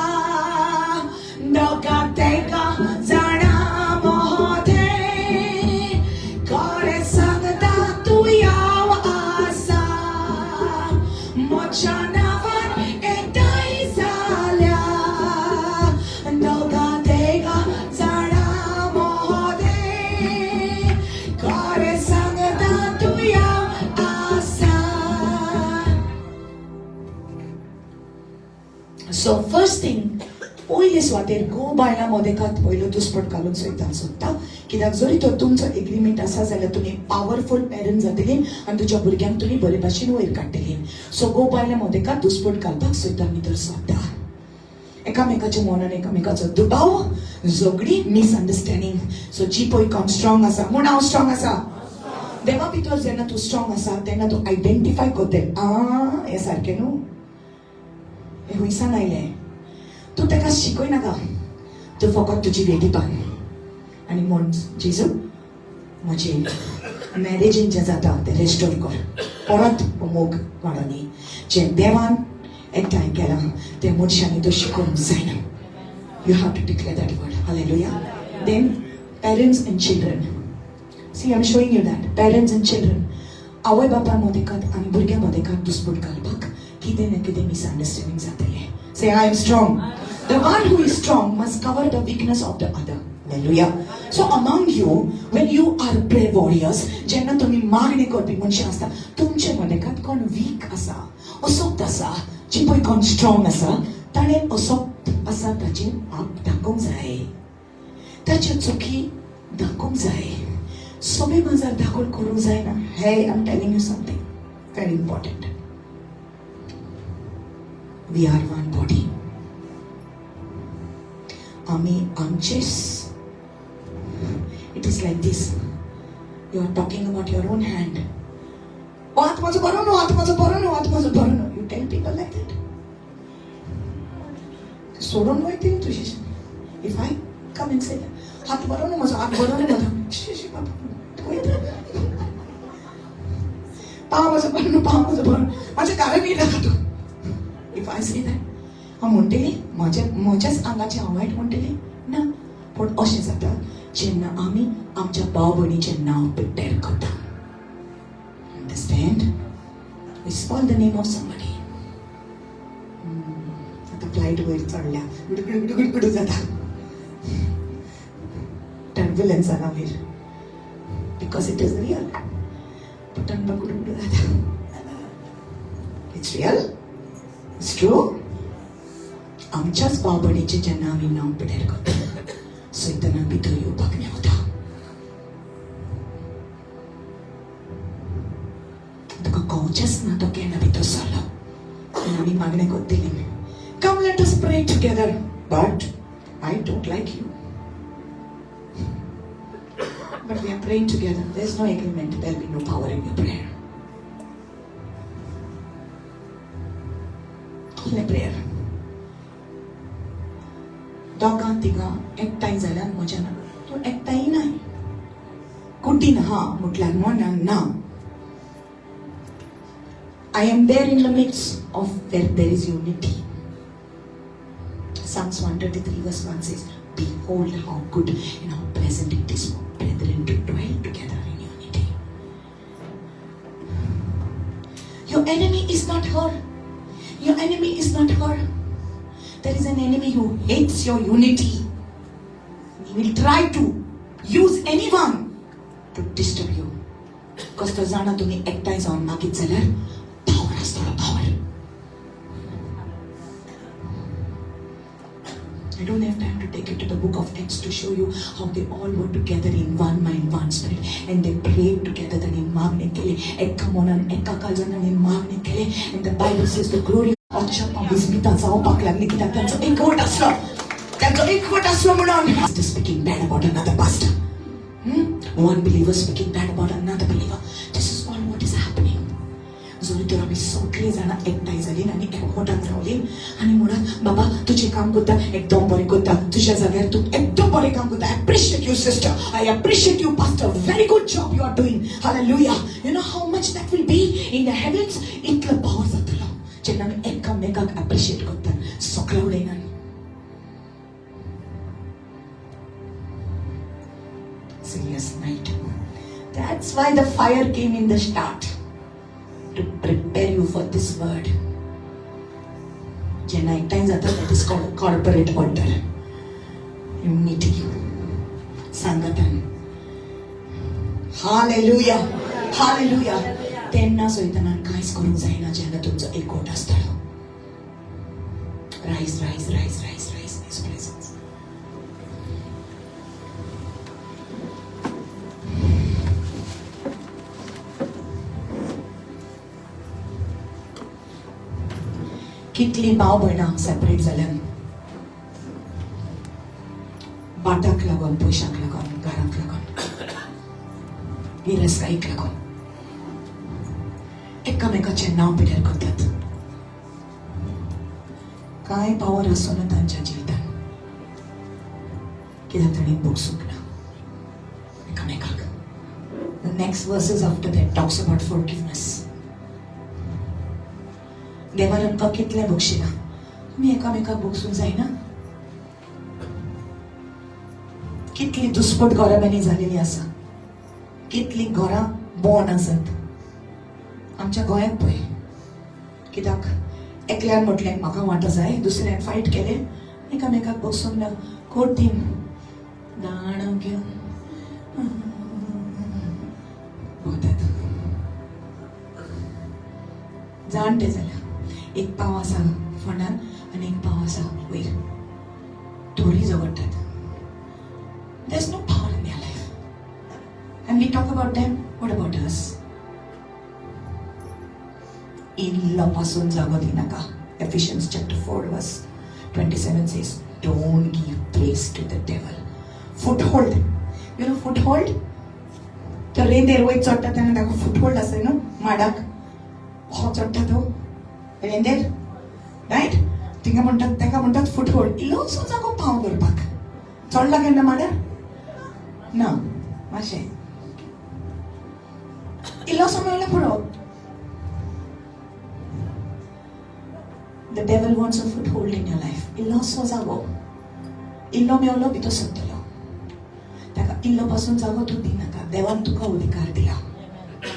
दोगां तेगां जाणां मोहते, खरें सांगता तूं हांव आसा. म्हज्या नांवान एकठांय जाल्या दोगां तेगां जाणां मोहते, खरें सांगता तूं हांव आसा. So first thing, पयले सुवातेर घोव बायलां मदेकात पयलो दुस्पट घालूंक सैतान सोदता. कित्याक जरी तर तुमचो एग्रीमेंट आसा जाल्यार तुमी पावरफूल पेरंट जातली आनी तुज्या भुरग्यांक तुमी बरे भाशेन वयर काडटली. सो घोव बायलां मदेकात दुस्पट घालपाक सैतान भितर सोदता. एकामेकाच्या मनान एकामेकाचो दुबाव, झगडी, मिसअंडरस्टँडींग. सो जी पळय कोण स्ट्रॉंग आसा म्हूण हांव स्ट्रॉंग आसा. देवा भितर जेन्ना तूं स्ट्रॉंग आसा तेन्ना तूं आयडेंटिफाय करतले, आ हें सारकें न्हू, हें हुंयसान आयलें. तूं ताका शिकय नाका, तूं फकत तुजी वेटी बांद आनी म्हण, जेजू म्हजे मॅरेजीन जें जाता तें रेस्टोर कर, परत मोग वाडोनी. जें देवान एकठांय केलां तें मनशांनी तो शिकोवंक जायना. You have to declare that word. Hallelujah. Then parents and children. See, I am showing you that parents and children, आवय बापाय मदेकात आनी भुरग्यां मदेकात दुस्पट घालपाक कितें ना कितें मिसअंडरस्टँडींग जातलें. Say, I am strong. The one who is strong must cover the weakness of the other. Hallelujah. So among you, when you are prayer warriors, जेन्ना तुमी मागणी करपी मनशां आसता, तुमचे मदेकात कोण वीक आसा, असक्त आसा, जी पळय कोण स्ट्रॉंग आसा, ताणें असक्त आसा ताचे आप दाखोवंक जाय, ताच्यो चुकी दाखोवंक जाय, सगळे माजार दाखोवन करूंक जायना. Hey, I am telling you something very important. We are one body. आमी आमचेच. It is like this, you are talking about your own hand. ओ हात म्हजो बरो न्हू, हात म्हजो बरो न्हू, हात म्हजो बरो न्हू. You tell people like that, सोडून वयतील तुजी. If I come and say, हात बरो न्हू म्हजो, हात बरो न्हू म्हजो, शी शी बाबा, पाव म्हजो बरो न्हू, पाव म्हजो बरो, म्हाज्या घरान येयला तूं. If I say that, हांव म्हणटली म्हज्या म्हज्याच आंगाचें हांव वायट म्हणटली ना. पूण अशें जाता जेन्ना आमी आमच्या भाव भयणीचें नांव पिड्ड्यार करता. Understand? We spoil the name of somebody. आतां फ्लायट वयर चडल्या, गुडगुड गुडगुड जाता, टर्ब्युलन्स जाला वयर, because it is real. Patan गुडगुड जाता. It's real, it's true. आमच्याच भाव भयणीचें जेन्ना आमी नांव पिड्ड्यार करता, सैताना भितर येवपाक मेवता. तुका कळचेंच ना तो केन्ना भितर सरलो. आनी आमी मागणें करतली, come let us pray together, but I don't like you, but we are praying together. There is no agreement, there be no power in your prayer. कसलें प्रेयर? दोगां तिगां एकठांय जाल्यार मजा ना. तूं एकठांय नाय, कुटीन हा म्हटल्यार मनान ना. I am there in the midst of where there is unity. Psalms 133 verse 1 says, Behold how good and how pleasant it is for brethren to dwell together in unity. Your enemy is not her. Your enemy is not her. There is an enemy who hates your unity. He will try to use anyone to disturb you. Because तो जाणा तुमी एकठांय जावन मागीत जाल्यार power आसतलो, power. I don't have time to take you to the book of Acts to show you how they all were together in one mind, one spirit, and they prayed together. तांणी मागणें केलें एका मनान, एका काळजान तांणी मागणें केलें. And the Bible says the glory अचंबा विस्मितां जावपाक लागली, कित्याक तांचो एकवट आसलो, तांचो एकवट आसलो म्हणून. Speaking bad about another pastor, one believer speaking bad about another believer. This is all what is happening. जर तर आमी सगळीं जाणां एकठांय जालीं आनी एकवटान रावलीं आनी म्हणत, बाबा तुजें काम करता एकदम बरें करता, तुज्या जाग्यार तूं एकदम बरें काम करता, I appreciate you sister, I appreciate you pastor, very good job you are doing, hallelujah. You know how much that will be in the heavens. इतलो पावर जातलो जेन्ना आमी एकामेकाक एप्रिशिएट करता, सगळें उलयना. Serious night. That's why the fire came in the start, to prepare you for this word. जेन्ना एकठांय जाता, that is called corporate altar. Unity, सांगातान. Hallelujah, hallelujah. तेन्ना सैतानान कांयच करूंक जायना जेन्ना तुमचो एकवट आसतलो. Rise, rise, rise, rise, rise in His presence. कितली भाव भयणां सेपरेट जाल्यान, बाटाक लागून, पयशांक लागून, घराक लागून, गिरेस्ताईक लागून एकामेकाचें नांव पिड्यार करतात. कांय पावर आसना तांच्या जिवितान, कित्याक तांणी भोगसूंक ना एकामेकाक. The next verses after that talks about forgiveness. देवान आमकां कितलें बक्षिलां, तुमी एकामेकाक भोगसूंक जायना. कितली दुस्पट घराब्यांनी जालेली आसा, कितलीं घरां बोंड आसात आमच्या गोंयांत पळय. कित्याक एकल्यान म्हटलें म्हाका वांटो जाय, दुसऱ्यान फायट केलें, एकामेकाक बसूंक ना. कोर्टीन दाणो घेवन भोंवतात जाणटे जाल्या. एक पाव आसा फोंडान आनी एक पाव आसा वयर, थोडी झगडटात. There is no power in their life. And we talk about them, what about us? इल्लो पासून जागो दिनाका. Ephesians chapter 4 verse 27 says, don't give place to the devil. Foothold. You know foothold? तो रेंदेर वयर चडटा तेन्ना ताका फुटहोल्ड आसा न्हू, माडाक हो चडटा तो रेंदेर, रायट? थिंगा म्हणटात, ताका म्हणटात फुटहोल्ड. इल्लोसो जागो पांव दवरपाक. चडला केन्ना माडार? ना, मातशें इल्लोसो मेळ्ळो पुरो. The devil wants a foothold in your life. इल्लोसो जागो, इल्लो मेवलो भितर सरतलो. ताका इल्लो पासून जागो तूं दिनाका. देवान तुका अधिकार दिला.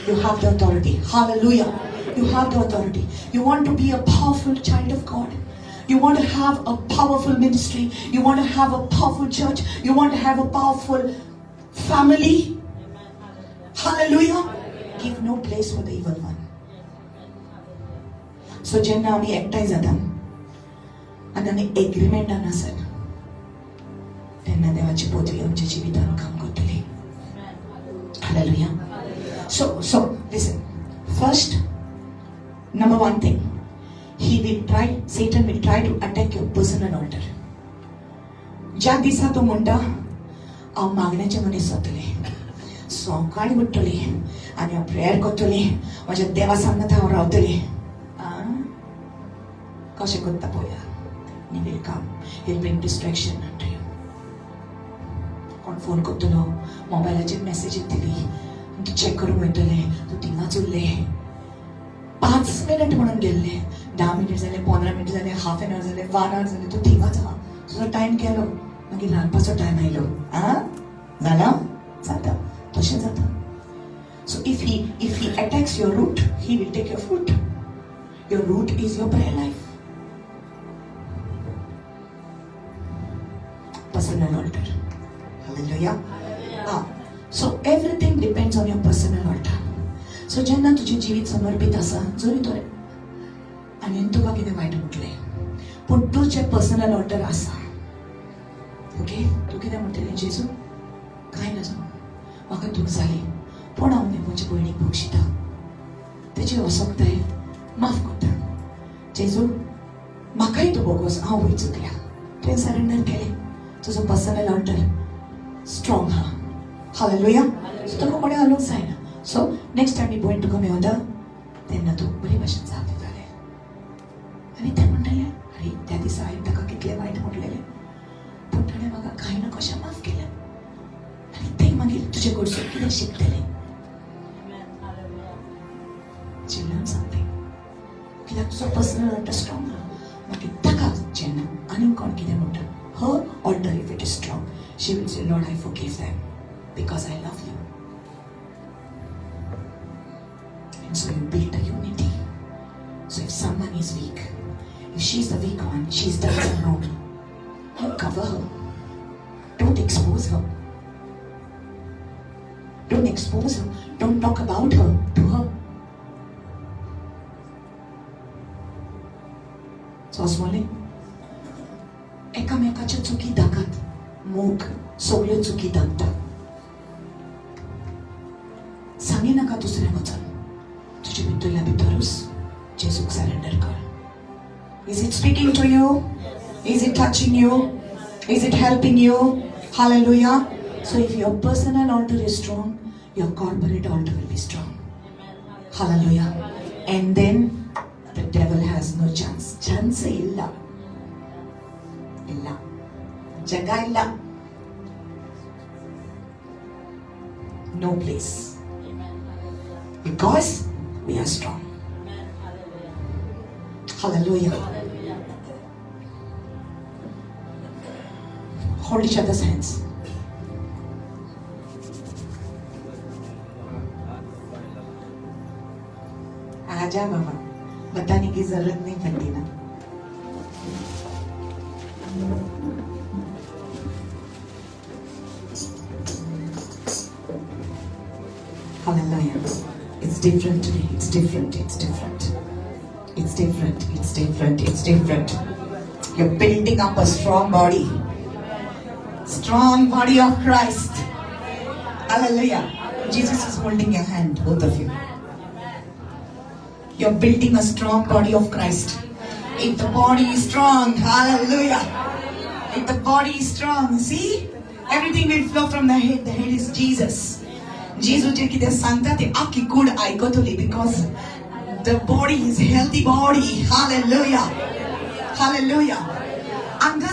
You have the authority. Hallelujah. You have the authority. You want to be a powerful child of God. You want to have a powerful ministry. You want to have a powerful church. You want to have a powerful family. Hallelujah. Give no place for the evil one. So जेन्ना आमी एकठांय जाता आनी आमी एग्रीमेंटान आसत तेन्ना देवाची पदवी आमच्या जिवितान काम करतली. Hallelujah. So listen. First, number one thing, he will try, Satan will try to attack your personal altar. ज्या दिसा तूं म्हणटा हांव मागण्याचें मनीस जातलें, सकाळीं उठ्ठलें आनी हांव प्रेयर करतलें, म्हज्या देवा सांगता हांव रावतलें, कशें करता पळोवया. He will come, he'll bring distraction unto you. कोण फोन करतलो, मोबायलाचेर मॅसेज येतली, तूं चॅक करूंक वयतलें, तूं थिंगाच उरलें, 5 मिनट म्हणून गेल्ले, 10 मिनट जाले, 15 मिनट जाले, हाफ एन our जाले, 1 our जाले, तूं थिंगाच आहा. तुजो टायम गेलो, मागीर रांदपाचो टायम आयलो. आं जाला, जाता तशें जाता. So if he attacks your root, he will take your fruit. Your root is your prayer life, personal altar. Hallelujah. Ah, so everything depends on your personal altar. So जेन्ना तुजें जिवीत समर्पीत आसा, जरी तो आनी तुका कितें वायट म्हटलें, पूण तुजें पर्सनल ऑल्टर आसा, ओके, तूं कितें म्हणटलें? जेजू, कांय नजो, म्हाका दूख जाली, पूण हांव न्ही म्हजे भयणीक बक्षिता, तेजी असक्ताय माफ करता. जेजू, म्हाकाय तूं बोगोस, हांव वय चुकल्या. तुवें सरेंडर केलें. तुजो पर्सनल ऑल्टर स्ट्रॉंग हा. हालेलुया. सो तुका कोणें हालोवंक जायना. सो नेक्स्ट टायम ही भयण तुका मेवता तेन्ना तूं बरे भाशेन जाप दितालें आनी तें म्हणटलें, आरे, त्या दिसा हांवें ताका कितलें वायट म्हटलेलें, पूण ताणें म्हाका कांय ना कशें माफ केलें. आनी तें मागीर तुजे कडसून कितें शिकतलें? She learn something. कित्याक तुजो पर्सनल ऑल्टर स्ट्रॉंग आहा. मागीर ताका जेन्ना आनीक कोण कितें म्हणटा, her altar, if it is strong, she will say, "Lord, I forgive them because I love you." And so you build a unity. So if someone is weak, if she's the weak one, she's done some wrong, you cover her. Don't expose her. Don't expose her. Don't talk about her to her. सोंसमोलें एकामेकाच्यो चुकी दाखत. मोग सगल्यो चुकी दाखता. सांगी नाका दुसऱ्यांक वचून. तुजे भितरल्या भितरूच जेजूक सरेंडर कर. Is it speaking to you? Is it touching you? Is it helping you? Hallelujah. So if your personal altar is strong, your corporate altar will be strong. Hallelujah. And then the devil has no chance. Chance ಇಲ್ಲ, ಇಲ್ಲ, ಜಗ ಇಲ್ಲ. No place. Because we are strong. Hallelujah. Hold each other's hands. आजा बाबा, बताने की जरूरत नहीं पड़ती ना. Hallelujah. It's different today. It's different. It's different. It's different. It's different. It's different. You're building up a strong body. Strong body of Christ. Hallelujah. Jesus is holding your hand, both of you. You're building a strong body of Christ. If the body is strong, hallelujah. If the body is strong, see, everything will flow from the head. The head is Jesus. Jesus जे कितें सांगता ते आख्खी कूड आयकतली because the body is healthy body. Hallelujah. Hallelujah. हांगा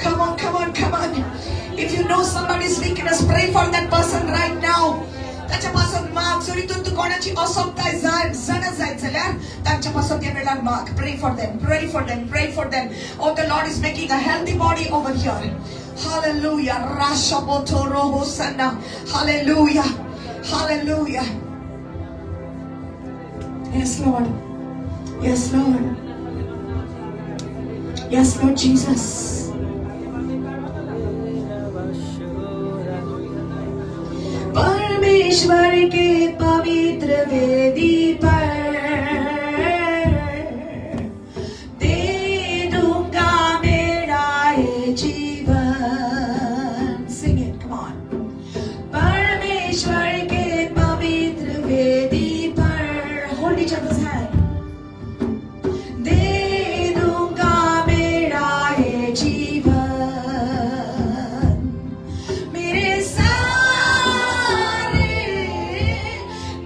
Come on, come on, come on. If you know somebody's weakness, pray for that person right now. ताच्या पासून माग. जरी तूं कोणाची असोकताय जाणा जायत जाल्यार तांच्या पासून त्या वेळार माग. Pray for them, pray for them, pray for them. Oh, the Lord is making a healthy body over here. Hallelujah. Rashabotorohosana. Hallelujah. Hallelujah. Yes, Lord. Yes, Lord. Yes, Lord Jesus. परमेश्वर के पवित्र वेदी पर दे दूंगा मेरा ये जीवन. Sing it, come on. परमेश्वर के पवित्र वेदी पर, hold each other's hand, दे दूंगा मेरा ये जीवन. मेरे सारे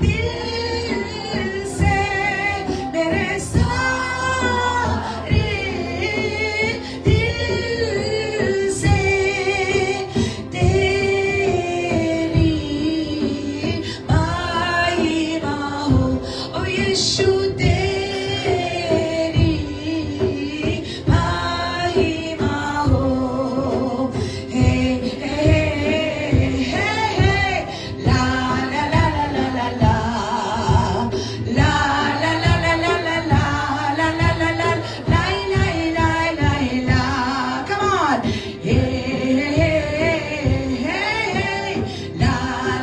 दिल से, मेरे सारे दिल से तेरी महिमा हो, ओ यीशु, तेरी महिमा हो. हे हे हे हे, ला ला ला ला ला ला ला ला ला ला ला ला ला ला ला ला ला ला लाई लाई लाई लाई ला. Come on. Hey hey hey hey, la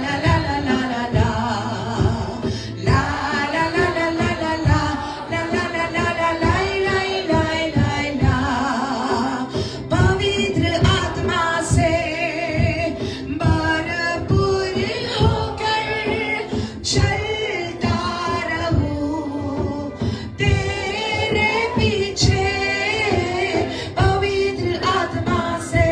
la la la la la la la la la la la la la la la la la la लाई लाई लाई लाई ला. पवित्र आत्मा से भरपूर होकर चलता रहूं तेरे पीछे. पवित्र आत्मा से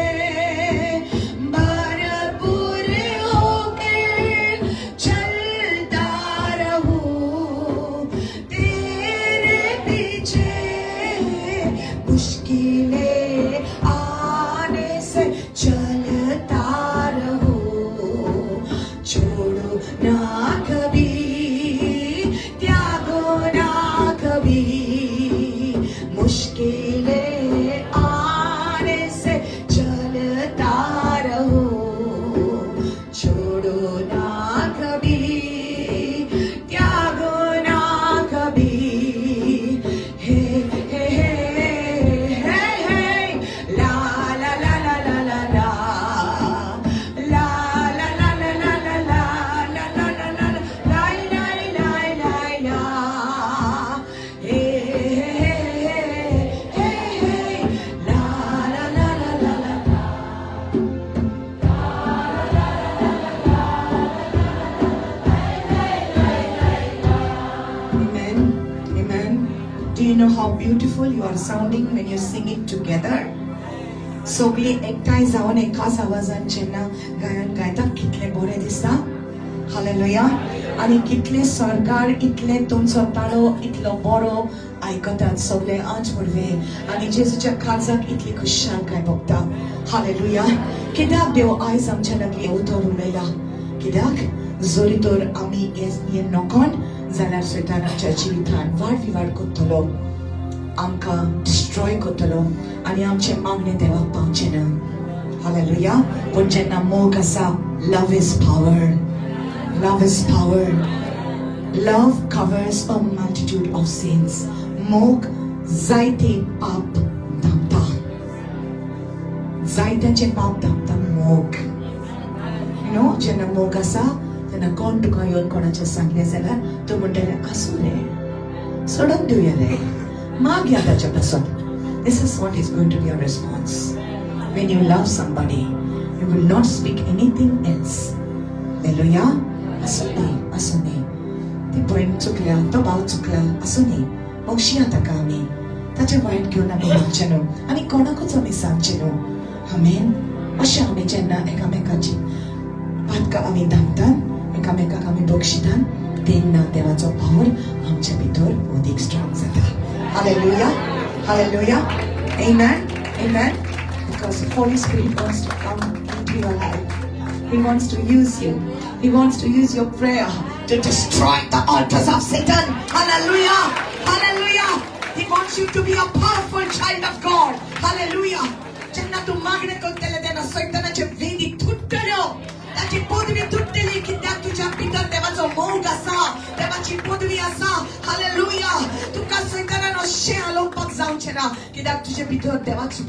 भरपूर होकर चलता रहूं तेरे पीछे. मुश्किलें आने से चलता रहूं. छोड़ो ना कभी, त्यागो ना कभी. मुश्किलें आने से चलता रहूं. छोड़ो ना कभी, त्यागो ना कभी. हे हे हे हे हे, ला ला ला ला ला ला ला ला ला ला ला ला ला ला ला ला ला ला लाई लाई लाई लाई ला. हे हे हे हे हे, ला ला ला ला ला ला. Amen. Amen. Do you know how beautiful you are sounding when you sing it together? सगळी एकठांय जावन एकाच आवाजान जेन्ना गायन गायता, कितलें बरें दिसता. हालेलुया. आनी कितले सरकार इतले तुमचो ताळो इतलो बरो आयकतात सगळे आज वरवीं आनी जेजूच्या काळजाक इतली खुशालकाय भोगता. हालेलुया. कित्याक देव आयज आमच्या लागीं उतर उलयला? कित्याक जरी तर आमी हें नकोन जाल्यार सैतान आमच्या जिवितान वाड विवाड करतलो, आमकां डिस्ट्रॉय करतलो आनी आमचें मागणें देवाक पावचें ना. हालेलुया. पूण जेन्ना मोग आसा, love is power, love is power, love covers a multitude of sins. मोग जायते पाप धांपता, जायत्याचे पाप धांपता मोग. नो, जेन्ना मोग आसा तेन्ना कोण तुका येवन कोणाचें सांगलें जाल्यार तूं म्हणटलें, आसूं रे, सोडून दिवया रे, मागया ताच्या पासून. This is what is going to be your response. When you love somebody, you will not speak anything else. Hallelujah. आसूं दी, आसूं दी, ती भयण चुकल्या, तो भाव चुकला, आसूं दी, बक्षिया ताका आमी. ताचें वायट घेवन आमी म्हणचें न्हू आनी कोणाकूच आमी सांगचें न्हू. आमेन. अशें आमी जेन्ना एकामेकाची पातकां आमी धांपतात, एकामेकाक आमी बक्षितात, तेन्ना देवाचो पावर आमच्या भितर अदीक स्ट्रॉंग जाता. Hallelujah. Hallelujah. Amen. Amen. Because Holy Spirit wants to come into your life. He wants to use you. He wants to use your prayer to destroy the altars of Satan. Hallelujah. Hallelujah. He wants you to be a powerful child of God. Hallelujah. जेन्ना तूं मागणें करतले तेन्ना सैतानाचे वेदी तुट्टल्यो, ताची पदवी तुट्टली, कित्याक तुज्या भितर देवाचो मोग आसा, देवाची पदवी आसा. हालेलुया. तुका सैतानान अशें हालोवपाक जावचें ना, कित्याक तुजे भितर देवाची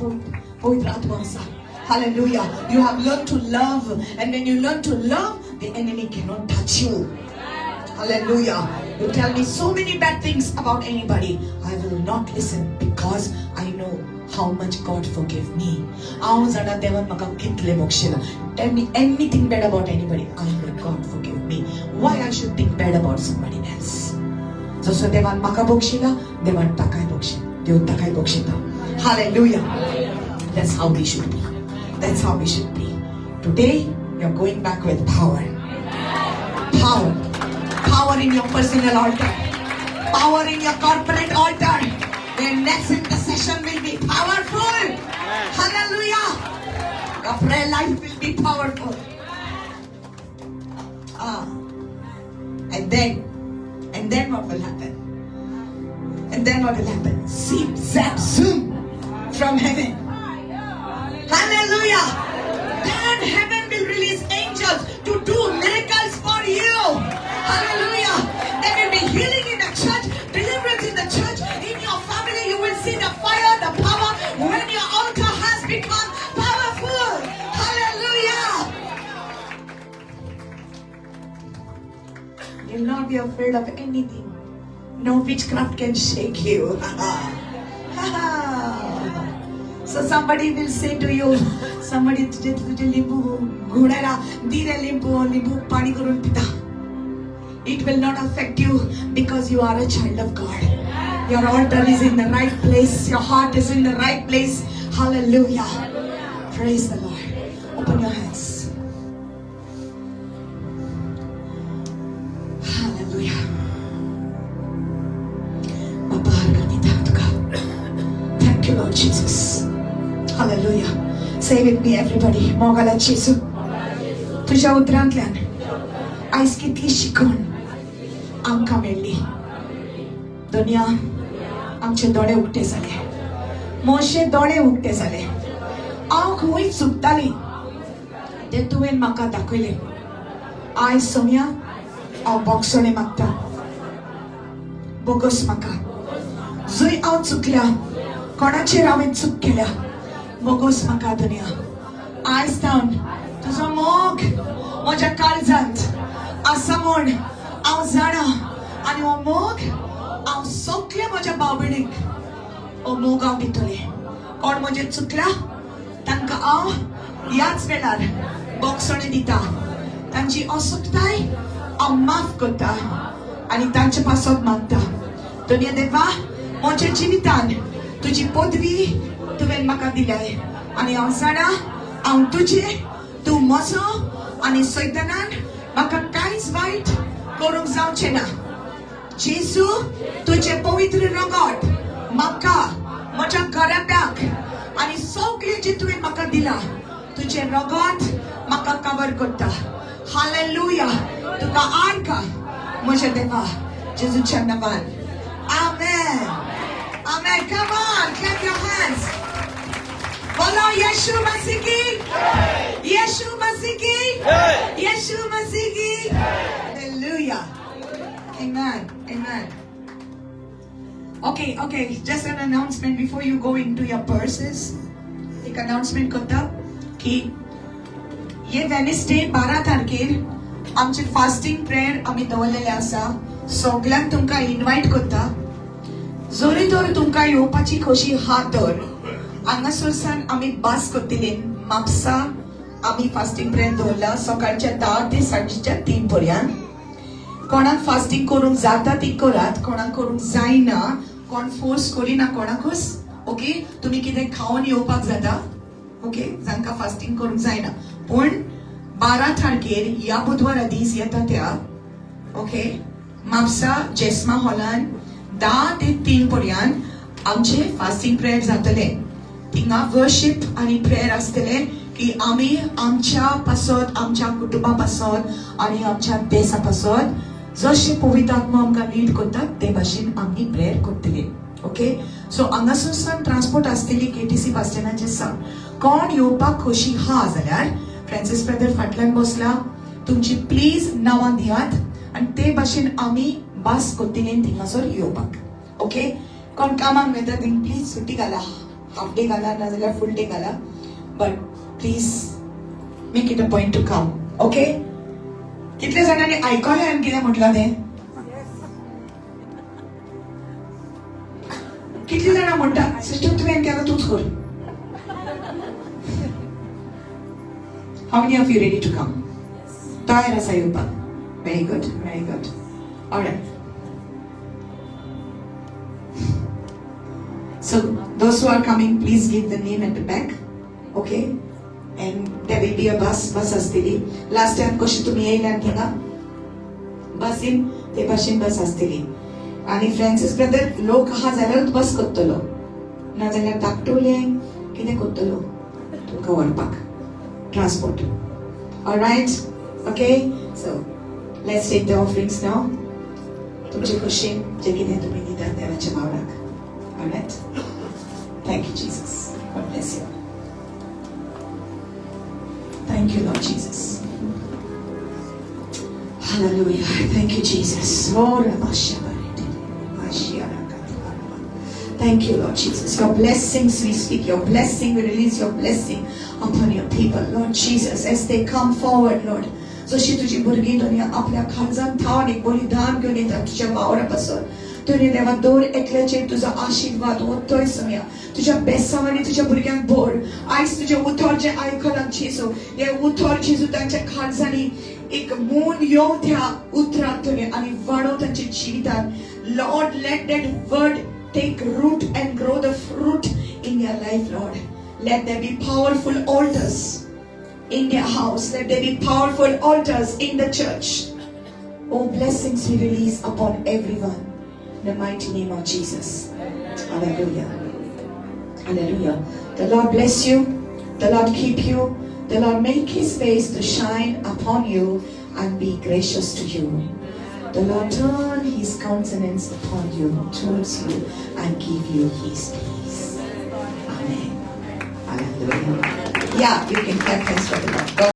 पवित्र आत्मा आसा. Hallelujah. You have learned to love, and when you learn to love, the enemy cannot touch you. Hallelujah. You tell me so many bad things about anybody, I will not listen, because I know how much God forgave me. हांव जाणा देवान म्हाका कितले बक्षिला. Tell me anything bad about anybody, I know God forgive me. Why I should think bad about somebody else? जसो देवान म्हाका बक्षिला, देवान ताकाय बक्षिला, देव ताकाय बक्षिता. Hallelujah. That's how we should be. That's how we should be. Today, you're going back with power. Power. Power in your personal altar. Power in your corporate altar. The next intercession will be powerful. Hallelujah. Your prayer life will be powerful. Ah. And then what will happen? And then what will happen? Zip, zap, zoom from heaven. Hallelujah. Then heaven will release angels to do miracles for you. Hallelujah. There will be healing in the church, deliverance in the church. In your family, you will see the fire, the power when your altar has become powerful. Hallelujah. You'll not be afraid of anything. No witchcraft can shake you. So somebody will say to you, somebody तुझे तुझे लिंबू घोड्याला दी रे लिंबू, लिंबू पाणी करून पिता. It will not affect you because you are a child of God. Your altar is in the right place. Your heart is in the right place. Hallelujah. Praise the Lord. Open your hands. Hallelujah. बापा, दिता तुका. Thank you, Lord Jesus. Hallelujah. Say with me, everybody. मोगाला जेजू, तुझ्या उतरांतल्यान आयज कितली शिकवण आमकां मेळ्ळी. दुनिया, आमचे दोळे उक्ते जाले, म्हजे दोळे उक्ते जाले. हांव खंय चुकताली तें तुवें म्हाका दाखयलें. आयज सोम्या, हांव बोगसणें मागता. बोगस म्हाका जंय हांव चुकल्या, कोणाचेर हांवें चूक केल्या, बोगस म्हाका दुनिया. आयज तावन तुजो मोग म्हज्या काळजांत आसा म्हूण हांव जाणा आनी हो मोग हांव सगळे म्हज्या भाव भयणीक हो मोग हांव दितलें. कोण म्हजेर चुकल्या तांकां हांव ह्याच वेळार बोगसणें दिता. तांची असुकताय हांव माफ करता आनी तांचे पासत मागता. दुनिया देवा, म्हज्या जिवितान तुजी पदवी तुवें म्हाका दिल्याय आनी हांव जाणा हांव तुजें, तूं म्हजो आनी सैतानान म्हाका कांयच वायट करूंक जावचें ना. जेजू, तुजें पवित्र रगत म्हाका, म्हज्या घराब्याक आनी सगळें जें तुवें म्हाका दिलां, तुजें रगत म्हाका कवर करता. हालेलुया. तुका आर्गां म्हज्या देवा, जेजूच्या नांवान. आमेन, आमेन. Come on, clap your hands. बोलो यीशु मसीह की, यीशु मसीह की, यीशु मसीह की. Hallelujah. Amen. Amen. Okay, just an announcement before you go into your purses. एक announcement करता की हे वेनसडे 12 तारखेर आमचे फास्टिंग प्रेयर आमी दवरलेले आसा. सगल्यांक तुमकां इनवायट करता. जरी तर तुमकां येवपाची खोशी आहा तर हांगासरसान आमी बस करतली. म्हापसा आमी फास्टिंग प्रेयर दवरला सकाळच्या 10 ते सांजच्या 3 पर्यंत. कोणाक फास्टिंग करूंक जाता ती करात, कोणाक करूंक जायना कोण फोर्स करिना कोणाकूच. ओके, तुमी कितें खावन येवपाक जाता. ओके, जांकां फास्टिंग करूंक जायना, पूण 12 तारखेर ह्या बुधवारा दीस येता त्या, ओके, म्हापसा जेस्मा हॉलान 10 ते 3 पर्यंत आमचे फास्टिंग प्रेयर जातले. थिंगा वर्शीप आनी प्रेयर आसतलें की आमी आमच्या पासत, आमच्या कुटुंबा पासत आनी आमच्या देसा पासत जशें पवित्र आत्मा आमकां लीड करतात ते भाशेन आमी प्रेयर करतले. ओके, सो हांगासर ट्रान्सपोर्ट आसतली केटीसी बस स्टँडाचेर सावन. कोण येवपाक खोशी हा जाल्यार फ्रांसीस ब्रदर फाटल्यान बसला, तुमची प्लीज नांवां दियात आनी ते भाशेन आमी बस करतले थिंगासर येवपाक. ओके, कोण कामाक वयता तेंका प्लीज सुटी घाला, हाफ डे घाला नाजाल्यार फूल डे घाला, but please make it a point to come. Okay, कितले जाणांनी आयकलें आनी कितें म्हटलां तें? कितली जाणां म्हणटा, सिस्टर तुवें केलां तूंच कर. How many of you ready to come? तयार आसा येवपाक? Very good, very good. Alright. So those who are coming, please give the name at the back. Okay? And there will be a bus, bus आसतली. Last time कशी तुमी येयल्यान थिंगा बसीन, ते भाशेन बस आसतली. आनी फ्रांसीस ब्रदर लोक आहा जाल्यारूच बस करतलो, नाजाल्यार धाकटुलें कितें करतलो तुमकां व्हरपाक transport. Alright? Okay? So let's take the offerings now. तुमचे खोशेन जे कितें तुमी दितात देवाच्या वावराक. Alright? Thank you, Jesus. God bless you. Thank you, Lord Jesus. Hallelujah. Thank you, Jesus. Thank you, Lord Jesus. Your blessings we speak. Your blessing, we release your blessing upon your people, Lord Jesus, as they come forward, Lord. जशी तुजी भुरगीं दोनी आपल्या काळजान थावन एक बलिदान घेवन येता तुज्या वावरा पासून, तुवें देवा दर एकल्याचेर तुजो आशिर्वाद ओतय सोमया. तुज्या बेसांवांनी तुज्या भुरग्यांक भर. आयज तुजें उतर जें आयकलां जेजू, हें उतर जेजू तांच्या काळजांनी एक मून येवं त्या उतराक तुवें आनी वाडोव तांच्या जिवितान. Lord, let that word take root and grow the fruit in their life, Lord. Let there be powerful altars in their house. Let there be powerful altars in the church. Oh, blessings we release upon everyone. In the mighty name of Jesus. Hallelujah. Hallelujah. The Lord bless you. The Lord keep you. The Lord make his face to shine upon you and be gracious to you. The Lord turn his countenance upon you, towards you, and give you his peace. Amen. Hallelujah. Yeah, you can clap hands for the Lord. God